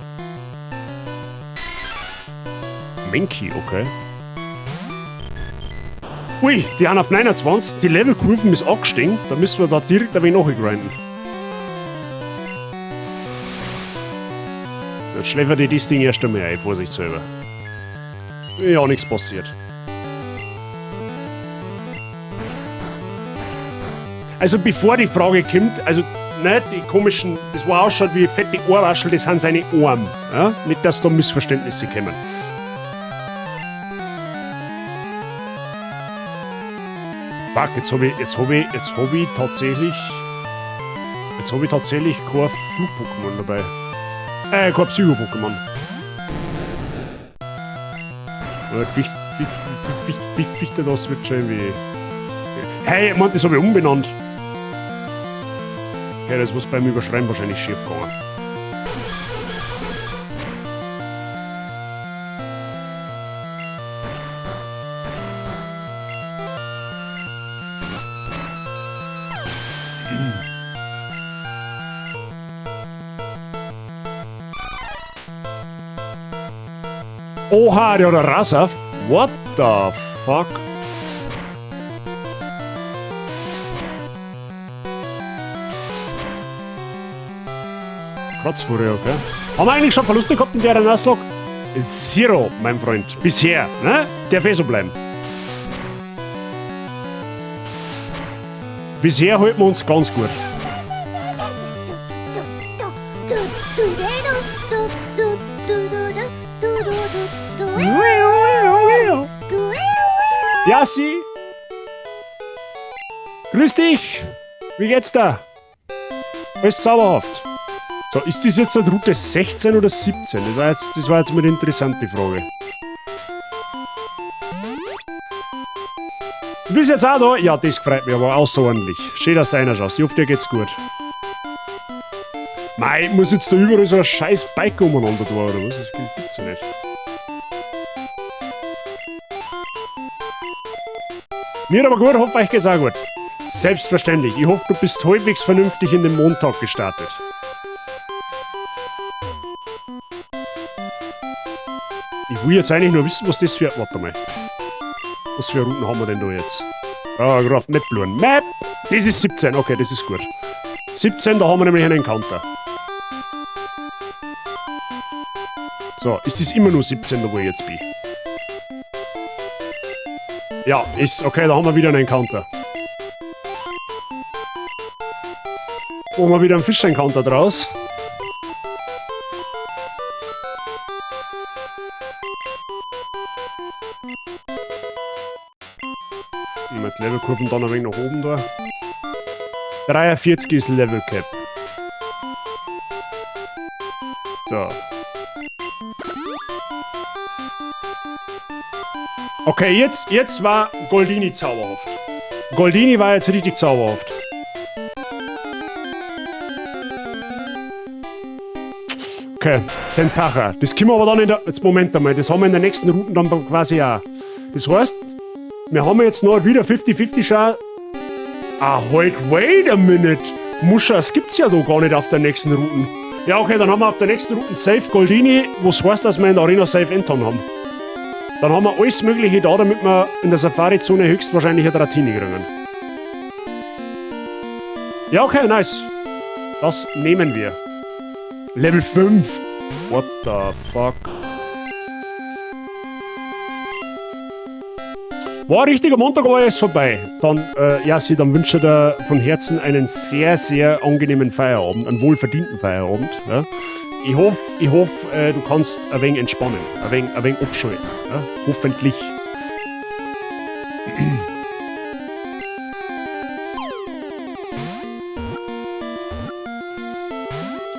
Minky, okay. Ui, die haben auf 29, die Levelkurven ist angestiegen. Da müssen wir da direkt ein wenig nachgrinden. Dann schläfert die das Ding erst einmal ein, vorsichtshalber. Ja, nichts passiert. Also bevor die Frage kommt, also ne, die komischen, das wo ausschaut wie fette Ohrwaschel, das sind seine Arme. Ja? Nicht, dass da Missverständnisse kommen. Fuck, jetzt hab ich tatsächlich kein Flug-Pokémon dabei. Kein Psycho-Pokémon. Fichte, das wird schon irgendwie. Hey, ich mein, das hab ich umbenannt. Okay, das muss beim Überschreiben wahrscheinlich schief gegangen. Oha, der hat ein Rasaff. What the fuck? Kratzfurie, okay. Haben wir eigentlich schon Verluste gehabt in der Nuzlocke? Zero, mein Freund. Bisher, ne? Darf eh so bleiben. Bisher halten wir uns ganz gut. Yassi! Grüß dich! Wie geht's da? Alles zauberhaft. So, ist das jetzt Route 16 oder 17? Das war jetzt mal eine interessante Frage. Du bist jetzt auch da? Ja, das freut mich aber außerordentlich. Schön, dass du reinschaust. Ich hoffe, dir geht's gut. Mei, muss jetzt da überall so ein scheiß Bike umeinander da, oder was? Das gibt's ja nicht. Mir aber gut, hoffe euch geht's auch gut. Selbstverständlich. Ich hoffe, du bist halbwegs vernünftig in den Montag gestartet. Ich will jetzt eigentlich nur wissen, was das für... Warte mal. Was für Routen haben wir denn da jetzt? Ah, gerade auf Map schauen. Map! Das ist 17. Okay, das ist gut. 17, da haben wir nämlich einen Encounter. So, ist das immer nur 17, da wo ich jetzt bin? Ja, ist okay, da haben wir wieder einen Encounter. Machen wir wieder einen Fisch-Encounter draus. Mit Levelkurven dann ein wenig nach oben da. 43 ist Level Cap. So. Okay, jetzt war Goldini zauberhaft. Goldini war jetzt richtig zauberhaft. Okay, Tentacha. Das können wir aber dann in der... Jetzt Moment einmal, das haben wir in der nächsten Route dann quasi auch. Das heißt, wir haben jetzt noch wieder 50-50 Chance. Ah, halt, wait a minute. Muschas gibt's ja da gar nicht auf der nächsten Route. Ja, okay, dann haben wir auf der nächsten Route Safe Goldini, was heißt, dass wir in der Arena Safe Enton haben. Dann haben wir alles Mögliche da, damit wir in der Safari-Zone höchstwahrscheinlich eine Dratini kriegen. Ja, okay, nice. Das nehmen wir. Level 5. What the fuck? War ein richtiger Montag, aber er ist vorbei. Dann, Yassi, dann wünsche ich dir von Herzen einen sehr, sehr angenehmen Feierabend, einen wohlverdienten Feierabend. Ja. Ich hoff, du kannst ein wenig entspannen, ein wenig abschalten. Ja. Hoffentlich.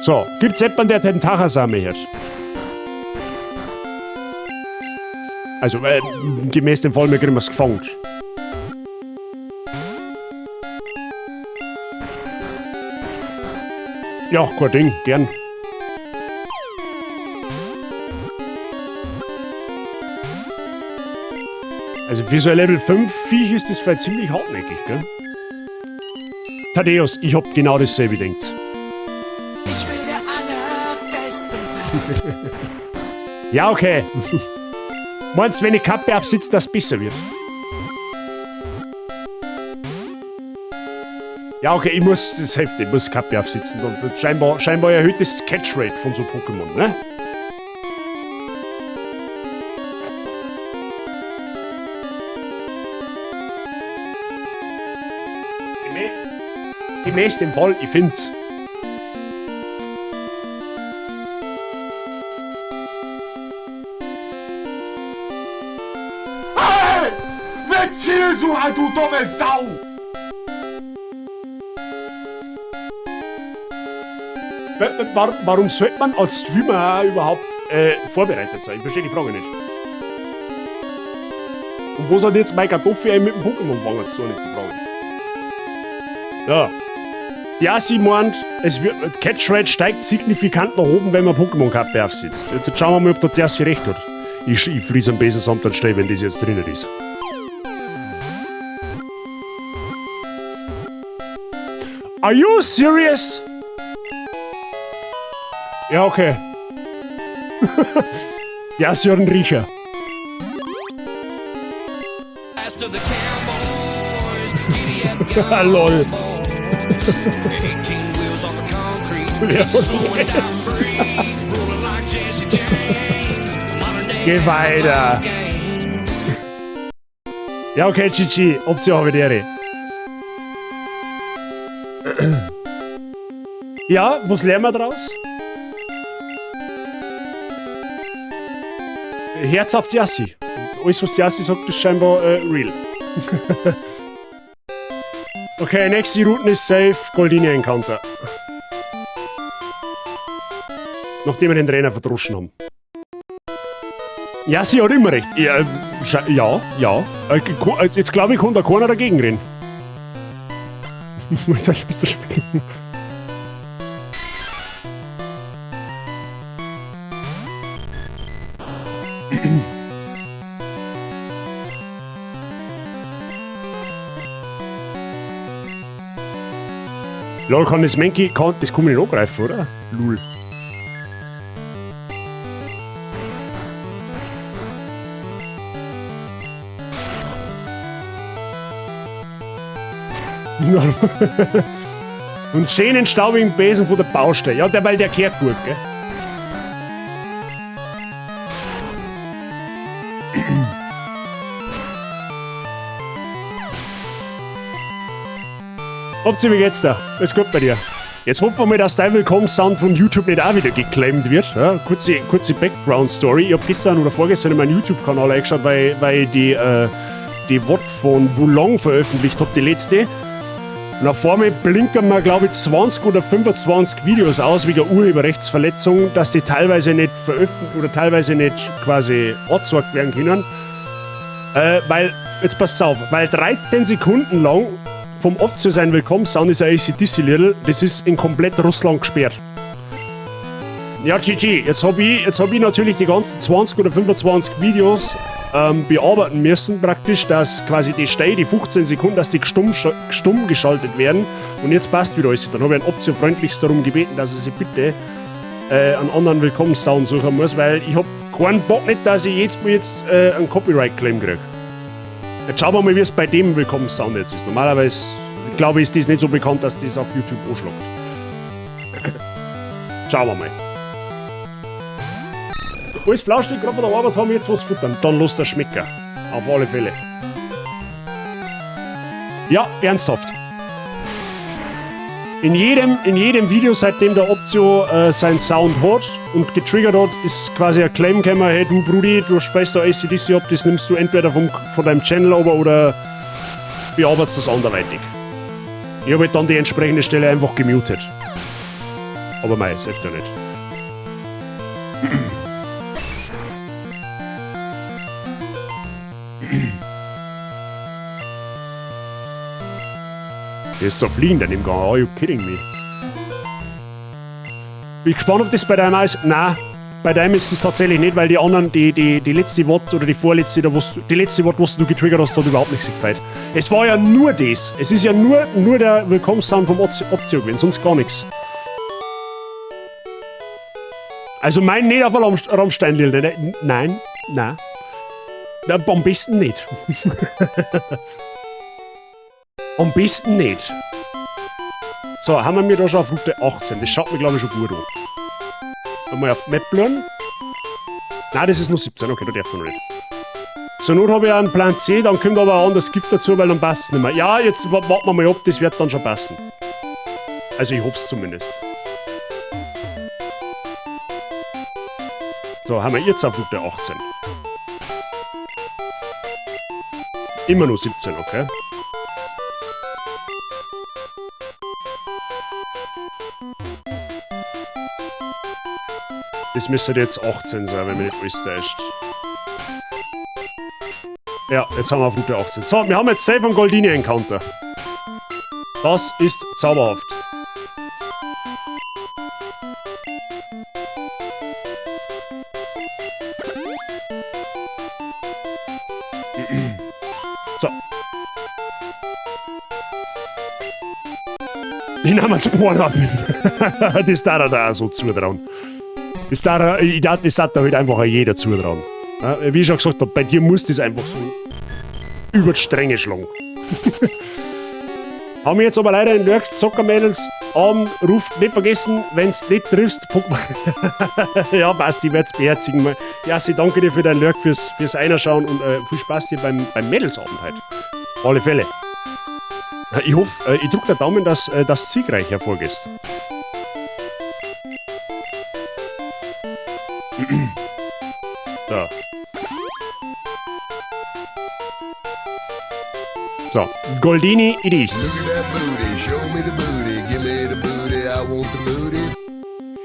So, gibt's jemanden, der Tentacha-Same hat? Also, gemäß dem Fall, wir kriegen wir's gefangen. Ja, kein Ding, gern. Also für so ein Level 5 Viech ist das vielleicht ziemlich hartnäckig, gell? Thaddeus, ich hab genau dasselbe gedacht. Ich will der Allerbeste sein. Ja, okay. Meinst du, wenn ich Kappe aufsitze, dass es besser wird? Ja, okay, ich muss das Heft, ich muss Kappe aufsitzen. Und scheinbar erhöht das Catchrate von so Pokémon, ne? Gemäß dem Fall, ich find's. Hey! Mit Zielsucher, du dumme Sau! Warum sollte man als Streamer überhaupt vorbereitet sein? Ich verstehe die Frage nicht. Und was hat jetzt mein Kartoffel mit dem Pokémon fangen zu tun, ist die Frage. Ja. Ja, sie meint, es wird, Catchrate steigt signifikant nach oben, wenn man Pokémon-Kappe aufsetzt. Jetzt schauen wir mal, ob der Dersi recht hat. Ich friese am besten samt dann schnell, wenn das jetzt drinnen ist. Are you serious? Ja, okay. Ja, sie hat einen Riecher. Lol. Wer von uns? Geh weiter. Ja, okay, GG. Option habe ich die. Ja, was lernen wir draus? Herz auf die Assi. Alles, was die Assi sagt, ist scheinbar real. Okay, nächste Route ist safe. Goldini Encounter. Nachdem wir den Trainer verdroschen haben. Ja, sie hat immer recht. Ja, ja, ja. Jetzt glaube ich, kann da keiner dagegen reden. Jetzt lass das spielen. Lol, kann das Menki, kann, das kann man nicht angreifen, oder? Lul. Und schönen staubigen Besen von der Baustelle. Ja, der, weil der kehrt gut, gell? Opti, wie geht's da? Alles gut bei dir? Jetzt hoffen wir mal, dass dein Willkommenssound von YouTube nicht auch wieder geclaimt wird. Ja, kurze Background-Story. Ich hab gestern oder vorgestern in meinen YouTube-Kanal eingeschaut, weil ich die VOD von Wulong veröffentlicht hab, die letzte. Und auf einmal blinken mir, glaub ich, 20 oder 25 Videos aus wegen Urheberrechtsverletzung, dass die teilweise nicht veröffentlicht oder teilweise nicht quasi angezeigt werden können. Weil, jetzt passt's auf, weil 13 Sekunden lang vom Optio sein Willkommenssound ist ein AC/DC-Liedl, das ist in komplett Russland gesperrt. Ja, GG, jetzt hab ich natürlich die ganzen 20 oder 25 Videos bearbeiten müssen, praktisch, dass quasi die Stelle, die 15 Sekunden, dass die stumm geschaltet werden. Und jetzt passt wieder alles. Dann hab ich einen Optio freundlichst darum gebeten, dass er sich bitte einen anderen Willkommenssound suchen muss, weil ich hab keinen Bock nicht, dass ich jetzt mal einen Copyright-Claim krieg. Jetzt schauen wir mal, wie es bei dem Willkommenssound jetzt ist. Normalerweise, glaube ich, ist das nicht so bekannt, dass das auf YouTube anschlägt. Schauen wir mal. Alles Flauschig, gerade von der Arbeit haben wir jetzt was futtern. Dann lass das schmecken. Auf alle Fälle. Ja, ernsthaft. In jedem Video, seitdem der Optio seinen Sound hat und getriggert hat, ist quasi ein Claim gekommen, hey du Brudi, du speist da AC/DC ab, das nimmst du entweder von deinem Channel aber oder bearbeitest das anderweitig. Ich hab halt dann die entsprechende Stelle einfach gemutet. Aber mei, das hilft ja nicht. Der ist da fliegen dann im Gang. Are you kidding me? Bin gespannt, ob das bei deinem ist. Nein, bei deinem ist es tatsächlich nicht, weil die anderen, die letzte Wort oder die vorletzte, da wo's, die letzte Wort, was du getriggert hast, hat überhaupt nichts gefällt. Es war ja nur das. Es ist ja nur der Willkommenssound vom Optio gewesen, sonst gar nichts. Also mein nicht auf Rammstein-Lied. Nein, nein. Na, am besten nicht. Am besten nicht. So, haben wir da schon auf Route 18. Das schaut mir, glaub ich, schon gut an. Einmal auf Map blurren. Nein, das ist nur 17. Okay, da darf man noch nicht. Zur Not habe ich auch einen Plan C, dann kommt aber ein anderes Gift dazu, weil dann passt es nicht mehr. Ja, jetzt warten wir mal ab, das wird dann schon passen. Also ich hoffe es zumindest. So, haben wir jetzt auf Route 18. Immer nur 17, okay. Das müsste jetzt 18 sein, wenn mich nicht alles täuscht. Ja, jetzt haben wir auf Route 18. So, wir haben jetzt safe einen Goldini Encounter. Das ist zauberhaft. So. Ich nehme jetzt Porn ab. Das darf er da auch so zutrauen. Das darf, ich darf, das darf da halt einfach auch jeder zutrauen. Ja, wie ich schon gesagt habe, bei dir muss das einfach so über die Stränge schlagen. Haben wir jetzt aber leider in Lurks Zockermädels Abend ruft nicht vergessen, wenn's nicht triffst, Pokémon. Ja, passt, ich werd's beherzigen. Ja, sie danke dir für dein Lurk, fürs Einschauen und viel Spaß dir beim Mädelsabend heute. Auf alle Fälle. Ich hoffe, ich drück der Daumen, dass das siegreich hervorgehst. So. So, Goldini it is. Look at that booty, show me the booty, give me the booty, I want the booty.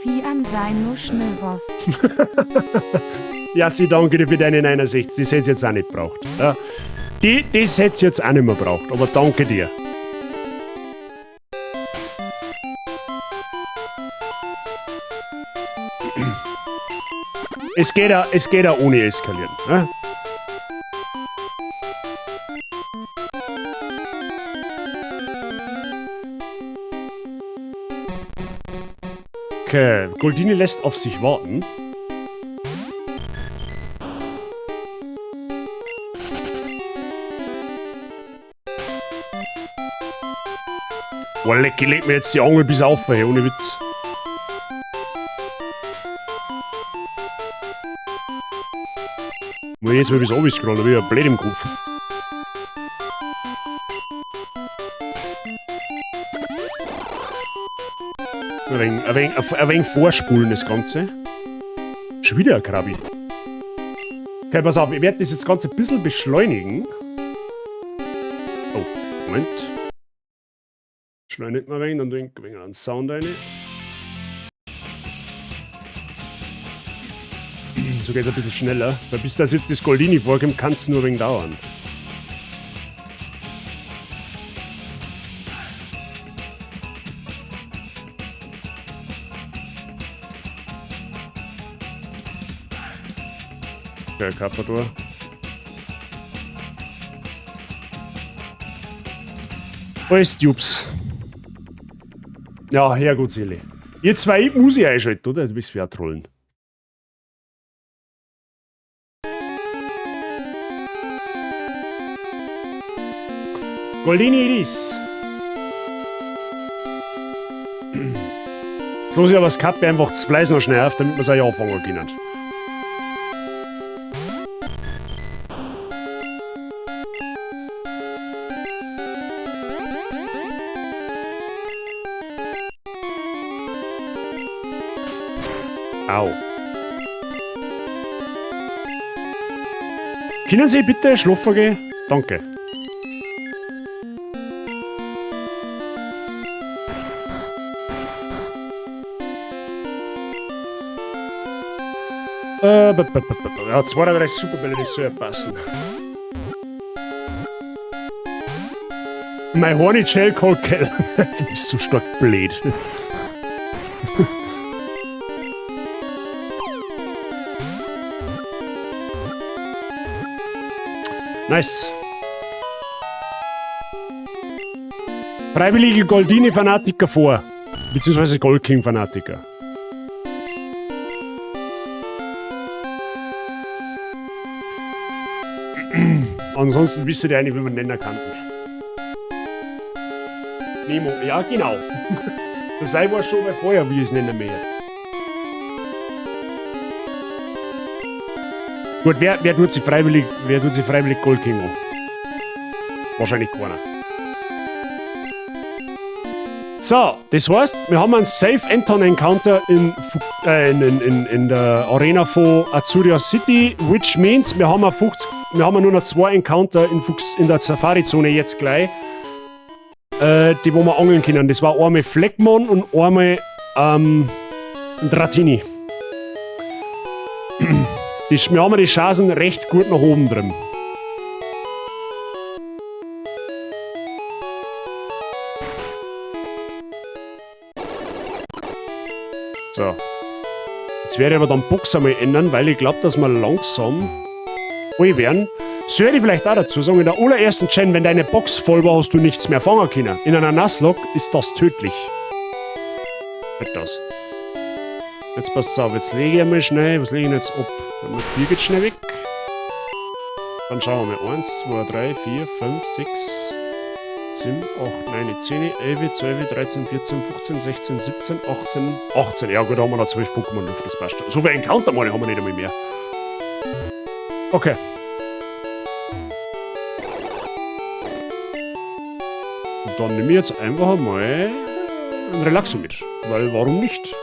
Vieh an sein nur Schnellwurst. Ja, sie danke dir für deine 69, das hätt's jetzt auch nicht braucht. Ja. Das hätt's jetzt auch nicht mehr braucht, aber danke dir. Es geht auch ohne eskalieren. Ne? Okay, Goldini lässt auf sich warten. Boah, leck, ich leg mir jetzt die Angel bis auf, ey, ohne Witz. Muss ich jetzt mal bis oben scrollen, da bin ich ja blöd im Kopf. Ein wenig vorspulen das Ganze. Schon wieder ein Krabi. Okay, pass auf, ich werde das jetzt Ganze ein bisschen beschleunigen. Oh, Moment. Beschleunigt mal ein wenig, dann tue ich ein wenig einen Sound rein. So geht's ein bisschen schneller. Weil bis das jetzt das Goldini vorkommt, kann's nur ein wenig dauern. Okay, Carpador. Alles Dupes. Ja, Herrgott, Seele. Ihr zwei muss ich einschalten, oder? Du bist ja trollen. Goldini it is. Jetzt muss ich aber das Kappe einfach das Fleiß noch schnell auf, damit wir es auch anfangen können. Au. Können Sie bitte schlafen gehen? Danke. Ja, 32 Superbälle, das soll ja passen. My horny shell called Kell. Du bist so stark blöd. Nice. Freiwillige Goldini-Fanatiker vor. Beziehungsweise Gold King-Fanatiker. Ansonsten wisst ihr eigentlich, wie man nennen kann. Nemo, ja genau. Das sei war schon mal vorher, wie ich es nennen möchte. Gut, wer tut sich freiwillig, wer tut sich freiwillig Gold King an? Wahrscheinlich keiner. So, das heißt, wir haben einen Safe Enton Encounter in der Arena von Azuria City, which means, wir haben 50, wir haben nur noch 2 Encounter in der Safari-Zone jetzt gleich, die wo wir angeln können. Das war einmal Fleckmon und einmal Dratini. Wir haben die Chancen recht gut nach oben drin. So. Jetzt werde ich aber dann Box einmal ändern, weil ich glaub, dass wir langsam voll werden. Soll ich vielleicht auch dazu sagen, in der allerersten Gen, wenn deine Box voll war, hast du nichts mehr fangen können. In einer Nuzlocke ist das tödlich. Halt das. Jetzt passt auf, jetzt lege ich einmal schnell. Was lege ich denn jetzt ab? Dann Bier geht schnell weg. Dann schauen wir mal. 1, 2, 3, 4, 5, 6, 7, 8, 9, 10, 11, 12, 13, 14, 15, 16, 17, 18, 18. Ja gut, da haben wir noch 12 Pokémon Luft, das passt. So viel Encounter meine haben wir nicht einmal mehr. Okay. Und dann nehme ich jetzt einfach mal einen Relaxo mit. Weil warum nicht?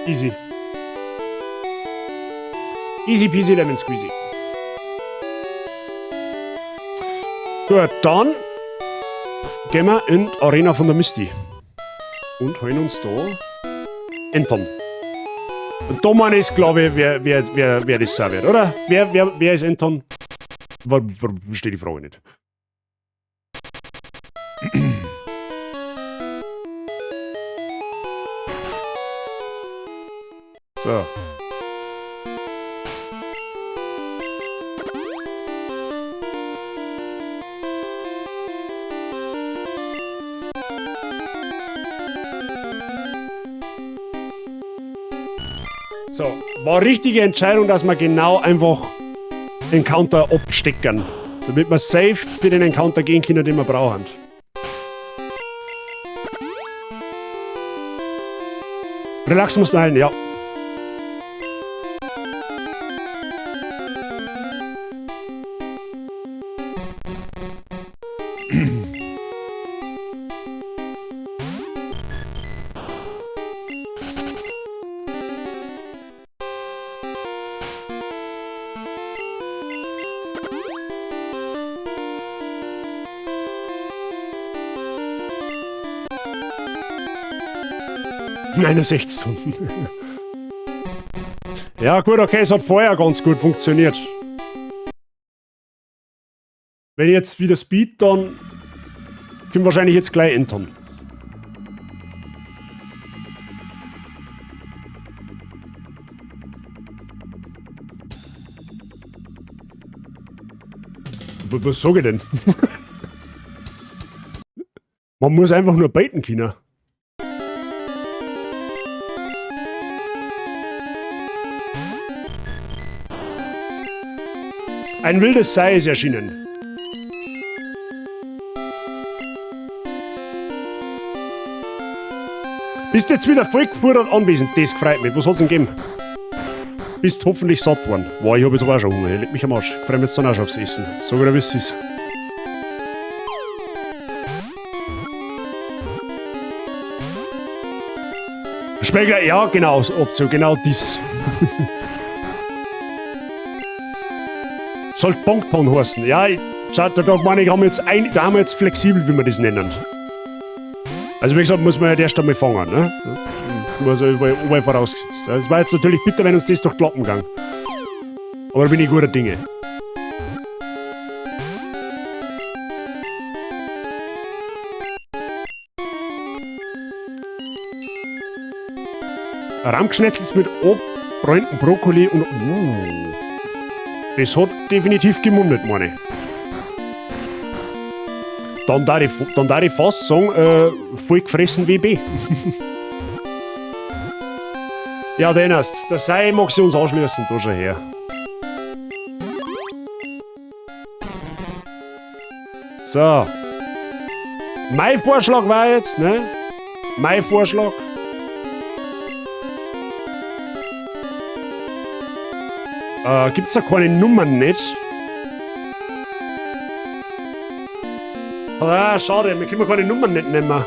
Easy. Easy peasy lemon squeezy. Gut, dann gehen wir in die Arena von der Misty. Und holen uns da Enton. Und da meine ich, glaube ich, wer das sein wird, oder? Wer ist Enton? Verstehe die Frage nicht. So. So, war richtige Entscheidung, dass wir genau einfach Encounter abstecken. Damit wir safe für den Encounter gehen können, den wir brauchen. Relax muss heilen, ja. 69 Tonnen. Ja gut, okay, es hat vorher ganz gut funktioniert. Wenn ich jetzt wieder Speed, dann können wir wahrscheinlich jetzt gleich entern. Was sag ich denn? Man muss einfach nur baiten können. Ein wildes Sei ist erschienen. Bist jetzt wieder voll gefordert anwesend? Das freut mich. Was hat's denn gegeben? Bist hoffentlich satt worden. Boah, ich hab jetzt aber auch schon Hunger. Ich leg mich am Arsch. Ich freu mich jetzt dann auch schon aufs Essen. So wieder wisst ihr's. Spegler, ja genau, Option, genau dies. Soll Bonton heißen. Ja, schau, da meine ich, haben wir jetzt ein, da haben wir jetzt flexibel, wie wir das nennen. Also wie gesagt, muss man ja erst einmal fangen, ne? Also überall vorausgesetzt. Das war jetzt natürlich bitter, wenn uns das durch die Lappen ging. Aber da bin ich guter Dinge. Rahmgeschnetzelt mit angebräunten Brokkoli und... Das hat definitiv gemundet, meine ich. Dann darf ich fast sagen, voll gefressen wie B. Ja, den erst. Der Sei mag sie uns anschließen, da schon her. So. Mein Vorschlag war jetzt, ne? Mein Vorschlag. Gibt's da keine Nummern nicht? Ah, schade, wir können keine Nummern nicht nehmen.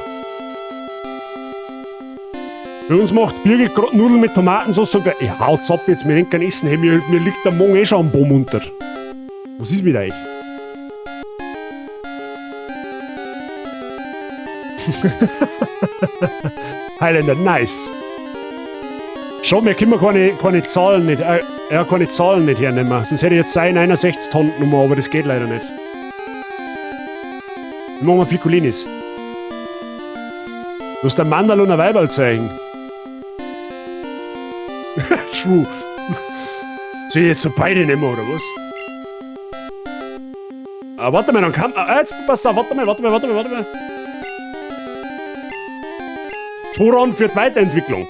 Bei uns macht Birgit grad Nudeln mit Tomatensauce und ich haut's ab jetzt, wir denken essen. Hey, mir liegt der Magen eh schon am Baum unter. Was ist mit euch? Highlander, nice. Schau, wir können keine Zahlen nicht, ja, keine Zahlen nicht hernehmen. Sonst hätte ich jetzt seine 61 Tonnen Nummer, aber das geht leider nicht. Wir machen mal Piccolinis. Du hast der Mandal und ein Weiberlzeichen. True. Soll ich jetzt so beide nehmen, oder was? Ah, warte mal, dann kann. Ah, jetzt pass auf, warte mal, warte mal, warte mal, warte mal. Toron für die Weiterentwicklung.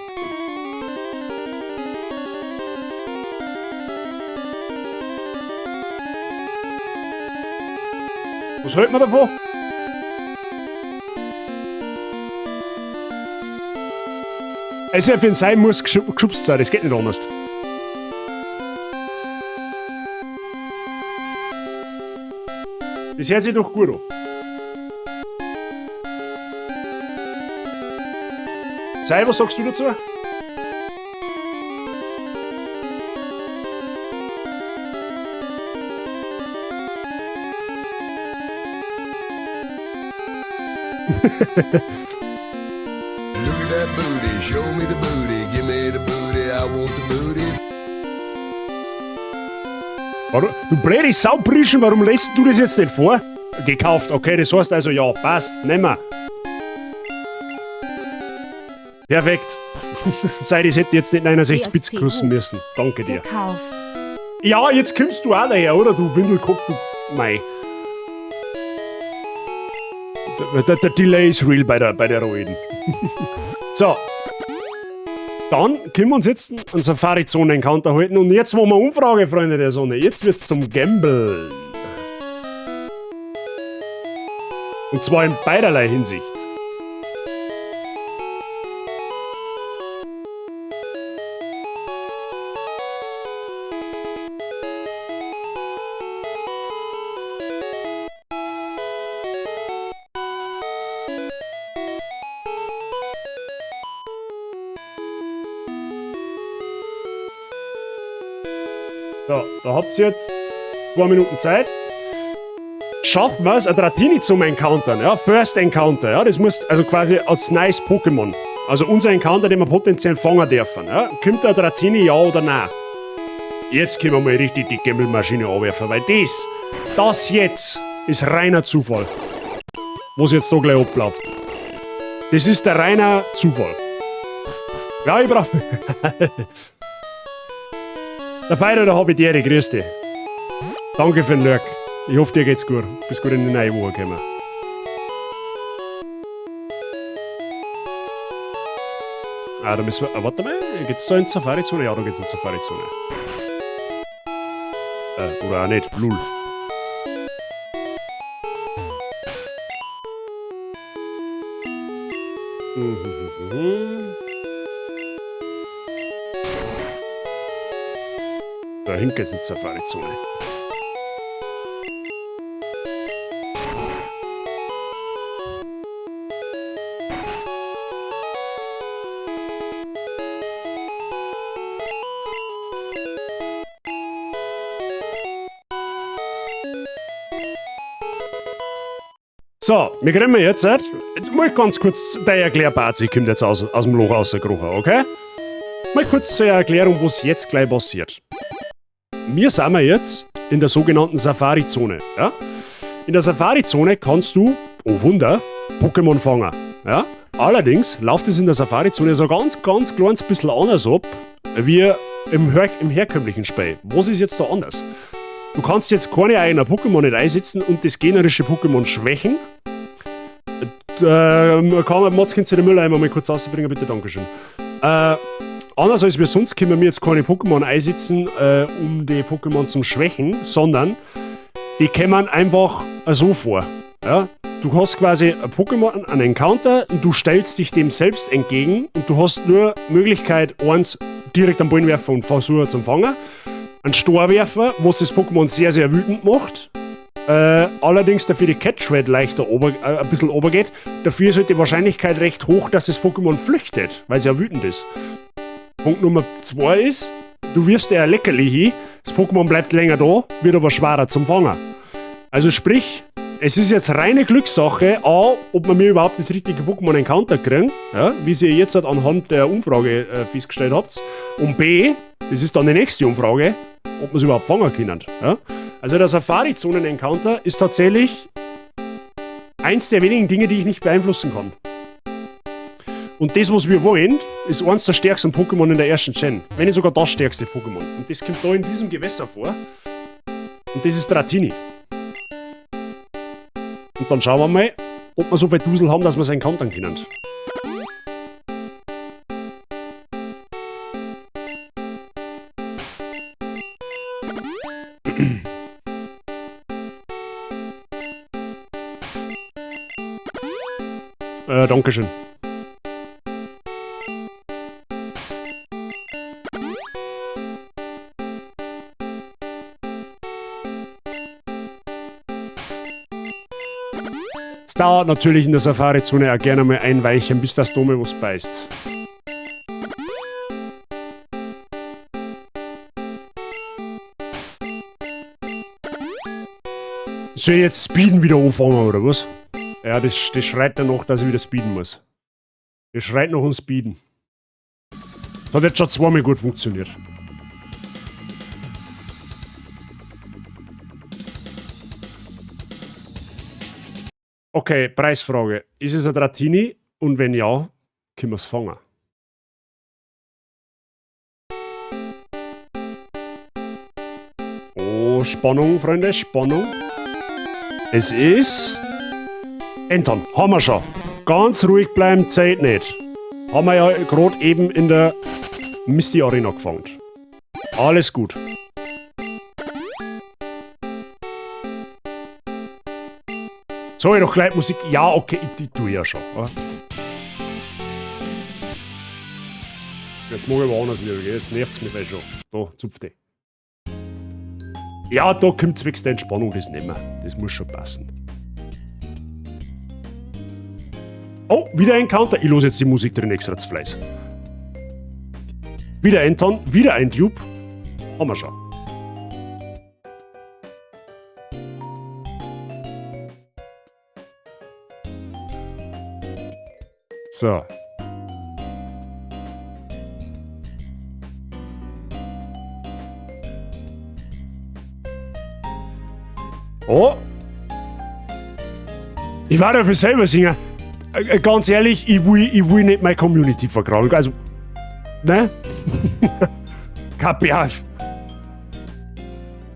Was hält man davon? Es ja für den sein muss geschubst sein, das geht nicht anders. Das hört sich doch gut an. Sei, was sagst du dazu? Look at that booty, show me the booty, give me the booty, I want the booty. Warum, du blöde Saubrischen, warum lässt du das jetzt nicht vor? Gekauft, okay, das heißt also ja, passt, nehmen wir. Perfekt. Sei, das hätte jetzt nicht 69 Bits DSCU. kosten müssen. Danke dir. Gekauft. Ja, jetzt kommst du auch daher, oder? Du Windelkopf, du. Mei. Der Delay ist real bei der Ruiden. So. Dann können wir uns jetzt einen Safari-Zone-Encounter halten. Und jetzt machen wir Umfrage, Freunde der Sonne. Jetzt wird's zum Gamblen. Und zwar in beiderlei Hinsicht. So, da habt ihr jetzt 2 Minuten Zeit. Schaffen wir es, ein Dratini zum Encountern, ja? First Encounter, ja? Das muss also quasi als nice Pokémon. Also unser Encounter, den wir potenziell fangen dürfen, ja? Kommt der Dratini, ja oder nein? Jetzt können wir mal richtig die Gamble-Maschine anwerfen, weil das jetzt ist reiner Zufall. Was jetzt da gleich abläuft. Das ist der reiner Zufall. Ja, ich brauch. Der Feier, da hab ich die Ehre, grüß dich. Danke für den Lurk. Ich hoffe, dir geht's gut. Bist gut in die neue Woche gekommen. Ah, da müssen wir. Ah, warte mal, geht's da in die Safari-Zone? Ja, da geht's in die Safari-Zone. Oder auch nicht. Lul. Da hinten geht's in die Safari-Zone. So, wir kriegen jetzt, jetzt mal ganz kurz, der Erklärbazi kommt jetzt aus dem Loch rausgekrochen, okay? Mal kurz zur Erklärung, was jetzt gleich passiert. Wir sind jetzt in der sogenannten Safari-Zone. Ja? In der Safari-Zone kannst du, oh Wunder, Pokémon fangen. Ja? Allerdings läuft es in der Safari-Zone so ganz, ganz kleines bisschen anders ab, wie im herkömmlichen Spiel. Was ist jetzt da anders? Du kannst jetzt keine eigenen Pokémon nicht einsetzen und das gegnerische Pokémon schwächen. Kann man, Mats, kannst du den Mülleimer mal kurz rausbringen, bitte? Dankeschön. Anders als wir sonst können wir jetzt keine Pokémon einsetzen, um die Pokémon zum Schwächen, sondern die kommen einfach so vor. Ja? Du hast quasi ein Pokémon, einen Encounter, und du stellst dich dem selbst entgegen und du hast nur Möglichkeit, eins direkt am Ball werfen und versuchen zum Fangen. Ein Storwerfer, was das Pokémon sehr, sehr wütend macht. Allerdings dafür die Catch Rate leichter ein bisschen runtergeht. Dafür ist halt die Wahrscheinlichkeit recht hoch, dass das Pokémon flüchtet, weil es ja wütend ist. Punkt Nummer 2 ist, du wirfst dir ein Leckerli hin, das Pokémon bleibt länger da, wird aber schwerer zum Fangen. Also sprich, es ist jetzt reine Glückssache, A, ob wir mir überhaupt das richtige Pokémon Encounter kriegen, ja, wie ihr jetzt halt anhand der Umfrage festgestellt habt, und B, das ist dann die nächste Umfrage, ob wir es überhaupt fangen können. Ja. Also der Safari-Zonen-Encounter ist tatsächlich eins der wenigen Dinge, die ich nicht beeinflussen kann. Und das, was wir wollen, ist eins der stärksten Pokémon in der ersten Gen. Wenn nicht sogar das stärkste Pokémon. Und das kommt da in diesem Gewässer vor. Und das ist Dratini. Und dann schauen wir mal, ob wir so viel Dusel haben, dass wir es encountern können. Dankeschön. Es dauert natürlich in der Safari-Zone auch gerne mal ein Weilchen, bis das Dome was beißt. Soll ich jetzt Speeden wieder anfangen, oder was? Ja, das schreit danach, dass ich wieder speeden muss. Das schreit noch um Speeden. Das hat jetzt schon zweimal gut funktioniert. Okay, Preisfrage. Ist es ein Dratini? Und wenn ja, können wir's fangen? Oh, Spannung, Freunde, Spannung. Es ist... Enton, haben wir schon. Ganz ruhig bleiben, Zeit nicht. Haben wir ja grad eben in der Misty Arena gefangen. Alles gut. Soll ich doch gleich Musik? Ja, okay, ich tue ja schon. Ja. Jetzt mag ich aber anders wieder, gell? Jetzt nervt's mich gleich schon. Da, zupf die. Ja, da kommt zwecks der Entspannung das nicht mehr. Das muss schon passen. Oh, wieder ein Counter. Ich los jetzt die Musik drin extra zu Fleiß. Wieder ein Ton, wieder ein Dupe. Haben wir schon. So. Oh! Ich war dafür selber singen. Ganz ehrlich, ich will nicht meine Community vergrauen. Also, ne? KPF.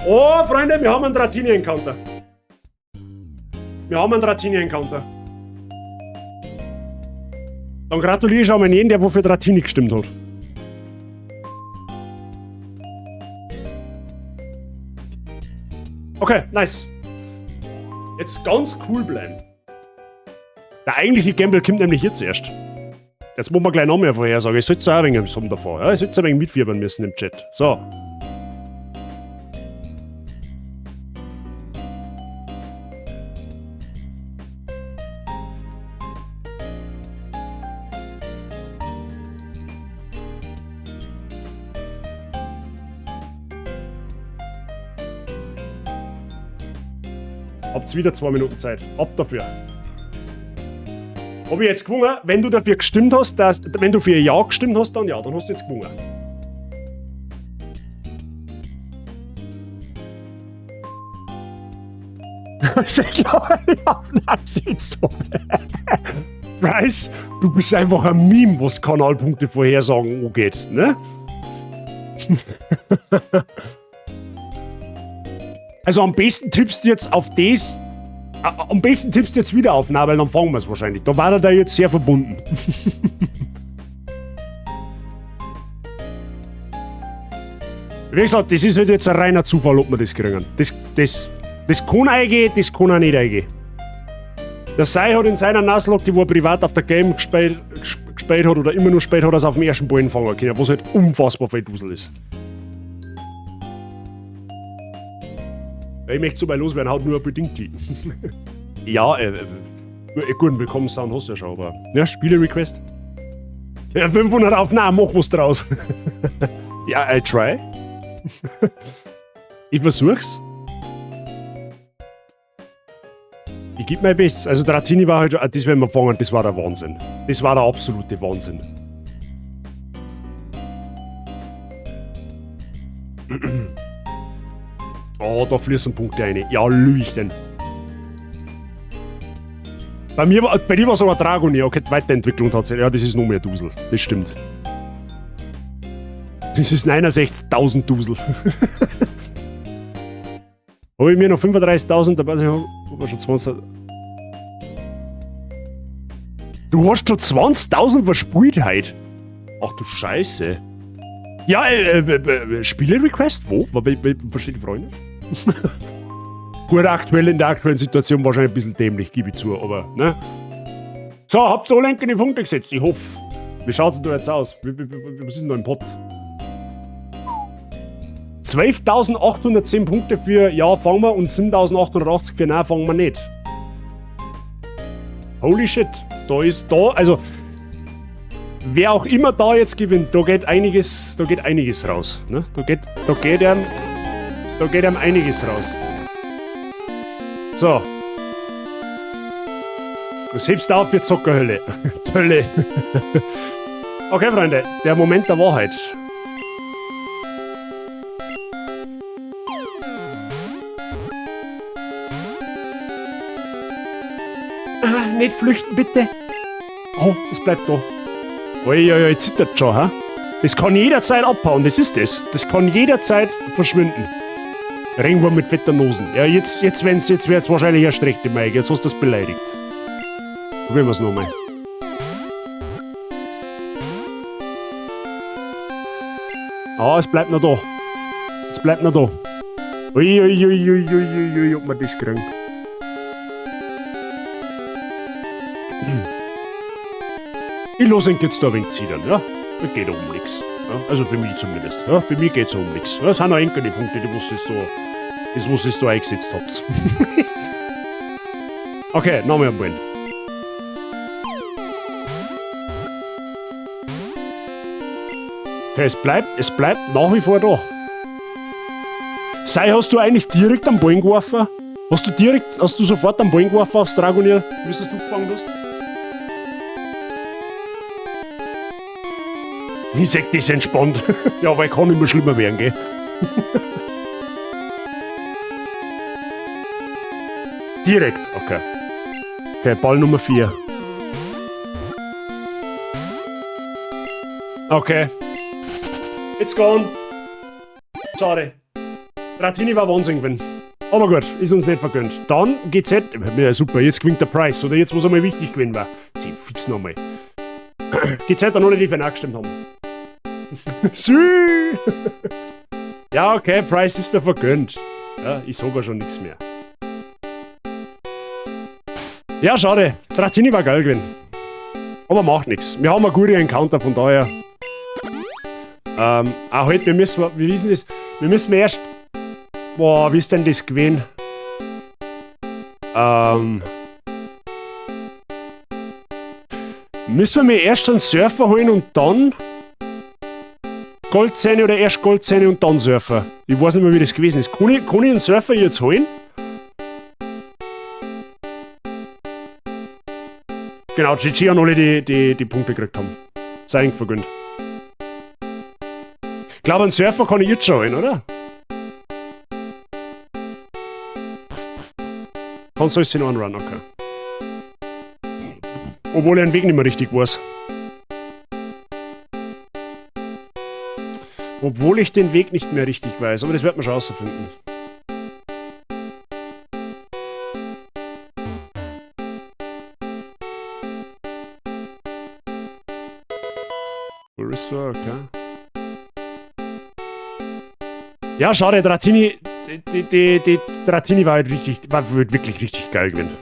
Oh, Freunde, wir haben einen Dratini-Encounter. Wir haben einen Dratini-Encounter. Dann gratuliere ich auch mal jeden, der wo für Dratini gestimmt hat. Okay, nice. Jetzt ganz cool bleiben. Der eigentliche Gamble kommt nämlich jetzt erst. Jetzt muss man gleich noch mehr vorhersagen. Ich sollte auch ein wenig haben davor. Ja, ich sollte ein wenig mitfiebern müssen im Chat. So. Habt's wieder 2 Minuten Zeit. Ab dafür. Hab ich jetzt gewonnen? Wenn du dafür gestimmt hast, dass, wenn du für Ja gestimmt hast, dann ja, dann hast du jetzt gewonnen. Ich glaube, ich hab jetzt. Bryce, du bist einfach ein Meme, was Kanalpunkte vorhersagen angeht, ne? Also am besten tippst du jetzt auf das. Am besten tippst du jetzt wieder auf, na, weil dann fangen wir's wahrscheinlich. Da war er da jetzt sehr verbunden. Wie gesagt, das ist halt jetzt ein reiner Zufall, ob wir das kriegen. Das kann eingehen, das kann auch nicht eingehen. Der Sei hat in seiner Nuzlocke, die wo er privat auf der Game gespielt hat oder immer nur gespielt hat, er es auf dem ersten Ballen fangen können, was halt unfassbar viel Dusel ist. Ich möchte so mal loswerden, haut nur bedingt die. Ja, guten Willkommen-Sound hast du ja schon, aber. Ja, Spiele-Request. Ja, 500 auf, na, mach was draus. Ja, I try. Ich versuch's. Ich geb mein Bestes. Also Dratini war halt, das werden wir fangen, das war der Wahnsinn. Das war der absolute Wahnsinn. Oh, da fließen Punkte rein. Ja, leuchten. Bei dir war sogar Dragonir. Okay, die Weiterentwicklung tatsächlich. Ja, das ist noch mehr Dusel. Das stimmt. Das ist 69.000 Dusel. Habe ich mir noch 35.000, dabei habe ich schon 20. Du hast schon 20.000 verspielt heute. Ach du Scheiße. Ja, Spiele-Request? Wo? Verstehe die Freunde? Gut, aktuell in der aktuellen Situation wahrscheinlich ein bisschen dämlich, gebe ich zu, aber, ne? So, habt ihr alle die Punkte gesetzt? Ich hoffe. Wie schaut's denn da jetzt aus? Was ist denn da im Pott? 12.810 Punkte für Ja, fangen wir und 7.880 für Nein, fangen wir nicht. Holy shit. Da ist da, also wer auch immer da jetzt gewinnt, da geht einiges raus. Ne? Da geht einem einiges raus. So. Das hebst du auf für Zockerhölle. Hölle. Okay, Freunde, der Moment der Wahrheit. Ah, nicht flüchten, bitte. Oh, es bleibt da. Uiuiui, zittert schon, hä? Das kann jederzeit abhauen, das ist das. Das kann jederzeit verschwinden. Ringwurm mit fetter Nosen. Ja, jetzt wird's wahrscheinlich erst recht, Mike. Jetzt hast du das beleidigt. Probieren wir's nochmal. Ah, es bleibt noch da. Es bleibt noch da. Uiuiuiuiui, ob wir das kriegen. Ich lass ihn jetzt da ein wenig zittern, ja? Da geht um nix. Ja? Also für mich zumindest. Ja? Für mich geht's um nix. Ja, das sind noch die Punkte, die was ihr so, das, was ihr da eingesetzt habt. Okay, nochmal einen Ball. Okay, es bleibt nach wie vor da. Sei, hast du eigentlich direkt am Ball geworfen? Hast du sofort am Ball geworfen aufs Dragonir, wie du gefangen hast? Ich sag, das ist entspannt. Ja, aber ich kann immer schlimmer werden, gell? Direkt, okay. Okay, Ball Nummer 4. Okay. It's gone. Schade. Dratini war Wahnsinn gewesen. Aber gut, ist uns nicht vergönnt. Dann GZ. Ja, super, jetzt gewinnt der Price. Oder jetzt, wo es einmal wichtig gewesen war. Sie fix nochmal. GZ dann ohne die für nachgestimmt haben. Sü! Ja, okay, Price ist da vergönnt. Ja, ich sag ja schon nix mehr. Ja, schade. Dratini war geil gewesen. Aber macht nix. Wir haben eine gute Encounter, von daher. Auch heute, wir müssen, wir wissen das, wir müssen erst. Boah, wie ist denn das gewesen? Müssen wir mir erst einen Surfer holen und dann Goldzähne oder erst Goldzähne und dann Surfer? Ich weiß nicht mehr, wie das gewesen ist. Kann ich einen Surfer jetzt holen? Genau, GG an alle, die Punkte gekriegt haben. Sei ihnen vergönnt. Ich glaube, einen Surfer kann ich jetzt schon holen, oder? Kannst du alles in einen Run, okay. Obwohl ich den Weg nicht mehr richtig weiß. Obwohl ich den Weg nicht mehr richtig weiß, aber das wird man schon rausfinden. Orisa, okay. Ja, schade, Dratini, die Dratini war halt richtig, war wirklich richtig geil gewesen.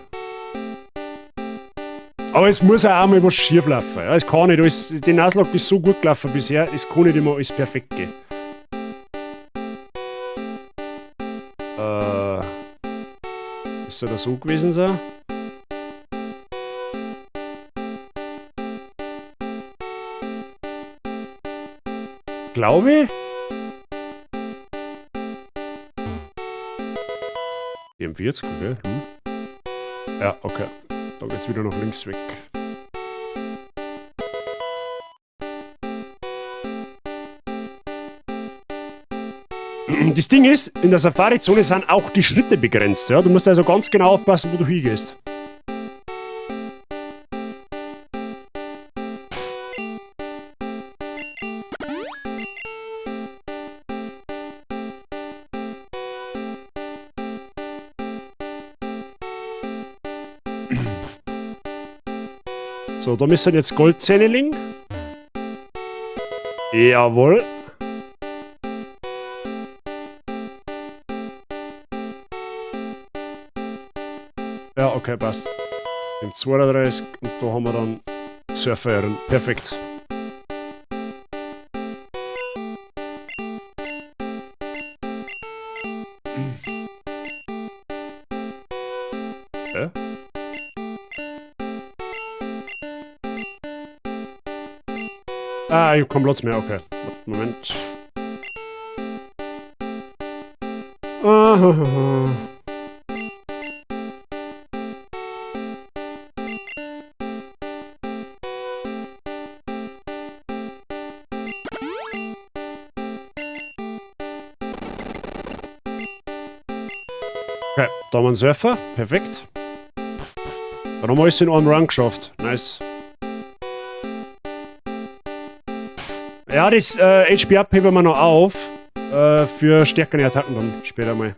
Aber es muss auch einmal was schief laufen. Ja, es kann nicht alles, die Nuzlocke ist so gut gelaufen bisher, es kann nicht immer alles perfekt gehen. Ist das so gewesen sein? Glaube ich. 44, okay. Ja, okay. Da geht's wieder nach links weg. Das Ding ist, in der Safari-Zone sind auch die Schritte begrenzt. Ja? Du musst also ganz genau aufpassen, wo du hingehst. So, da müssen jetzt Goldzähne liegen. Jawohl. Ja, okay, passt. Im 32 und da haben wir dann Surfer. Perfekt. Hä? Ah, ich hab keinen Platz mehr, okay. Moment. Ah. Okay, da haben wir einen Surfer. Perfekt. Dann haben wir alles in einem Run geschafft. Nice. Ja, das HP Up heben wir noch auf. Für stärkere Attacken dann später mal.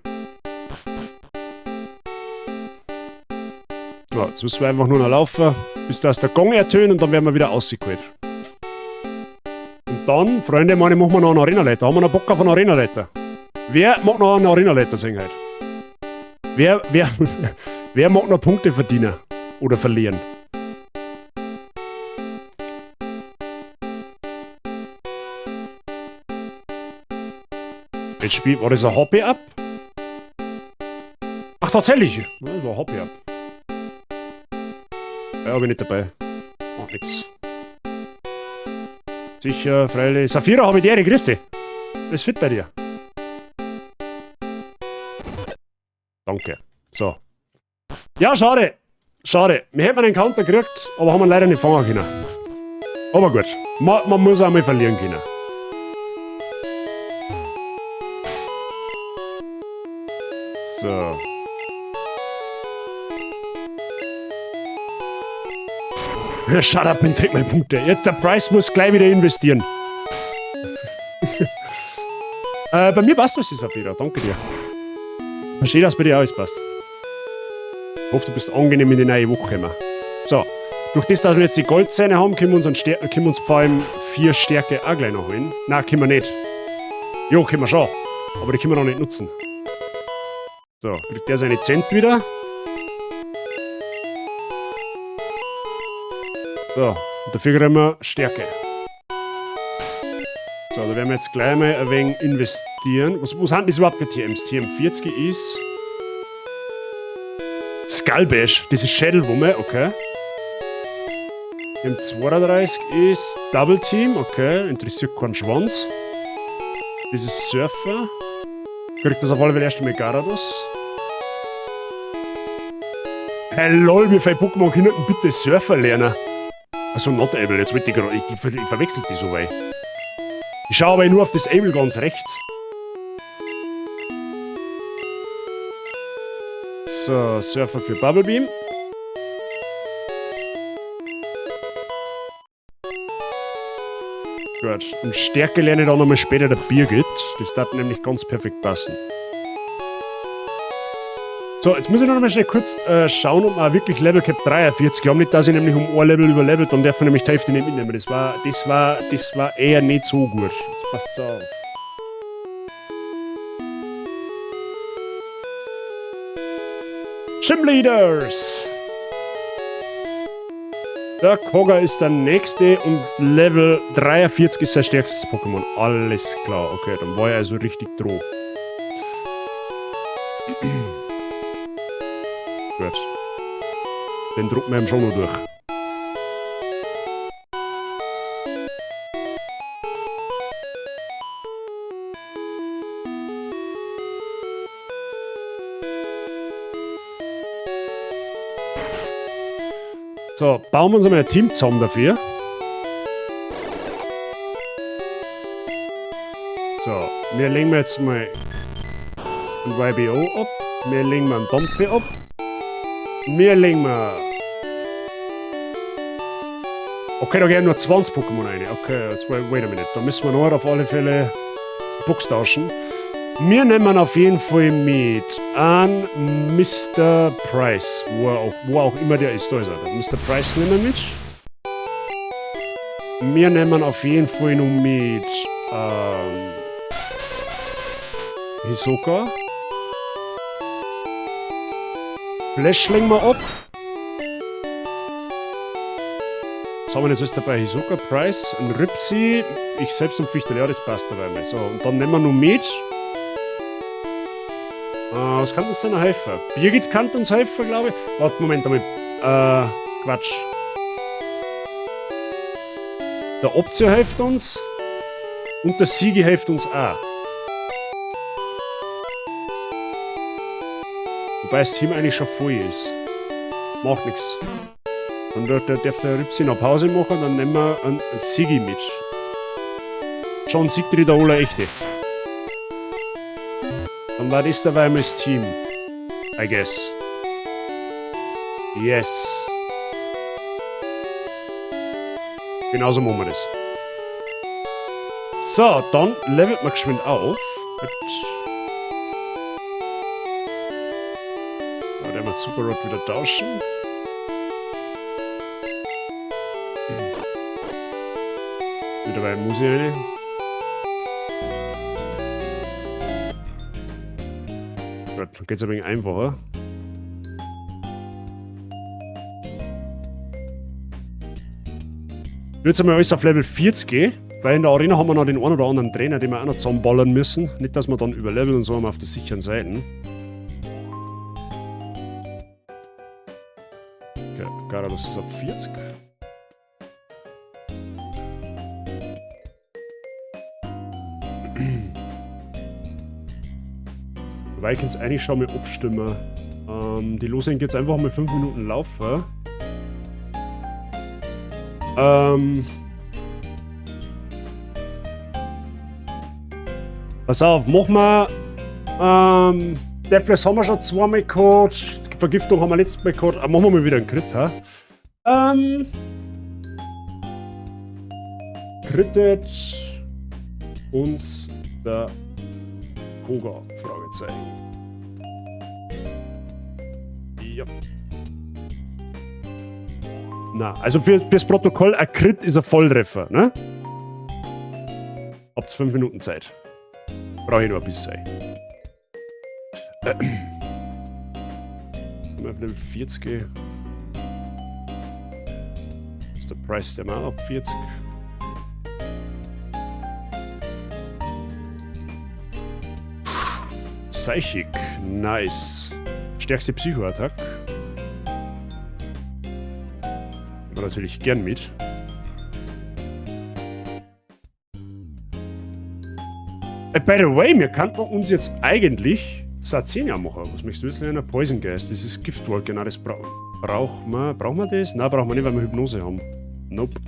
Ja, jetzt müssen wir einfach nur noch laufen, bis das der Gong ertönt und dann werden wir wieder rausgeholt. Und dann, Freunde, meine, machen wir noch einen Arena-Leiter. Haben wir noch Bock auf einen Arena-Leiter? Wer mag noch einen Arena-Leiter sehen heute? Wer mag noch Punkte verdienen oder verlieren? Jetzt spielt, war das ein HP Up? Ach, tatsächlich! Das war ein HP Up. Ja, bin ich nicht dabei. Macht nix. Sicher, freilich. Saphira, hab ich die Ehre, grüß dich. Alles fit bei dir. Danke. So. Ja, schade. Schade. Wir hätten einen Counter gekriegt, aber haben ihn leider nicht fangen können. Aber gut. Man muss auch mal verlieren können. So. Shut up and take my Punkte. Jetzt der Price muss gleich wieder investieren. Bei mir passt das, Saphira. Danke dir. Verstehe, dass bei dir alles passt. Ich hoffe, du bist angenehm in die neue Woche gekommen. So, durch das, dass wir jetzt die Goldzähne haben, können wir uns, können wir uns vor allem 4 Stärke auch gleich noch holen. Nein, können wir nicht. Jo, können wir schon. Aber die können wir noch nicht nutzen. So, kriegt der seine Cent wieder. So, und dafür kriegen wir Stärke. So, da werden wir jetzt gleich mal ein wenig investieren. Was sind das überhaupt für TMs? TM40 ist... Skullbash, das ist Schädelwumme, okay. TM32 ist Double Team, okay. Interessiert keinen Schwanz. Das ist Surfer. Kriegt das auf alle Fälle erst einmal Garados. Hey lol, wie viele Pokémon können denn bitte Surfer lernen? Also not able, jetzt wollte ich gerade, ich verwechsel die so weit. Ich schaue aber nur auf das Able ganz rechts. So, Surfer für Bubble Beam. Gut, und Stärke lerne ich dann nochmal später der Birgit. Das darf nämlich ganz perfekt passen. So, jetzt muss ich noch mal schnell kurz schauen, ob wir auch wirklich Level Cap 43 haben. Nicht, dass ich nämlich um ein Level überlevelt, dann darf ich nämlich die Hälfte nicht mitnehmen. Das war eher nicht so gut. Jetzt passt's auf. Gym Leaders! Der Koga ist der nächste und Level 43 ist sein stärkstes Pokémon. Alles klar, okay, dann war er also richtig droh. Gut. Den drucken wir ihm schon noch durch. So, bauen wir uns einmal ein Team zusammen dafür. So, wir legen jetzt mal ein YBO ab. Wir legen mal einen Dampfe ab. Wir legen mal... Okay, da gehen nur 20 Pokémon rein. Okay, jetzt wait a minute. Da müssen wir noch auf alle Fälle Box tauschen. Wir nehmen auf jeden Fall mit an Mister Price, wo auch immer der ist. Da ist er. Mister Price nehmen wir mit. Wir nehmen auf jeden Fall noch mit Hisoka. Flash legen wir ab. Was haben wir jetzt alles dabei? Hisoka, Price, ein Ripsy, ich selbst und Fichtel. Ja, das passt dabei mal. So, und dann nehmen wir noch mit. Was kann uns denn noch helfen? Birgit kann uns helfen, glaube ich. Warte, Moment einmal. Quatsch. Der Optio hilft uns. Und der Sigi hilft uns auch. Wobei das Team eigentlich schon voll ist. Macht nix. Dann darf der Ripsi noch Pause machen, dann nehmen wir einen Sigi mit. Schon Siegfried der Ola Echte. Dann war das dabei das Team. I guess. Yes. Genauso machen wir das. So, dann levelt man geschwind auf. Gut. Da werden wir Super Rod wieder tauschen. Wieder bei Musi rein. Gut, dann geht's ein wenig einfacher. Jetzt einmal alles auf Level 40 gehen, weil in der Arena haben wir noch den einen oder anderen Trainer, den wir auch noch zusammenballern müssen. Nicht, dass wir dann überleveln und so haben wir auf der sicheren Seite. Okay, Garados ist auf 40. Wobei, ich kann's eigentlich schon mal abstimmen. Die Losung geht's einfach mal 5 Minuten laufen. Pass auf, mach mal. Deathless haben wir schon zweimal gehabt. Vergiftung haben wir letztes Mal gehabt. Machen wir mal wieder einen Crit, ha? Crittet uns der Koga? Fragezeichen. Ja. Na, also fürs Protokoll, ein Crit ist ein Volltreffer, ne? Habt 5 Minuten Zeit. Brauche ich noch ein bisschen. Mal auf Level 40 gehen. Ist der Price der mal auf 40? Psychic, nice. Stärkste Psycho-Attack. Aber natürlich gern mit. By the way, wir könnten uns jetzt eigentlich Sarzenia machen. Was möchtest du jetzt lernen? Poison Gas, das ist Giftwolke, genau das braucht man. Brauchen wir das? Nein, brauchen wir nicht, weil wir Hypnose haben. Nope.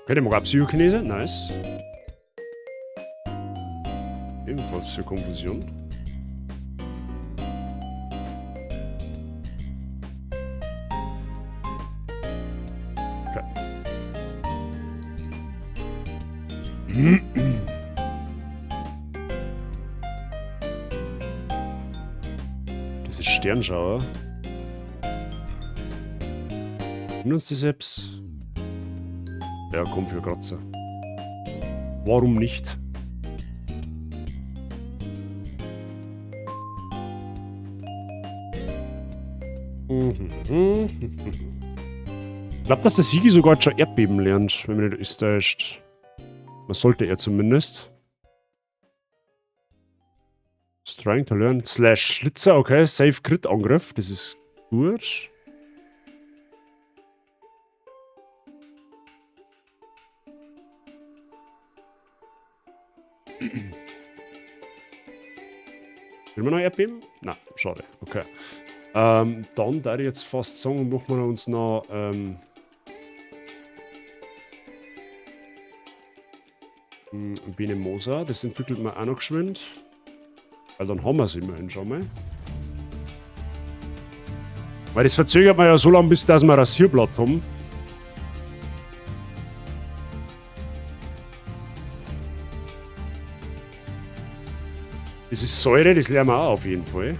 Okay, der mag auch Psychokinese, nice. Ebenfalls für Konfusion. Okay. Das ist Sternschauer. Nutzt die Apps? Ja, komm für Kratzer. Warum nicht? Ich glaub, dass der Sigi sogar schon Erdbeben lernt, wenn man nicht ist, da ist. Was sollte er zumindest? Is trying to learn. Slash Schlitzer, okay. Safe Crit Angriff, das ist gut. Will man noch Erdbeben? Na, schade. Okay. Dann darf ich jetzt fast sagen, machen wir uns noch Benemosa. Das entwickelt man auch noch geschwind. Weil dann haben wir's immerhin schon mal. Weil das verzögert man ja so lange, bis dass wir Rasierblatt haben. Das ist Säure, das lernen wir auch auf jeden Fall.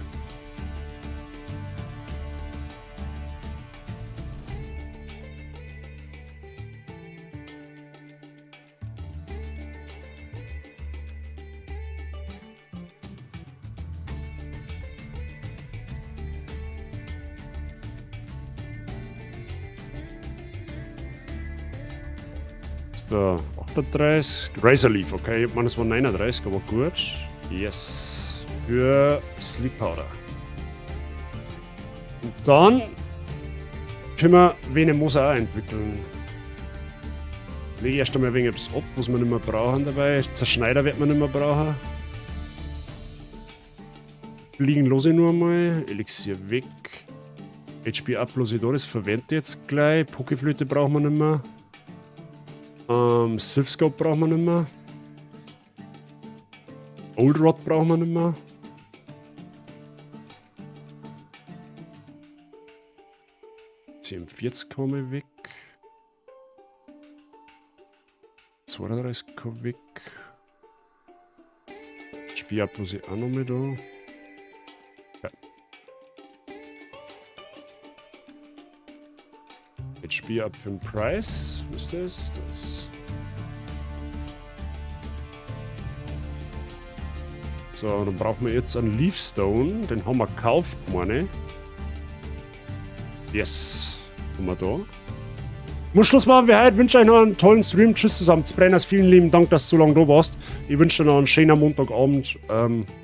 So, 38. Razor Leaf, okay. Ich meine, es war 39, aber gut. Yes. Für Sleep Powder. Und dann können wir Venomosa auch entwickeln. Lege ich erst einmal ein wenig etwas ab, was wir nicht mehr brauchen dabei. Zerschneider wird man nicht mehr brauchen. Fliegen los ich nur einmal. Elixier weg. HP up los ich da, das verwende ich jetzt gleich. Pokeflöte brauchen wir nicht mehr. Silph Scope brauchen wir nicht mehr. Old Rod brauchen wir nicht mehr. CM40 komme weg. 32 komme weg. Spiel ab muss ich auch noch mal da. Ja. Jetzt Spiel ab für den Preis. Was ist das? Das. So, dann brauchen wir jetzt einen Leafstone. Den haben wir gekauft, meine ich. Yes. Haben wir da. Muss Schluss machen wir heute. Wünsche euch noch einen tollen Stream. Tschüss zusammen. Brenners, vielen lieben Dank, dass du so lange da warst. Ich wünsche dir noch einen schönen Montagabend.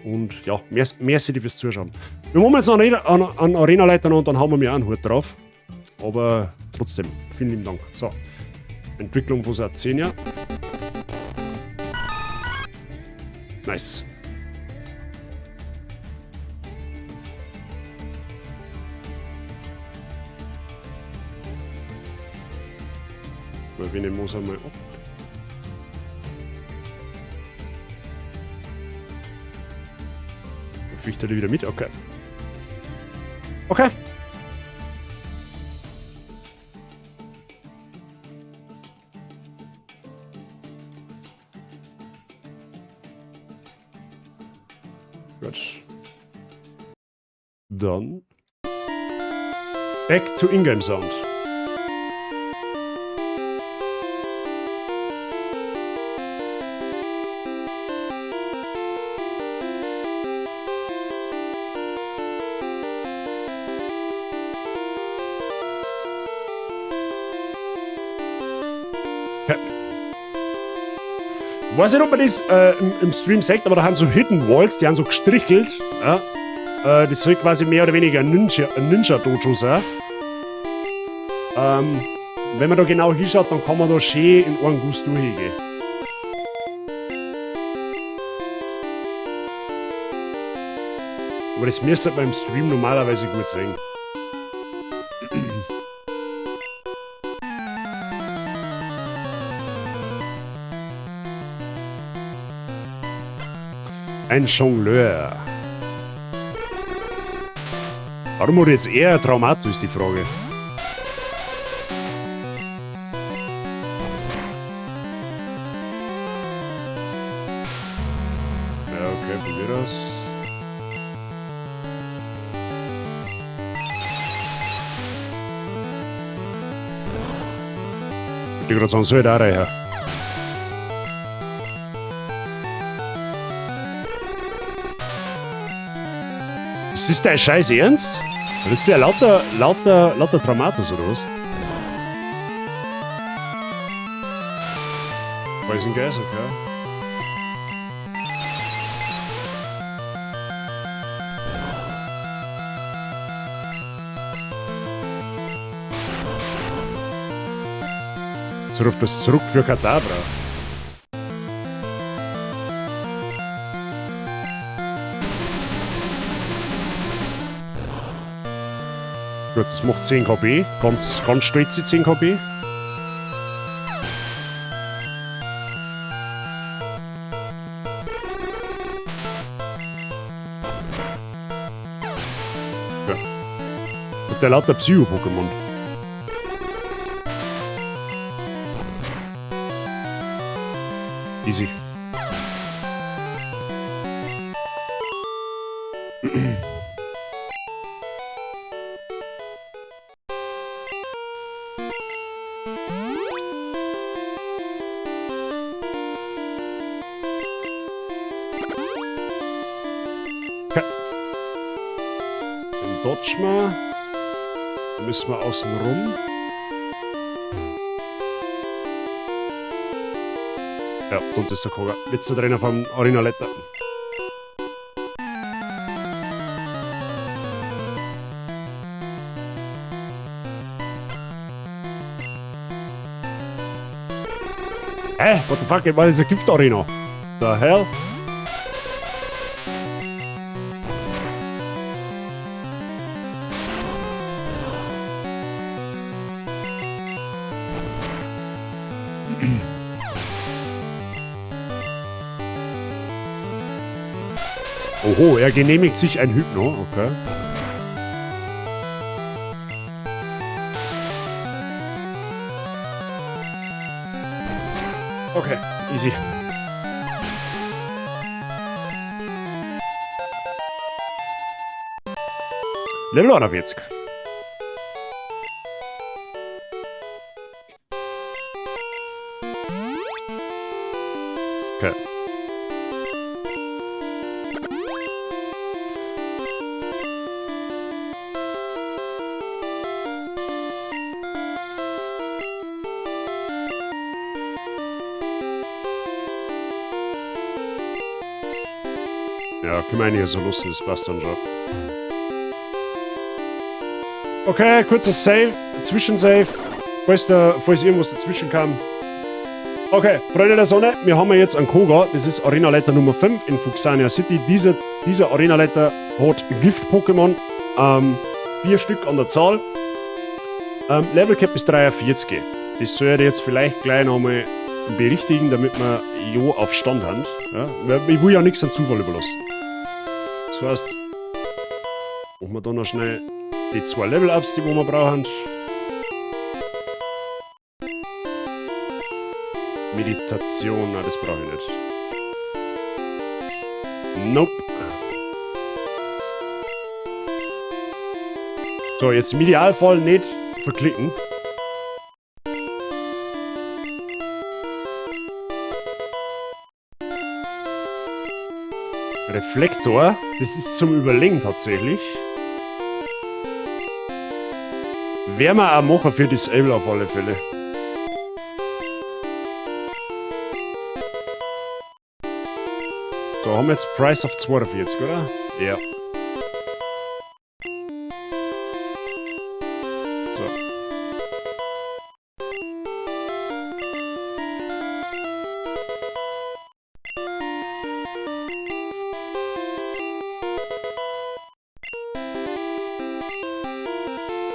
Und ja, merci dir fürs Zuschauen. Wir machen jetzt noch einen Arena-Leiter noch und dann hauen wir mir auch einen Hut drauf. Aber trotzdem, vielen lieben Dank. So, Entwicklung von Sarzenia. Nice. Mal wir nehmen uns einmal ab. Da fliegt er wieder mit, okay. Okay. Gut. Dann back to Ingame Sound. Weiß nicht, ob man das im Stream sieht, aber da haben so Hidden Walls, die haben so gestrichelt. Ja? Das soll quasi mehr oder weniger ein Ninja-Dojo sein. Wenn man da genau hinschaut, dann kann man da schön in einen Guss durchgehen. Aber das müsste man im Stream normalerweise gut sehen. Ein Jongleur. Warum hat jetzt er Traumato, ist die Frage. Ja, okay, von mir aus. Ich würde gerade sagen, soll ich da rein? Ist das dein Scheiß Ernst? Das ist ja lauter Traumatos, oder was? Poison Gas, okay. Jetzt ruft das zurück für Kadabra. Gut, das macht 10 KP. Ganz, ganz stolze 10 KP. Ja. Und der lauter Psycho-Pokémon. Easy. Okay. Dann dodgen wir. Dann müssen wir außen rum. Ja, und ist der Koga. Letzter Trainer vom Arena Letter. Hä? What the fuck? War das eine Giftarena? The hell? Oho, er genehmigt sich ein Hypno, okay. Okay, easy. Level 41. Okay. Ja, können wir eigentlich so lassen, das passt dann schon. Okay, kurzer Save, Zwischensave, falls irgendwas dazwischen kam. Okay, Freunde der Sonne, wir haben jetzt einen Koga, das ist Arenaleiter Nummer 5 in Fuchsania City. Dieser Arenaleiter hat Gift-Pokémon, 4 Stück an der Zahl. Level Cap ist 43. Das soll ich jetzt vielleicht gleich nochmal berichtigen, damit wir jo auf Stand haben. Ja, ich will ja nichts an Zufall überlassen. Das heißt, machen wir da noch schnell die 2 Level-Ups, die wir brauchen. Meditation, nein, das brauche ich nicht. Nope. So, jetzt im Idealfall nicht verklicken. Reflektor, das ist zum Überlegen tatsächlich. Werden wir auch machen für Disable auf alle Fälle. So, haben wir jetzt Price of 42, oder? Ja. So.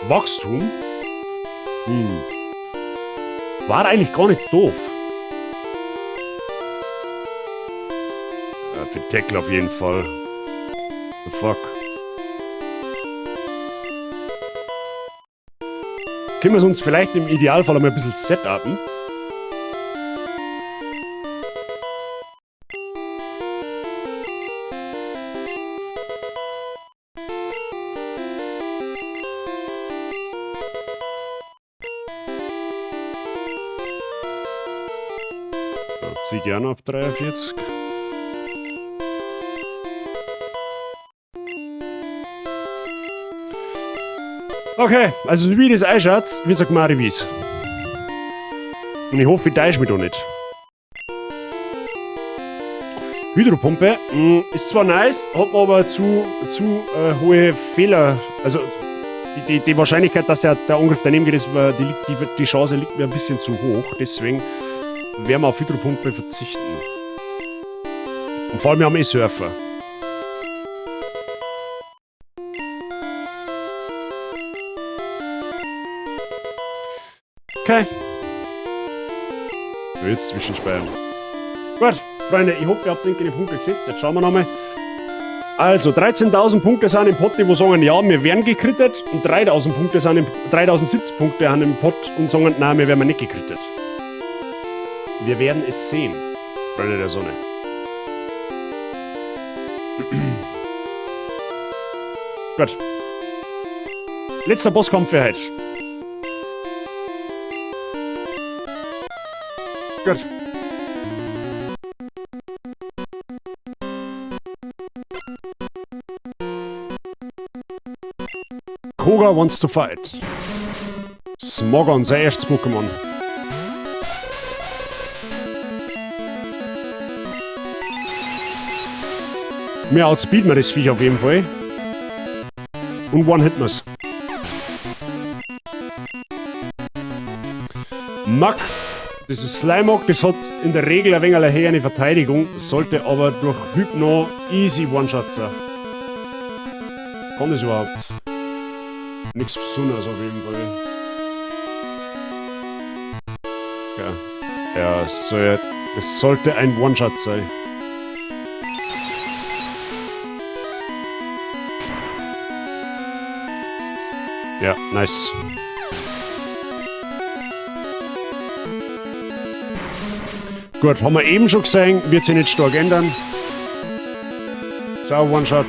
Wachstum? War eigentlich gar nicht doof. Ja, für Tackle auf jeden Fall. The fuck. Können wir uns vielleicht im Idealfall einmal ein bisschen setupen? Sie gerne auf 43. Okay, also wie das ausschaut, wird's eine Gmari Wies. Und ich hoffe, ich täusche mich da nicht. Hydropumpe, ist zwar nice, hat man aber zu hohe Fehler. Also die Wahrscheinlichkeit, dass der Angriff daneben geht, die Chance liegt mir ein bisschen zu hoch. Deswegen werden wir auf Hydropumpe verzichten. Und vor allem, wir haben eh Surfer. Okay. Jetzt zwischenspeichern. Gut, Freunde, ich hoffe, ihr habt den Punkte gesetzt. Jetzt schauen wir nochmal. Also, 13.000 Punkte sind im Pott, die wo sagen, ja, wir werden gekrittet. Und 3.000 Punkte sind im, 3.070 Punkte sind im Pott und sagen, nein, wir werden nicht gekrittet. Wir werden es sehen, Freunde der Sonne. Gut. Letzter Bosskampf für heute. Gut. Koga wants to fight. Smogon, sein erstes Pokémon. Mehr als Speed mir das Viech auf jeden Fall. Und One-Hit mir's. Mack. Das ist Sleimok, das hat in der Regel ein wenig eine Verteidigung, sollte aber durch Hypno easy One-Shot sein. Kann das überhaupt? Nichts Besonderes auf jeden Fall. Okay. Ja, es sollte ein One-Shot sein. Ja, nice. Gut, haben wir eben schon gesehen, wird sich nicht stark ändern. So, One-Shot.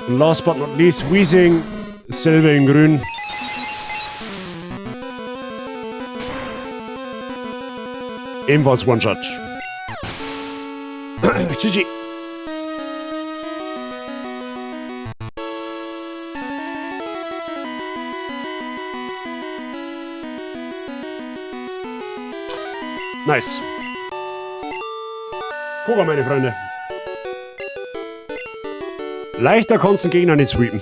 Und last but not least, Weezing, Silber in Grün. Ebenfalls One-Shot. GG. Nice. Guck mal, meine Freunde. Leichter kannst du den Gegner nicht sweepen.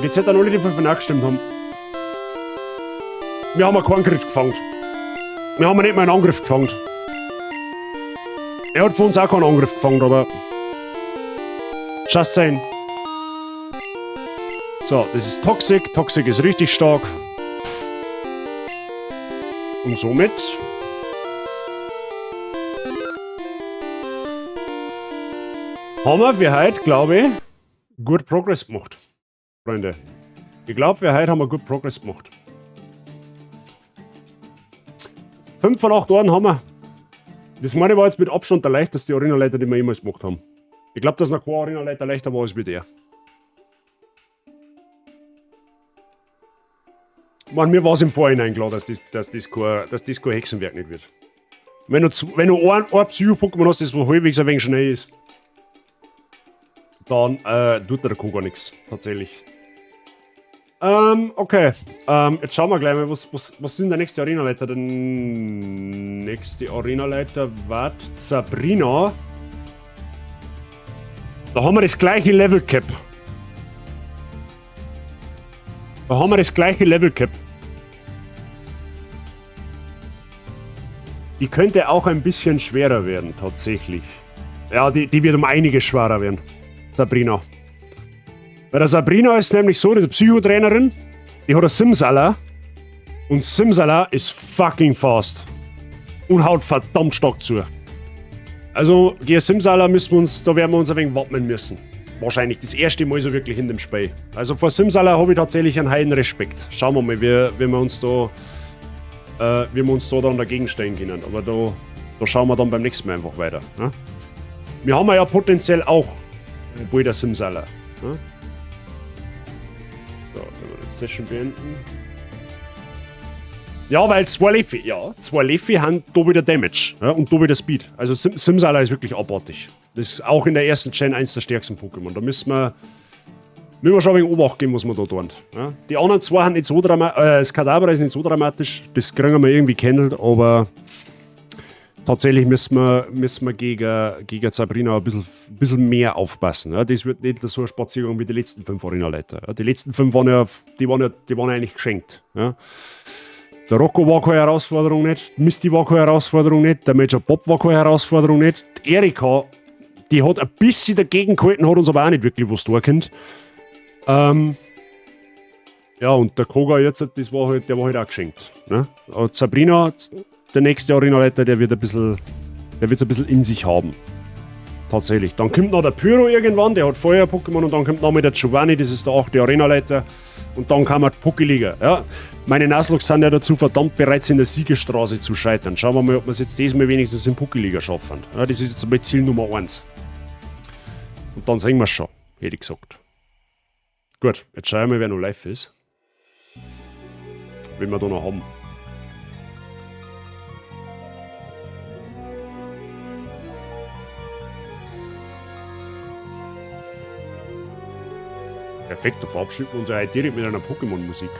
GZ an alle, die von nachgestimmt haben. Wir haben keinen Angriff gefangen. Wir haben nicht mal einen Angriff gefangen. Er hat von uns auch keinen Angriff gefangen, aber... Just saying. So, das ist Toxic. Toxic ist richtig stark. Und somit... haben wir für heute, glaube ich, gut Progress gemacht. Freunde. Ich glaube, wir heute haben wir gut Progress gemacht. 5 von 8 Ohren haben wir. Das meine war jetzt mit Abstand der leichteste Arena-Leiter, den wir jemals gemacht haben. Ich glaube, dass noch kein Arena-Leiter leichter war als mit der. Ich meine, mir war es im Vorhinein klar, dass das kein Hexenwerk nicht wird. Wenn du ein Psycho-Pokémon hast, das wo halbwegs ein wenig schnell ist, dann tut der Koga nix, tatsächlich. Okay. Jetzt schauen wir gleich mal, was ist denn der nächste Arena-Leiter? Der nächste Arena-Leiter wird Sabrina. Da haben wir das gleiche Level Cap. Da haben wir das gleiche Level Cap. Die könnte auch ein bisschen schwerer werden, tatsächlich. Ja, die wird um einiges schwerer werden. Sabrina. Bei der Sabrina ist nämlich so, diese Psychotrainerin, die hat eine Simsala. Und Simsala ist fucking fast. Und haut verdammt stark zu. Also, gegen Simsala müssen wir uns, da werden wir uns ein wenig wappnen müssen. Wahrscheinlich das erste Mal so wirklich in dem Spiel. Also vor Simsala habe ich tatsächlich einen heiden Respekt. Schauen wir mal, wie wir uns da, wie wir uns da dann dagegen stellen können. Aber da schauen wir dann beim nächsten Mal einfach weiter. Ne? Wir haben ja potenziell auch bald eine Simsala. Ne? So, dann wir die Session beenden. Ja, weil zwei Leffe, ja, zwei Leffe haben da wieder Damage, ja, und da wieder Speed. Also Simsala ist wirklich abartig. Das ist auch in der ersten Gen eins der stärksten Pokémon. Da müssen wir schon ein wenig Obacht geben, was wir da tun. Ja? Die anderen zwei haben nicht so dramatisch, das Kadabra ist nicht so dramatisch, das kriegen wir irgendwie gehandelt, aber tatsächlich müssen wir gegen Sabrina ein bisschen mehr aufpassen. Ja? Das wird nicht so ein Spaziergang wie die letzten 5 Arena-Leiter. Ja? Die letzten 5 waren ja, die waren eigentlich geschenkt. Ja? Der Rocco war keine Herausforderung nicht, Misty war keine Herausforderung nicht, der Major Bob war keine Herausforderung nicht, die Erika, die hat ein bisschen dagegen gehalten, hat uns aber auch nicht wirklich was tun können. Ja, und der Koga jetzt, das war halt, der war halt auch geschenkt. Ne? Und Sabrina, der nächste Arena-Leiter, der wird ein bisschen, der wird's ein bisschen in sich haben. Tatsächlich. Dann kommt noch der Pyro irgendwann, der hat Feuer-Pokémon, und dann kommt noch mal der Giovanni, das ist der 8. Arena-Leiter. Und dann kam die Pokéliga. Ja. Meine Nuzlocke sind ja dazu verdammt, bereits in der Siegerstraße zu scheitern. Schauen wir mal, ob wir es jetzt diesmal wenigstens in Pokéliga schaffen. Ja, das ist jetzt einmal Ziel Nummer 1. Und dann sehen wir es schon, hätte ich gesagt. Gut, jetzt schauen wir mal, wer noch live ist. Wen wir da noch haben. Perfekt, da verabschieden wir uns ja heute direkt mit einer Pokémon-Musik.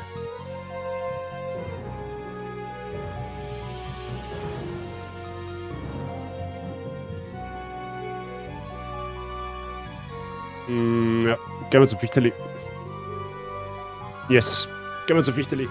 Ja, gehen wir zum Fichteli. Yes, gehen wir zum Fichteli.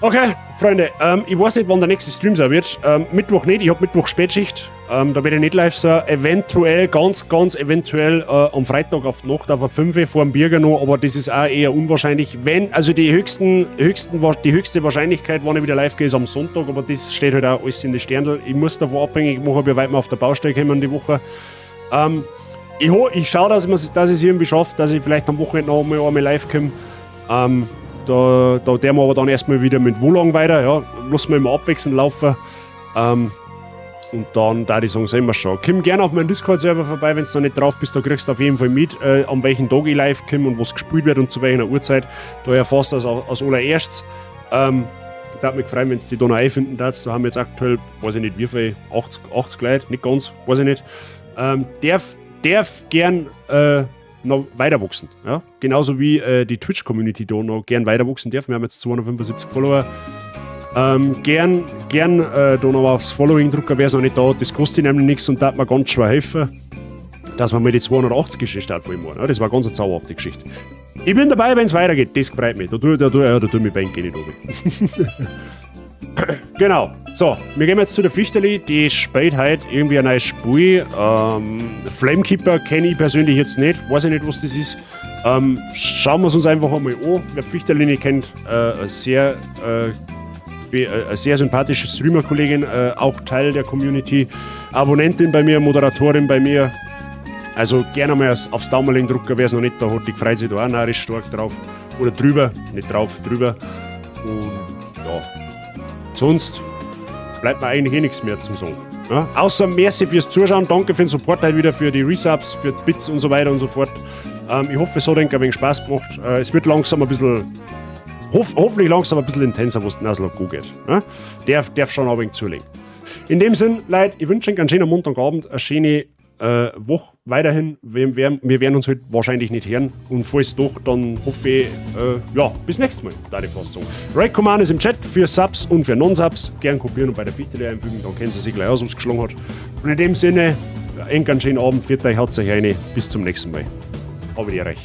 Okay, Freunde, ich weiß nicht, wann der nächste Stream sein wird. Mittwoch nicht, ich hab Mittwoch Spätschicht. Da werde ich nicht live sein. Eventuell, ganz, ganz eventuell am Freitag auf die Nacht auf 5 Uhr vor dem Birger noch, aber das ist auch eher unwahrscheinlich. Wenn, also die höchsten, höchsten, die höchste Wahrscheinlichkeit, wann ich wieder live gehe, ist am Sonntag, aber das steht halt auch alles in den Sternen. Ich muss davon abhängig machen, wie weit wir auf der Baustelle kommen die Woche. Ich schau, dass ich es irgendwie schaffe, dass ich vielleicht am Wochenende noch einmal live komme. Da der wir aber dann erstmal wieder mit Wolong weiter, ja, lassen wir immer abwechselnd laufen. Und dann, da die sagen, sehen wir schon. Komm gerne auf meinen Discord-Server vorbei, wenn du noch nicht drauf bist, da kriegst du auf jeden Fall mit, an welchen Tag ich live komme und was gespielt wird und zu welcher Uhrzeit. Da erfährst du das als allererstes. Da hat mich gefreut, wenn du dich da noch einfinden darfst. Da haben wir jetzt aktuell, weiß ich nicht wie viel, 80 Leute, nicht ganz, weiß ich nicht. Darf gern noch weiter wachsen. Ja? Genauso wie die Twitch-Community da noch gern weiter wachsen darf. Wir haben jetzt 275 Follower. Gern da noch aufs Following drücken, wer ist noch nicht da. Das kostet nämlich nichts und darf mir ganz schwer helfen, dass wir mal die 280 Geschichte starten wollen. Ja, das war ganz eine zauberhafte Geschichte. Ich bin dabei, wenn's weitergeht. Das freut mich. Da tue ich mich bei nicht runter. Genau. So, wir gehen jetzt zu der Fichterli. Die spielt heute irgendwie ein neues Spiel. Flamekeeper kenne ich persönlich jetzt nicht. Weiß ich nicht, was das ist. Schauen wir es uns einfach einmal an. Wer Fichterli nicht kennt, eine sehr sympathische Streamer-Kollegin, auch Teil der Community, Abonnentin bei mir, Moderatorin bei mir. Also gerne mal aufs Daumenling drücken, wer es noch nicht da hat, die freut sich da auch narrisch stark drauf. Oder drüber, nicht drauf, drüber. Und ja, sonst bleibt mir eigentlich eh nichts mehr zum Sagen. Ja? Außer merci fürs Zuschauen, danke für den Support heute wieder, für die Resubs, für die Bits und so weiter und so fort. Ich hoffe, es hat euch ein wenig Spaß gemacht. Es wird langsam ein bisschen, hoffentlich langsam ein bisschen intenser, was den Nuzlocke gut geht. Ja? Darf schon ein wenig zulegen. In dem Sinn, Leute, ich wünsche euch einen schönen Montagabend, eine schöne Woche weiterhin. Wir werden uns heute wahrscheinlich nicht hören. Und falls doch, dann hoffe ich, ja, bis nächstes Mal, da ich fast sagen. Raid Command ist im Chat für Subs und für Non-Subs. Gern kopieren und bei der Fichtele einfügen, dann kennen sie sich gleich aus, was geschlagen hat. Und in dem Sinne, einen ganz schönen Abend, für euch, haut euch rein. Bis zum nächsten Mal. Habe die Ehre.